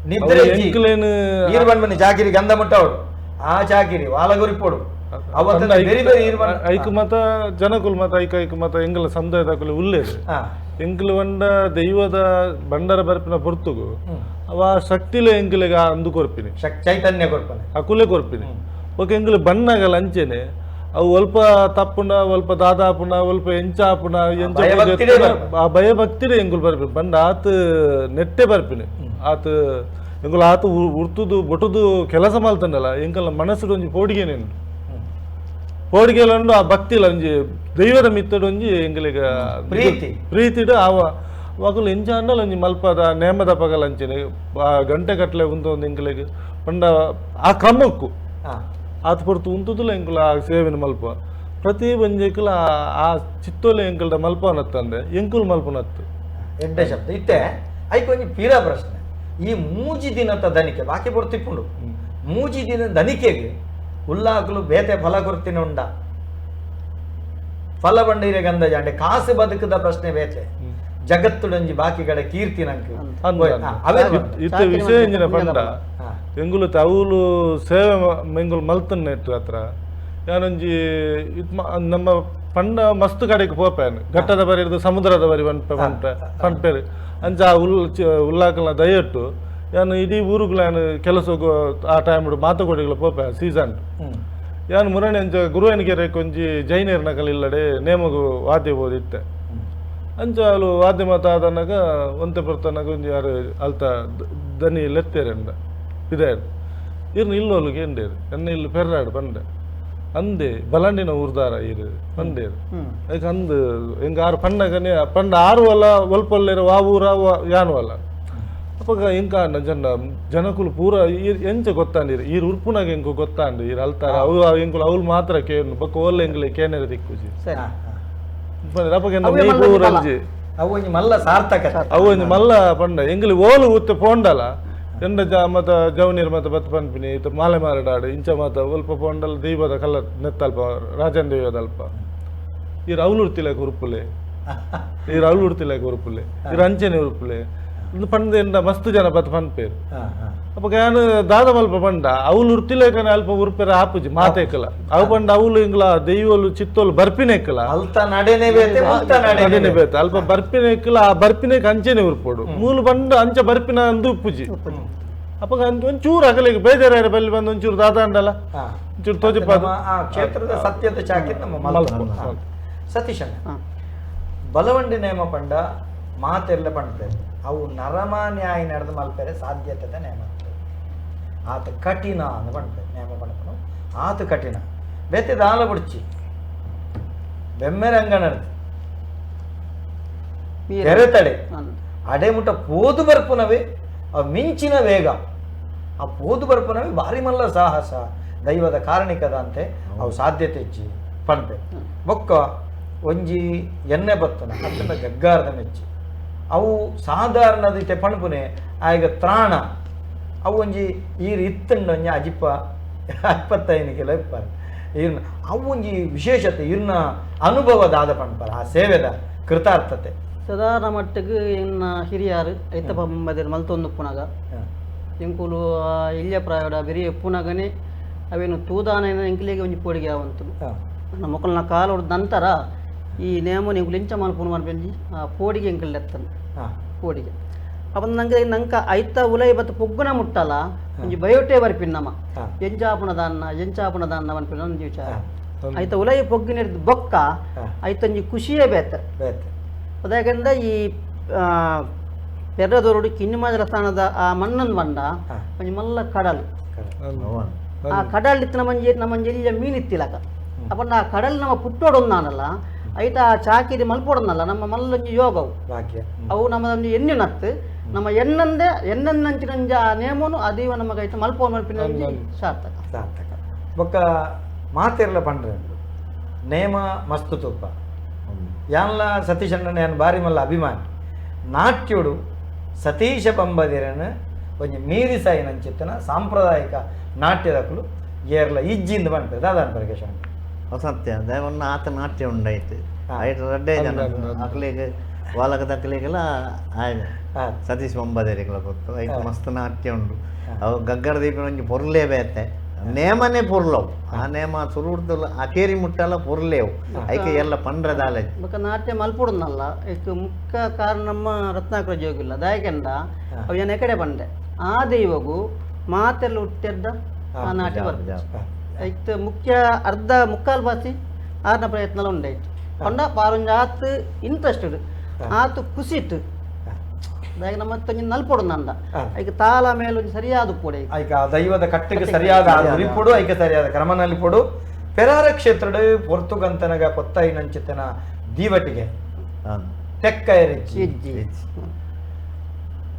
ನಿದ್ರೆ ಈರು ಬಂದ್ಬನ್ನಿ ಚಾಕಿರಿ ಗಂಧ ಮುಟ್ಟವಡು ಆ ಚಾಕಿರಿ ವಾಲಗುರಿಪೋಡು ಐಕು ಮತ ಜನಕುಲ್ ಮತ ಐಕ ಐಕು ಮತ ಎಂಗಲ ಸಮುದಾಯದ ಉಲ್ಲೇರು ಎಂಕುಲು ಬಂಡ ದೈವದ ಬಂಡರ ಬರ್ಪಿನ ಪೊರ್ತುಗು ಅವ ಶಕ್ತಿಲೆ ಎಂಕುಲೆಗ ಅಂದು ಕೊರ್ಪಿನಿ ಚೈತನ್ಯ ಕೊರ್ಪನೆ ಅಕುಲೆ ಕೊರ್ಪಿನಿ ఒక ಎಂಕುಲು ಬಣ್ಣಗಲ ಅಂಚೆನೆ ಅವು ಅಲ್ಪ ತಪ್ಪುನ ಅಲ್ಪ ದಾದಾಪುನ ಅಲ್ಪ ಎಂಚಾಪುನ ಎಂಚ ಆ ಭಯಭಕ್ತಿರೇ ಎಂಕುಲು ಬರ್ಪಿನಿ ಬಂಡ ಆತ ನೆಟ್ಟೆ ಬರ್ಪಿನಿ ಆತ ಎಂಕುಲು ಆತ ಉರ್ತುದು ಬೊಟುದು ಕೆಲಸ ಮಲ್ತಂಡಲ್ಲ ಎಂಕಲ್ನ ಮನಸ್ಸುಡು ಒಂಜಿ ಪೋಡಿಗೆನೇನು ಪೋಡಿಗೆಲಂಡು ಆ ಭಕ್ತಿಲ ಒಂಜಿ ದೈವದ ಮಿತ್ತಡು ಒಂಜಿ ಎಂಕುಲಿಗ ಪ್ರೀತಿ ಪ್ರೀತಿಡು ಆವ ಅಕುಲು ಎಂಚ ಅಂಡಲ ಒಂಜಿ ಮಲ್ಪದ ನೇಮದ ಪಗಲ ಅಂಚೆನೆ ಆ ಗಂಟೆ ಕಟ್ಲೆ ಉಂತೊಂದು ಎಂಕುಲಿಗ್ ಪಂಡ ಆ ಕ್ರಮಕ್ಕು ಆತ ಪೊರ್ತು ಉಂತುದುಲ ಎಂಕುಲ ಆ ಸೇವೆನ ಮಲ್ಪ ಪ್ರತಿ ಒಂಜೆಕುಲ ಆ ಚಿತ್ತೋಲೆ ಎಂಕುಲ್ದ ಮಲ್ಪನತ್ತಂದೆ ಎಂಕುಲು ಮಲ್ಪನತ್ತು ಎಡ್ಡೆ ಶಬ್ದ ಇತ್ತೆ ಐಕ್ ಒಂಜಿ ಪೀರಾ ಪ್ರಶ್ನೆ ಈ ಮೂಜಿ ದಿನದ ದನಿಕೆ ಬಾಕಿ ಪೊರ್ತಿಪ್ಪುಂಡು ಮೂಜಿ ದಿನ ದನಿಕೆಗೆ ಉಲ್ಲಾಕಲು ಬೇತೆ ಫಲ ಕೊರ್ತಿನ ಉಂಡ ಫಲ ಬಂಡೀರೆ ಗಂಧ ಜಾಂಡೆ ಕಾಸು ಬದುಕದ ಪ್ರಶ್ನೆ ಬೇತೆ ಜಗತ್ತುಡೊಂಜಿ ಬಾಕಿ ಕಡೆ ಕೀರ್ತಿ ನಂಗೆ ಇತ್ತೆ ವಿಷಯ ಎಂಜಿನ ಪಂಡ ಎಂಗುಲು ಅವುಲು ಸೇವೆ ಎಂಗುಲು ಮಲ್ತನ್ನ ಇಟ್ಟು ಹತ್ರ ಯಾನೊಂಜಿ ನಮ್ಮ ಪಂಡ ಮಸ್ತ್ ಕಡೆಗೆ ಪೋಪೇನು ಘಟ್ಟದ ಬರಿ ಹಿಡಿದು ಸಮುದ್ರದ ಬರಿ ಪನ್ಪೆ ಪನ್ಪೆ ಪನ್ಪೇರು ಅಂಚ ಆ ಉಲ್ಲಾಕಲ್ನ ದಯಟ್ಟು ಯಾನು ಇಡೀ ಊರುಗಳ ಯಾನು ಕೆಲಸಕ್ಕೆ ಆ ಟೈಮ್ ಮಾತುಕೊಡಿಗಳ ಪೋಪೆ ಸೀಸನ್ ಯಾನು ಮುರಣಿ ಅಂಚ ಗುರುವನಿಗೆರೆ ಕೊಂಜಿ ಜೈನೇರ್ ನಕಲ್ ಇಲ್ಲಡೆ ನೇಮಗು ವಾದ್ಯ ಬೋದಿತ್ತೆ ಅಂಚ ಅಲು ವಾದ್ಯ ಮಾತ ಆದನಾಗ ಒಂತೆ ಪೊರ್ತನಾಗ ಒಂಜಿ ಯಾರು ಅಲ್ತ ದನಿ ಲೆತ್ತೇರಂಡ ಪಿದಾಯ್ಡು ಇರ್ನ ಇಲ್ಲೋಲಿಗೆ ಎಂಡೇರು ಎನ್ನ ಇಲ್ಲಿ ಪೆರ್ರಾಡು ಪಂಡೆ ಅಂದೆ ಬಲಂಡಿನ ಊರ್ದಾರ ಇರು ಪಂಡೇರು ಅದಕ್ಕೆ ಅಂದು ಎಂಗ ಆರು ಪಂಡಗನೆ ಪಂಡ ಆರು ಅಲ್ಲ ಒಲ್ಪಲ್ಲೇರು ವಾ ಊರ ಯಾನು ಅಲ್ಲ ಅಪ್ಪಗ ಎಂಕ ಜನ ಜನಕುಲು ಪೂರ ಎಂಚ ಗೊತ್ತಾಂಡಿರು ಈರು ಉರ್ಪುನಾಗ ಎಂಕು ಗೊತ್ತಾಂಡು ಈರು ಅಲ್ತಾರ ಅವು ಎಂಕುಲು ಅವ್ಲು ಮಾತ್ರ ಕೇನು ಬೊಕ್ಕ ಓಲ್ ಎಂಗ್ಲೆ ಕೇನೆರ ದಿಕ್ಕುಜಿ ಅಪ್ಪಗ ಪೂರಂಜಿ ಅವು ಒಂಜಿ ಮಲ್ಲ ಸಾರ್ಥಕ ಅವು ಒಂಜಿ ಮಲ್ಲ ಪಂಡ ಎಂಗ್ಲಿ ಓಲು ಉತ್ತೆ ಪೋಂಡಲ ಎಂಡ ಜ ಮತ ಜವನೀರ್ ಮತ ಬತ್ ಪನ್ಪಿನಿ ಇತ್ತ ಮಾಲೆ ಮಾರಡಾಡು ಇಂಚ ಮಾತ ಒಲ್ಪ ಪೋಂಡಲ ದೈವದ ಕಲ್ಲ ನೆತ್ತಲ್ಪ ರಾಜನ್ ದೈವದಲ್ಪ ಈರು ಅವ್ಲು ಉರುಪುಲೆ ಈರು ಅವ್ಲು ಉರುಪುಲೆ ಈರು ಅಂಚೆನೆ ಉರುಪುಲೆ ಇಂದು ಪಂಡ ಎಂಡ ಮಸ್ತ್ ಜನ ಬತ್ ಪನ್ಪೇರು ಅಪ್ಪ ಯಾನು ದಾದ ಮಲ್ಪ ಪಂಡ ಅವ್ಲು ಉರ್ತಿಲೇಕನೆ ಅಲ್ಪ ಉರುಪೇರ ಆಪುಜಿ ಮಾತೇಕಲ ಅವು ಪಂಡ ಅವ್ಲು ಇಂಗ್ಲ ದೈವಲು ಚಿತ್ತೋಲು ಬರ್ಪಿನೇಕಲ ಅಲ್ತ ನಡೆನೆ ಬೇತೆ ಮುಲ್ತ ನಡೆನೆ ಬೇತೆ ಅಲ್ಪ ಬರ್ಪಿನೇಕಲ ಆ ಬರ್ಪಿನೇಕ ಅಂಚೆನೆ ಉರ್ಪೋಡು ಮೂಲು ಬಂಡ ಅಂಚ ಬರ್ಪಿನ ಅಂದು ಉಪ್ಪುಜಿ ಅಪ್ಪ ಒಂಚೂರು ಅಗಲಿಗೆ ಬೇಜಾರ ಬಲ್ಲಿ ಬಂದು ಒಂಚೂರು ದಾದ ಅಂಡಲ ಒಂಚೂರು ತೋಜಪ್ಪ ಆ ಕ್ಷೇತ್ರದ ಸತ್ಯದ ಚಾಕಿ ನಮ್ಮ ಸತೀಶಣ್ಣ ಬಲವಂಡಿ ನೇಮ ಪಂಡ ಮಾತೆಲ್ಲ ಪಂಡ್ಪೇರು ಅವು ನರಮಾನ್ಯಾಯ ನಡೆದು ಮಲ್ಪೇರೆ ಸಾಧ್ಯತೆ ನೇಮ ಆತ ಕಠಿಣ ಅಂದ್ ಪಣ್ಪೇರು ನೇಮ ಪಣಪನು ಆತ ಕಠಿಣ ಬೇತೆ ದಾಲ ಬುಡ್ಚಿ ಬೆಮ್ಮೆರಂಗ ನಡೆದು ತೆರೆತಡೆ ಅಡೆಮುಟ ಪೋದು ಬರ್ಪುನವೇ ಆ ಮಿಂಚಿನ ವೇಗ ಆ ಪೋದು ಬರ್ಪುನವೇ ಭಾರಿ ಮಲ್ಲ ಸಾಹಸ ದೈವದ ಕಾರಣಿಕದ ಅಂತೆ ಅವು ಸಾಧ್ಯತೆ ಹೆಚ್ಚಿ ಪಣ್ಪೆ ಬೊಕ್ಕ ಒಂಜಿ ಎಣ್ಣೆ ಬತ್ತನ ಅತ್ತನ ಗಗ್ಗಾರದ ಮೆಚ್ಚಿ ಅವು ಸಾಧಾರಣದಿತ್ತೆ ಪಣಪುನೆ ಆಗ ತ್ರಾಣ ಅವು ಒಂಜಿ ಈರು ಇತ್ತಂಡ ಒಂಜಿ ಅಜಿಪ್ಪ 25 ಕಿಲೋ ಇಪ್ಪಾರು ಈರ್ನ ಅವು ಒಂಜಿ ವಿಶೇಷತೆ ಈರ್ನ ಅನುಭವದಾದ ಪಣ್ಪಾರ ಆ ಸೇವೆದ ಕೃತಾರ್ಥತೆ ಸಾಧಾರಣ ಮಟ್ಟಿಗೆ ಇನ್ನ ಹಿರಿಯಾರು ಐತಪ್ಪ ಮುಂಬದಿರು ಮಲ್ತೊಂದು ಪುನಗ ಎಂಕುಲು ಇಲ್ಯ ಪ್ರಾಯಡ ಬೆರಿಯ ಪುನಗನೆ ಅವೇನು ತೂದಾನ ಎಂಕಲಿಗೆ ಒಂಜಿ ಪೋಡಿಗೆ ಆವಂತು ನಮ್ಮ ಮೊಕ್ಕಲ್ನ ಕಾಲ ನಂತರ ಈ ನೇಮ ಎಂಕುಲು ಎಂಚ ಮಲ್ಪುನು ಮನ್ಪೆಂಜಿ ಆ ಪೋಡಿಗೆ ಎಂಕಲ್ ಎತ್ತನು ಪೋಡಿಗೆ ಅಪ್ಪ ನಂಗೆ ನಂಕ ಐತ ಉಲೈ ಬತ್ತ ಪೊಗ್ಗುನ ಮುಟ್ಟಲ್ಲ ಒಂಜಿ ಬಯೋಟೆ ಬರ್ಪಿನ ನಮ್ಮ ಎಂಚಾಪುಣ ದಾನ್ನ ಎಂಚಾಪುಣ ದಾನ್ನ ಮನ್ಪಿನ ಒಂಜಿ ವಿಚಾರ ಐತ ಉಲೈ ಪೊಗ್ಗಿನ ಬೊಕ್ಕ ಐತೊಂಜಿ ಖುಷಿಯೇ ಬೇತೆ ಅದಾಗಂದ ಈ ಪೆರ್ರದೋರುಡು ಕಿನ್ನಿಮಾಜಲ ಸ್ಥಾನದ ಆ ಮಣ್ಣನ್ ಬಂಡ ಒಂಜಿ ಮಲ್ಲ ಕಡಲ್ ಆ ಕಡಲ್ ಇತ್ತು ನಮ್ಮಂಜಿ ನಮ್ಮಂಜಿ ಎಲ್ಲಿಯ ಮೀನು ಇತ್ತಿಲಕ ಅಪ್ಪ ಆ ಕಡಲ್ ನಮ್ಮ ಪುಟ್ಟೋಡೊಂದಾನಲ್ಲ ಐತ ಆ ಚಾಕಿರಿ ಮಲ್ಪೋಡೊಂದಲ್ಲ ನಮ್ಮ ಮಲ್ಲೊಂಜಿ ಯೋಗವು ಅವು ನಮ್ಮ ಒಂಜಿ ಎಣ್ಣೆ ನತ್ತು ನಮ್ಮ ಎಣ್ಣಂದೆ ಎಣ್ಣಂಚಿನಂಜ ಆ ನೇಮನು ಅದೀವ ನಮಗೆ ಐತ ಮಲ್ಪೋ ಮಲ್ಪಿನ ಸಾರ್ಥಕ ಸಾರ್ಥಕ ಬೊಕ್ಕ ಮಾತಿರ್ಲ ಪಂಡ್ರೆ ನೇಮ ಮಸ್ತು ತುಪ್ಪ ಯಾನ್ಲ ಸತೀಶಣ್ಣನ ಯಾನ್ ಬಾರಿ ಮಲ್ಲ ಅಭಿಮಾನಿ ನಾಟ್ಯುಡು ಸತೀಶ ಪಂಬದಿರನ ಒಂಜಿ ಮೀರಿಸಾಯಿನಂಚಿತ್ತಿನ ಸಾಂಪ್ರದಾಯಿಕ ನಾಟ್ಯದಕುಲು ಏರ್ಲ ಇಜ್ಜಿಂದ ಪನ್ಪೆರ್ ದಾದ ಅನ್ಪೆರ್ ಕೇಶವ ಸತ್ಯ ದಯವನ್ನ ಆತ ನಾಟ್ಯ ಉಂಡಾಯ್ತು ಐಟ್ ರಡ್ಡೆ ಜನ ಅಕ್ಲೆಗ್ ವಾಲಕದಕ್ಲೆಗೆಲ್ಲ ಆಯ್ನ ಸತೀಶ್ ಒಂಬದೇರಿಗಳ ಗೊತ್ತು ಐಟ್ ಮಸ್ತ್ ನಾಟ್ಯ ಉಂಡು ಅವು ಗಗ್ಗರ ದೀಪಿನ ಒಂಜಿ ಪೊರ್ಲೇ ಬೇತೆ ನೇಮನೇ ಪೊರ್ಲವು ಆ ನೇಮ ಸುರುಡ್ದಲ್ಲ ಅಕೇರಿ ಮುಟ್ಟಲ್ಲ ಪೊರ್ಲೇವು ಐಕೆ ಎಲ್ಲ ಪಂಡ್ರದಾಲೆ ಬೊಕ ನಾಟ್ಯ ಮಲ್ಪುಡುನಲ್ಲ ಇಕ್ ಮುಖ್ಯ ಕಾರಣ ನಮ್ಮ ರತ್ನಾಕರ ಜೋಗಿಲ್ಲ ದಾಯಕೆಂಡ ಅವು ಏನ ಎಕಡೆ ಬಂಡೆ ಆ ದೈವಗು ಮಾತೆಲ್ಲ ಹುಟ್ಟಿದ್ದ ಆ ನಾಟ್ಯ ಬರ್ತದೆ ಐತ್ ಮುಖ್ಯ ಅರ್ಧ ಮುಕ್ಕಾಲು ಬಾಸಿ ಆರ್ನ ಪ್ರಯತ್ನ ಉಂಡಾಯ್ತು ಪಂಡ ಪಾರೊಂಜಿ ಆತ್ ಇಂಟ್ರೆಸ್ಟೆಡ್ ಆತು ಖುಷಿಟ್ ದಾಯಕ ನಮ್ಮ ಒಂಜಿ ನಲ್ಪೊಡು ನಂದ ಐಕ್ ತಾಳ ಮೇಲೆ ಒಂಜಿ ಸರಿಯಾದ ಪೊಡೆ ಐಕ ದೈವದ ಕಟ್ಟೆಗೆ ಸರಿಯಾದ ಉರಿಪೊಡು ಐಕ ಸರಿಯಾದ ಕ್ರಮನಲ್ಲಿ ಪೊಡು ಪೆರಾರ ಕ್ಷೇತ್ರದ ಪೊರ್ತುಗಂತನಗ ಪೊತ್ತೈನಂಚಿತನ ದೀವಟಿಗೆ ತೆಕ್ಕ ಎರಿಚಿ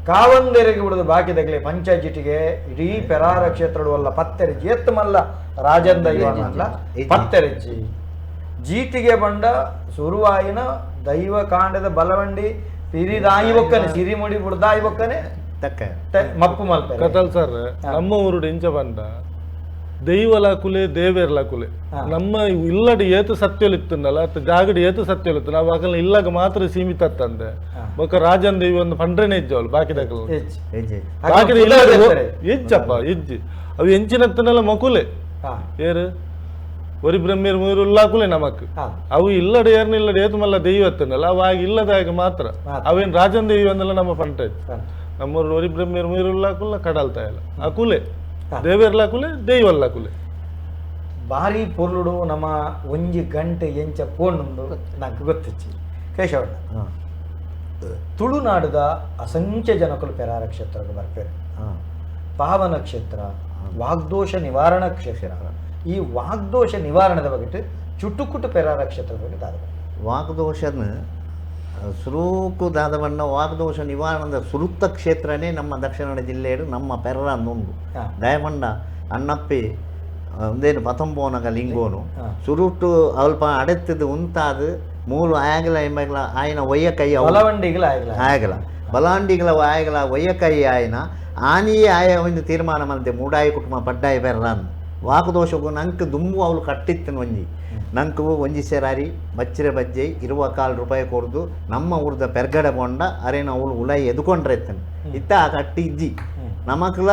ಕಾವಂದೆರೆಗೆ ಬಿಡುದು ಬಾಕಿದಗಲೆ ಪಂಚಾಯತಿಗೆ ಇಡೀ ಪೆರಾರ ಕ್ಷೇತ್ರಡು ಅಲ್ಲ ಪತ್ತೆರಿಜಿ ಎತ್ತು ಮಲ್ಲ ರಾಜಂದ ಅಲ್ಲ ಪತ್ತೆರಿಜಿ ಜೀಟಿಗೆ ಬಂಡ ಸುರುವಾಯಿನ ದೈವ ಕಾಂಡದ ಬಲವಂಡಿ ಪಿರಿದಾಯಿ ಒಕ್ಕನೆ ಸಿರಿಮುಡಿ ಬುಡ್ದಾಯಿ ಒಕ್ಕನೆ ತಕ್ಕ ಮಪ್ಪು ಮಲ್ಪೆ ಕತಲ್ ಸರ್ ನಮ್ಮ ಊರುಡು ಇಂಚ ಬಂಡ ದೈವಲ ಕುಲೆ ದೇವೇರ್ಲ ಕುಲೆ ನಮ್ಮ ಇಲ್ಲಡಿ ಏತು ಸತ್ಯಲಿತ್ತುಂಡಲ್ಲ ಅತ್ತ ಜಾಗಡಿ ಏತು ಸತ್ಯಲಿತ್ತು ನಾವು ಅಕಲ್ ಇಲ್ಲಾಗ ಮಾತ್ರ ಸೀಮಿತ ತಂದೆ ಬೊಕ ರಾಜನ್ ದೈವ ಒಂದು ಪಂಡ್ರೆನೆ ಇಜ್ಜವಲ್ ಬಾಕಿ ದಕಲ್ ಬಾಕಿ ಇಲ್ಲ ಇಜ್ಜಪ್ಪ ಇಜ್ಜಿ ಅವು ಎಂಚಿನತ್ತನೆಲ್ಲ ಮಕುಲೆ ಏರು ಒರಿ ಬ್ರಹ್ಮೇರ್ ಮೂರು ಉಲ್ಲಾಕುಲೆ ನಮಕ್ ಅವು ಇಲ್ಲಡೆ ಏರ್ನ ಇಲ್ಲಡೆ ಏತು ಮಲ್ಲ ದೈವ ಎತ್ತನಲ್ಲ ಅವು ಆಗ ಇಲ್ಲದಾಗ ಮಾತ್ರ ಅವೇನು ರಾಜನ್ ದೈವ ಅಂದಲ್ಲ ನಮ್ಮ ಪಂಟ ನಮ್ಮೂರು ಒರಿ ಬ್ರಹ್ಮೇರ್ ಮೂರು ಉಲ್ಲಾಕುಲ್ಲ ಕಡಲ್ತಾ ಇಲ್ಲ ಆ ಕುಲೆ ದೇವೇರ್ಲ ಕುಲೆ ದೈವಲ್ಲ ಕುಲೆ ಭಾರಿ ಪೊರ್ಲುಡು ನಮ್ಮ ಒಂಜಿ ಗಂಟೆ ಎಂಚ ಪೋಣುಂಡು ನಂಗೆ ಗೊತ್ತಿಚ್ಚಿ ಕೇಶವಣ್ಣ ತುಳುನಾಡದ ಅಸಂಖ್ಯ ಜನಕುಲು ಪೆರಾರ ಕ್ಷೇತ್ರಕ್ಕೆ ಬರ್ಪೇರು ಪಾವನ ಕ್ಷೇತ್ರ ವಾಗ್ದೋಷ ನಿವಾರಣಾ ಕ್ಷೇತ್ರ ಈ ವಾಗ್ದೋಷ ನಿವಾರಣದ ಬಗ್ಗೆ ಚುಟುಕುಟು ಪೆರಾರ ಕ್ಷೇತ್ರದ ಬಗ್ಗೆ ದಾದ ವಾಗ್ದೋಷನ ಸುರುಕು ದಾದವಣ್ಣ ವಾಗ್ದೋಷ ನಿವಾರಣದ ಸುರುತ್ತ ಕ್ಷೇತ್ರನೇ ನಮ್ಮ ದಕ್ಷಿಣ ಕನ್ನಡ ಜಿಲ್ಲೆಯಡು ನಮ್ಮ ಪೆರ್ರ ಅಂದುಂಡು ದಯಮಂಡ ಅಣ್ಣಪ್ಪಿ ಒಂದೇನು ಪತಂಬೋನಗ ಲಿಂಗೋನು ಸುರುಟು ಅಲ್ಪ ಅಡೆತ್ತದು ಉಂತಾದ ಮೂಲು ಆಯಗಲ ಎಂಬಗಲ ಆಯನ ಒಯ್ಯ ಕೈ ಬಲವಂಡಿಗಳ ಆಯಗಲ ಬಲಾಂಡಿಗಳ ಆಯಗಲ ಒಯ್ಯ ಕೈ ಆಯನ ಆನಿಯೇ ಆಯ ಒಂದು ತೀರ್ಮಾನ ಮಂತೆ ಮೂಡಾಯಿ ಕುಟುಂಬ ಪಡ್ಡಾಯಿ ಪೆರ್ರ ಅಂದು ವಾಕದೋಷಗೂ ನಂಗೆ ದುಂಬು ಅವಳು ಕಟ್ಟಿತ್ತನು ಒಂಜಿ ನಂಗೆ ಒಂಜಿ ಸೆರಾರಿ ಬಚ್ಚಿರೆ ಬಜ್ಜೆ ಇರುವ ಕಾಲು ರೂಪಾಯಿ ಕೊಡ್ದು ನಮ್ಮ ಊರ್ದ ಪೆರ್ಗಡೆ ಬೊಂಡ ಅರೇನ ಅವಳು ಉಲಾಯಿ ಎದುಕೊಂಡ್ರೆ ಇತ್ತನು ಇತ್ತ ಆ ಕಟ್ಟಿ ಇಜ್ಜಿ ನಮಕ್ಲ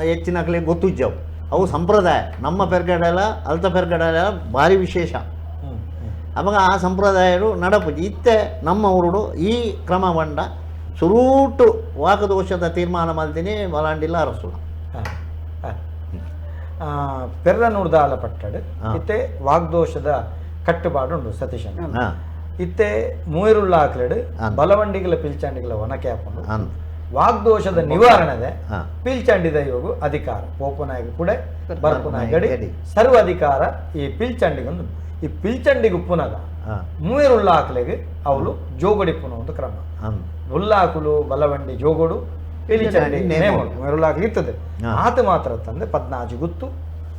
ಹೆಚ್ಚಿನಕ್ಲೆ ಗೊತ್ತುಜ್ಜವು ಅವು ಸಂಪ್ರದಾಯ ನಮ್ಮ ಪೆರ್ಗಡೆಲ್ಲ ಅಲ್ತ ಪೆರ್ಗಡೆ ಭಾರಿ ವಿಶೇಷ ಅವಾಗ ಆ ಸಂಪ್ರದಾಯರು ನಡಪುಜಿ ಇತ್ತೆ ನಮ್ಮ ಊರುಡು ಈ ಕ್ರಮ ಬಂಡ ಸುರೂಟು ವಾಕದೋಷದ ತೀರ್ಮಾನ ಮಲ್ತೀನಿ ಬಲಾಂಡಿಲ್ಲ ಅರಸುಲ ಪೆರ್ರನೂರ್ದಾಲ ಪಟ್ಟಡು ಇತ್ತೆ ವಾಗ್ದೋಷದ ಕಟ್ಟುಪಾಡುಂಡು ಸತೀಶನ್ ಇತ್ತೆ ಮೂಯರುಳ್ಳ ಆಕ್ಲೆಡು ಬಲವಂಡಿಗಳ ಪಿಲ್ಚಾಂಡಿಗಳ ಒನಕೆ ಹಾಕೊಂಡು ವಾಗ್ದೋಷದ ನಿವಾರಣೆದೆ ಪಿಲ್ಚಾಂಡಿ ದೈವಗೂ ಅಧಿಕಾರ ಪೋಪನಾಯಕ ಕೂಡ ಬರ್ಪುನಾಯಗಡಿ ಸರ್ವ ಅಧಿಕಾರ ಈ ಪಿಲ್ಚಂಡಿಗೊಂದು ಈ ಪಿಲ್ಚಂಡಿಗೆ ಉಪ್ಪುನಗ ಮೂಯರುಳ್ಳ ಆಕ್ಲೆಗೆ ಅವಳು ಜೋಗಡಿಪ್ಪುನ ಒಂದು ಕ್ರಮ ಉಲ್ಲಾಕುಲು ಬಲವಂಡಿ ಜೋಗೋಡು ಪಿಲಿಚಂಡಿ ಮೆರುಳಾಗಿ ಇರ್ತದೆ ಆತ ಮಾತ್ರ ತಂದೆ ಪದ್ನಾಜಿ ಗುತ್ತು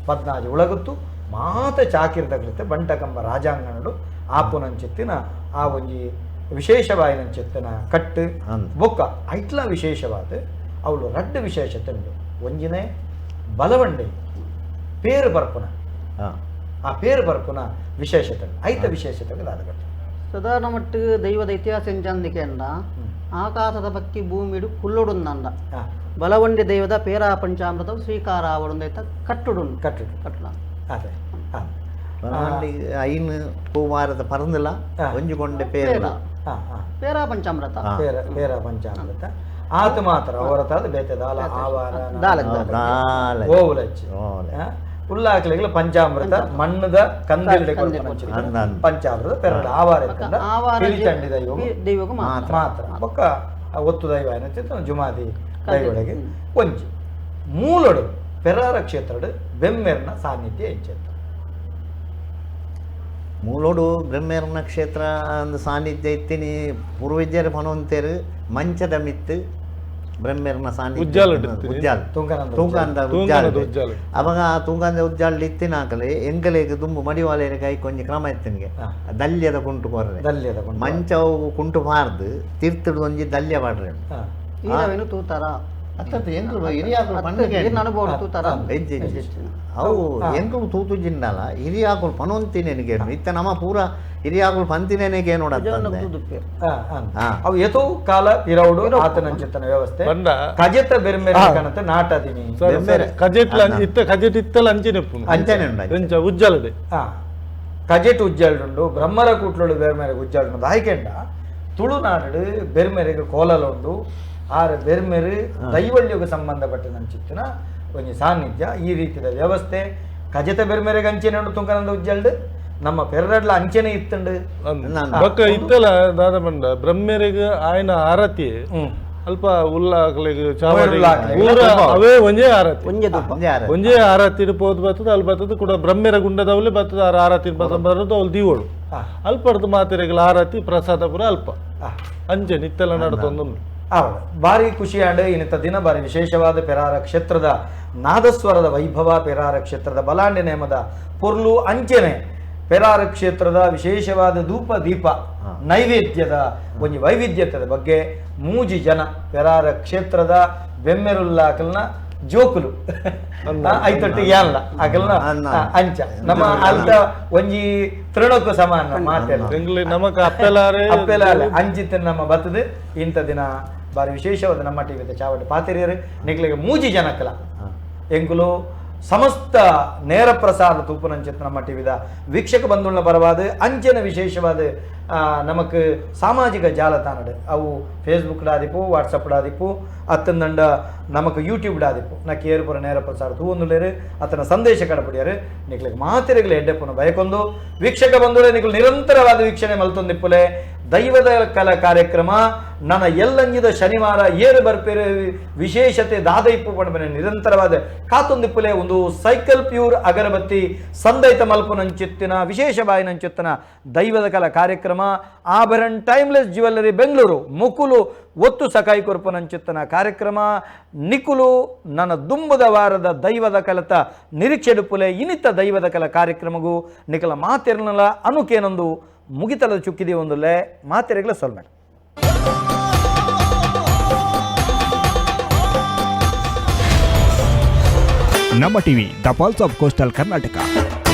ಪದ್ನಾಜಿ ಉಳಗುತ್ತು ಮಾತ ಚಾಕಿರ್ದಗಳಿತ್ತೆ ಬಂಟಕಂಬ ರಾಜಾಂಗಣಡು ಆಪುನಂಚಿತ್ತಿನ ಆ ಒಂಜಿ ವಿಶೇಷವಾಯಿನಂಚಿತ್ತಿನ ಕಟ್ಟು ಬೊಕ್ಕ ಐಟ್ಲ ವಿಶೇಷವಾದ ಅವಳು ರಡ್ಡು ವಿಶೇಷತೆ ಉಂಡು ಒಂಜಿನೇ ಬಲವಂಡಿ ಪೇರು ಬರ್ಪುನ ಆ ಪೇರು ಬರ್ಪುನ ವಿಶೇಷತೆ ಐತ ವಿಶೇಷತೆ ದಾದಗಟ್ಟು ಸಾಧಾರಣ ಮಟ್ಟಿಗೆ ದೈವದ ಇತಿಹಾಸ ಎಂಚಂದಿಕೆ ಅಂಡ ಆಕಾಶದ ಪಕ್ಕಿ ಭೂಮಿಡು ಕುಲ್ಲೊಡುಂದಂಡ ಬಲವಂಡಿ ದೈವದ ಪೇರಾ ಪಂಚಾಮೃತ ಸ್ವೀಕಾರ ಆವಡುಂದೈತ ಕಟ್ಟುಡು ಕಟ್ಟುಡು ಕಟ್ಟುಡ ಅದೇ ಬಲವಂಡಿ ಐನು ಪೂವಾರದ ಪರಂದಿಲ್ಲ ಒಂಜುಕೊಂಡೆ ಪೇರ ಪೇರಾ ಪಂಚಾಮೃತ ಪೇರ ಪೇರ ಪಂಚಾಮೃತ ಆತ ಮಾತ್ರ ಹೊರತಾದ ಬೇತೆ ದಾಲ ಆವಾರ ದಾಲ ಓವುಲಚ್ಚಿ ಉಲ್ಲಾಕ್ಲೆಗಳ ಪಂಚಾಮೃತ ಮಣ್ಣದ ಕಂದಿಲ್ಡೆ ಪಂಚಾಮೃತ ಪೆರಡು ಆವಾರ ಪಿಲಿಚಂಡಿ ದೈವ ಮಾತ್ರ ಬೊಕ್ಕ ಒತ್ತು ದೈವ ಏನಂತ ಜುಮಾದಿ ದೈವೊಳಗೆ ಒಂಜಿ ಮೂಲೊಡು ಪೆರಾರ ಕ್ಷೇತ್ರಡು ಬೆಮ್ಮೆರ್ನ ಸಾನ್ನಿಧ್ಯ ಎಂಚೆತ್ತ ಮೂಲೋಡು ಬ್ರಹ್ಮೇರ್ನ ಕ್ಷೇತ್ರ ಅಂದ್ ಸಾನ್ನಿಧ್ಯ ಇತ್ತೀನಿ ಪೂರ್ವಜರು ಪನೊಂತೇರು ಮಂಚದ ಮಿತ್ತು ಬ್ರಹ್ಮೇರ್ನ ಸಾನ್ನಿಧ್ಯ ಉಜ್ಜಾಲ್ ತೂಂಕಂದ ಉಜ್ಜಾಲ್ ಅವಾಗ ಆ ತೂಂಕಂದ ಉಜ್ಜಾಲ್ ಇತ್ತಿನಾಕಲೆ ಎಂಕಲೆಗ್ ದುಂಬು ಮಡಿವಾಲೆಯ ಕೈ ಕೊಂಚ ಕ್ರಮ ಇತ್ತಿನಿಗೆ ದಲ್ಯದ ಕುಂಟು ಕೊರ್ರೆ ದಲ್ಯದ ಮಂಚವು ಕುಂಟು ಮಾರ್ದು ತೀರ್ಥದ ಒಂಜಿ ದಲ್ಯ ಪಾಡ್ರೆ ತೂತಾರ ಅತ್ತತ್ತು ಎಂಕುಲು ಹಿರಿಯಾಕುಲು ಪಂಡಿಗೆ ಅನುಭವ ತೂತಾರ. ಅವು ಎಂಕುಲು ತೂತು ಜಿನ್ನಲ ಹಿರಿಯಾಕುಲು ಪನೊಂತಿನೆನಿಗೆ ಇತ್ತ ನಮ್ಮ ಪೂರ ಹಿರಿಯಾಕುಲು ಪಂತಿನೆನಿಗೆ ನೋಡತ್ತಂದೆ. ಅವು ಏತೋ ಕಾಲ ಪಿರೌಡು ಆತನಂಚಿತ್ತನ ವ್ಯವಸ್ಥೆ ಕಜೆತ ಬೆರ್ಮೆರೆ ಕಣತೆ ನಾಟದಿನಿ ಕಜೆಟ್ಲ ಇತ್ತ ಕಜೆಟ್ ಇತ್ತಲ ಅಂಚೆನೆ ಅಂಚನೆ ಉಂಡು ಎಂಚ ಉಜ್ಜಲದೆ ಕಜೆಟ್ ಉಜ್ಜಲ್ಡುಂಡು ಬ್ರಹ್ಮರ ಕೂಟ್ಲೋಡು ಬೆರ್ಮೆರೆಗೆ ಉಜ್ಜಲ್ಡುಂಡು ಆಯ್ಕೆಂಡ ತುಳುನಾಡು ಬೆರ್ಮೆರೆಗೆ ಕೋಲಲುಂಡು ಆರ್ ಬೆರ್ಮೆರು ದೈವಳ್ಯಕ್ಕೆ ಸಂಬಂಧಪಟ್ಟದಂಚಿತ್ತಿನ ಒಂಜಿ ಸಾನ್ನಿಧ್ಯ ಈ ರೀತಿಯ ವ್ಯವಸ್ಥೆ ಕಜೆತ ಬೆರ್ಮೆರೆಗೆ ಅಂಚೆನೆ ಉಂಡು ತುಂಕನಂದ ಉಜ್ಜಲ್ಡು ನಮ್ಮ ಪೆರಡಲ ಅಂಚೆನೆ ಇತ್ತುಂಡು ಬೊಕ್ಕ ಇತ್ತಲ ದಾದ ಬಂಡ ಬ್ರಹ್ಮೆರೆಗೆ ಆಯನ ಆರತಿ ಅಲ್ಪ ಉಲ್ಲಾಕ್ಲೆಗ್ ಚಾವಡಿ ಪೂರ ಅವೇ ಒಂಜೇ ಆರತಿ ಒಂಜೇ ಆರತಿ ಪೋದು ಬರ್ತದೆ ಅಲ್ಲಿ ಬರ್ತದೆ ಕೂಡ ಬ್ರಹ್ಮೆರ ಗುಂಡದವಲೇ ಬರ್ತದೆ ಆರ ಆರತಿ ಬರೋದು ಅವ್ಲು ದೀವಳು ಅಲ್ಪರ್ದು ಮಾತೆರೆಗಳ ಆರತಿ ಪ್ರಸಾದ ಪೂರ ಅಲ್ಪ ಅಂಚೆ ನಿತ್ತೆಲ್ಲ ನಡತೊಂದು. ಹೌದು, ಭಾರಿ ಖುಷಿಯಾಂಡು ಇನ್ನಿತ ದಿನ ಭಾರಿ ವಿಶೇಷವಾದ ಪೆರಾರ ಕ್ಷೇತ್ರದ ನಾದಸ್ವರದ ವೈಭವ, ಪೆರಾರ ಕ್ಷೇತ್ರದ ಬಲಾಂಡೆ ನೇಮದ ಪೊರ್ಲು ಅಂಚೆನೆ ಪೆರಾರ ಕ್ಷೇತ್ರದ ವಿಶೇಷವಾದ ಧೂಪ ದೀಪ ನೈವೇದ್ಯದ ಒಂಜಿ ವೈವಿಧ್ಯತೆದ ಬಗ್ಗೆ ಮೂಜಿ ಜನ ಪೆರಾರ ಕ್ಷೇತ್ರದ ಬೆಮ್ಮೆರುಲ್ಲಾಕಲ್ನ ಜೋಕುಲು ಐತೊಟ್ಟು ಯಾನ್ಲ ಅಕಲ್ನ ಅಂಚ ನಮ್ಮ ಅಲ್ತ ಒಂಜಿ ತೃಣಕ್ಕೂ ಸಮಾನ ಮಾತೆಲ್ಲ ನಮಕ್ ಅಪ್ಪೆಲಾರೆ ಅಪ್ಪೆಲಾರೆ ಅಂಚಿತ ನಮ್ಮ ಬತ್ತದು. ಇಂಥ ದಿನ ಬಾರಿ ವಿಶೇಷವಾದ ನಮ್ಮ ಟಿವಿದ ಚಾವಡಿ ಪಾತಿರಿಯರು ನಿಕ್ಲಿಗೆ ಮೂಜಿ ಜನಕ್ಕಲ ಎಂಕುಲು ಸಮಸ್ತ ನೇರ ಪ್ರಸಾರ ತೂಪುನಂಚಿತ್ ನಮ್ಮ ಟಿವಿದ ವೀಕ್ಷಕ ಬಂಧುಗಳ ಪರವಾದ ಅಂಚೆನ ವಿಶೇಷವಾದ ನಮಕ್ ಸಾಮಾಜಿಕ ಜಾಲತಾಣಡು ಅವು ಫೇಸ್ಬುಕ್ ಡಾದಿಪ್ಪು ವಾಟ್ಸಪ್ ಡಾದಿಪ್ಪು ಅತ್ತಂದಂಡ ನಮಕ್ ಯೂಟ್ಯೂಬ್ ಡಾದಿಪ್ಪು ನಕ್ಕೆ ಏರುಪುರ ನೇರ ಪ್ರಸಾರ ತೂವೊಂದುಳ್ಳೇರು ಅತನ ಸಂದೇಶ ಕಡಪಡಿಯಾರು ನಿಕ್ಲಿಗೆ ಮಾತೆರೆಗಳ ಎಡ್ಡೆಪ್ಪುನ ಬಯಕೊಂದು ವೀಕ್ಷಕ ಬಂಧುಗಳೇ ನಿಕ್ಲು ನಿರಂತರವಾದ ವೀಕ್ಷಣೆ ಮಲ್ತೊಂದಿಪ್ಪುಲೆ ದೈವದ ಕಲ ಕಾರ್ಯಕ್ರಮ ನನ್ನ ಎಲ್ಲಂಜಿದ ಶನಿವಾರ ಏರು ಬರ್ಪೇರು ವಿಶೇಷತೆ ದಾದೈಪು ಪಂಡ ನಿರಂತರವಾದ ಕಾತೊಂದಿಪ್ಪುಲೆ ಒಂದು ಸೈಕಲ್ ಪ್ಯೂರ್ ಅಗರಬತ್ತಿ ಸಂದೈತ ಮಲ್ಪುನಂಚಿತ್ತಿನ ವಿಶೇಷ ಬಾಯಿನಂಚಿತ್ತಿನ ದೈವದ ಕಲ ಕಾರ್ಯಕ್ರಮ ಆಭರಣ ಟೈಮ್ಲೆಸ್ ಜ್ಯುವೆಲ್ಲರಿ ಬೆಂಗಳೂರು ಮುಕುಲು ಒತ್ತು ಸಕಾಯಿ ಕೊರ್ಪುನಂಚಿತ್ತನ ಕಾರ್ಯಕ್ರಮ ನಿಕುಲು ನನ್ನ ದುಂಬುದ ವಾರದ ದೈವದ ಕಲತ ನಿರೀಕ್ಷೆಡುಪುಲೆ ಇನಿತ ದೈವದ ಕಲ ಕಾರ್ಯಕ್ರಮಗೂ ನಿಕಲ ಮಾತಿರ್ನಲ ಅನುಕೇನೊಂದು ಮುಗಿತಲದ ಚುಕ್ಕಿದೆ ಒಂದುಲೆ ಮಾತೆರೆಗಳ ಸೊಲ್ಮೆಡ. Namma TV, the pulse of coastal Karnataka.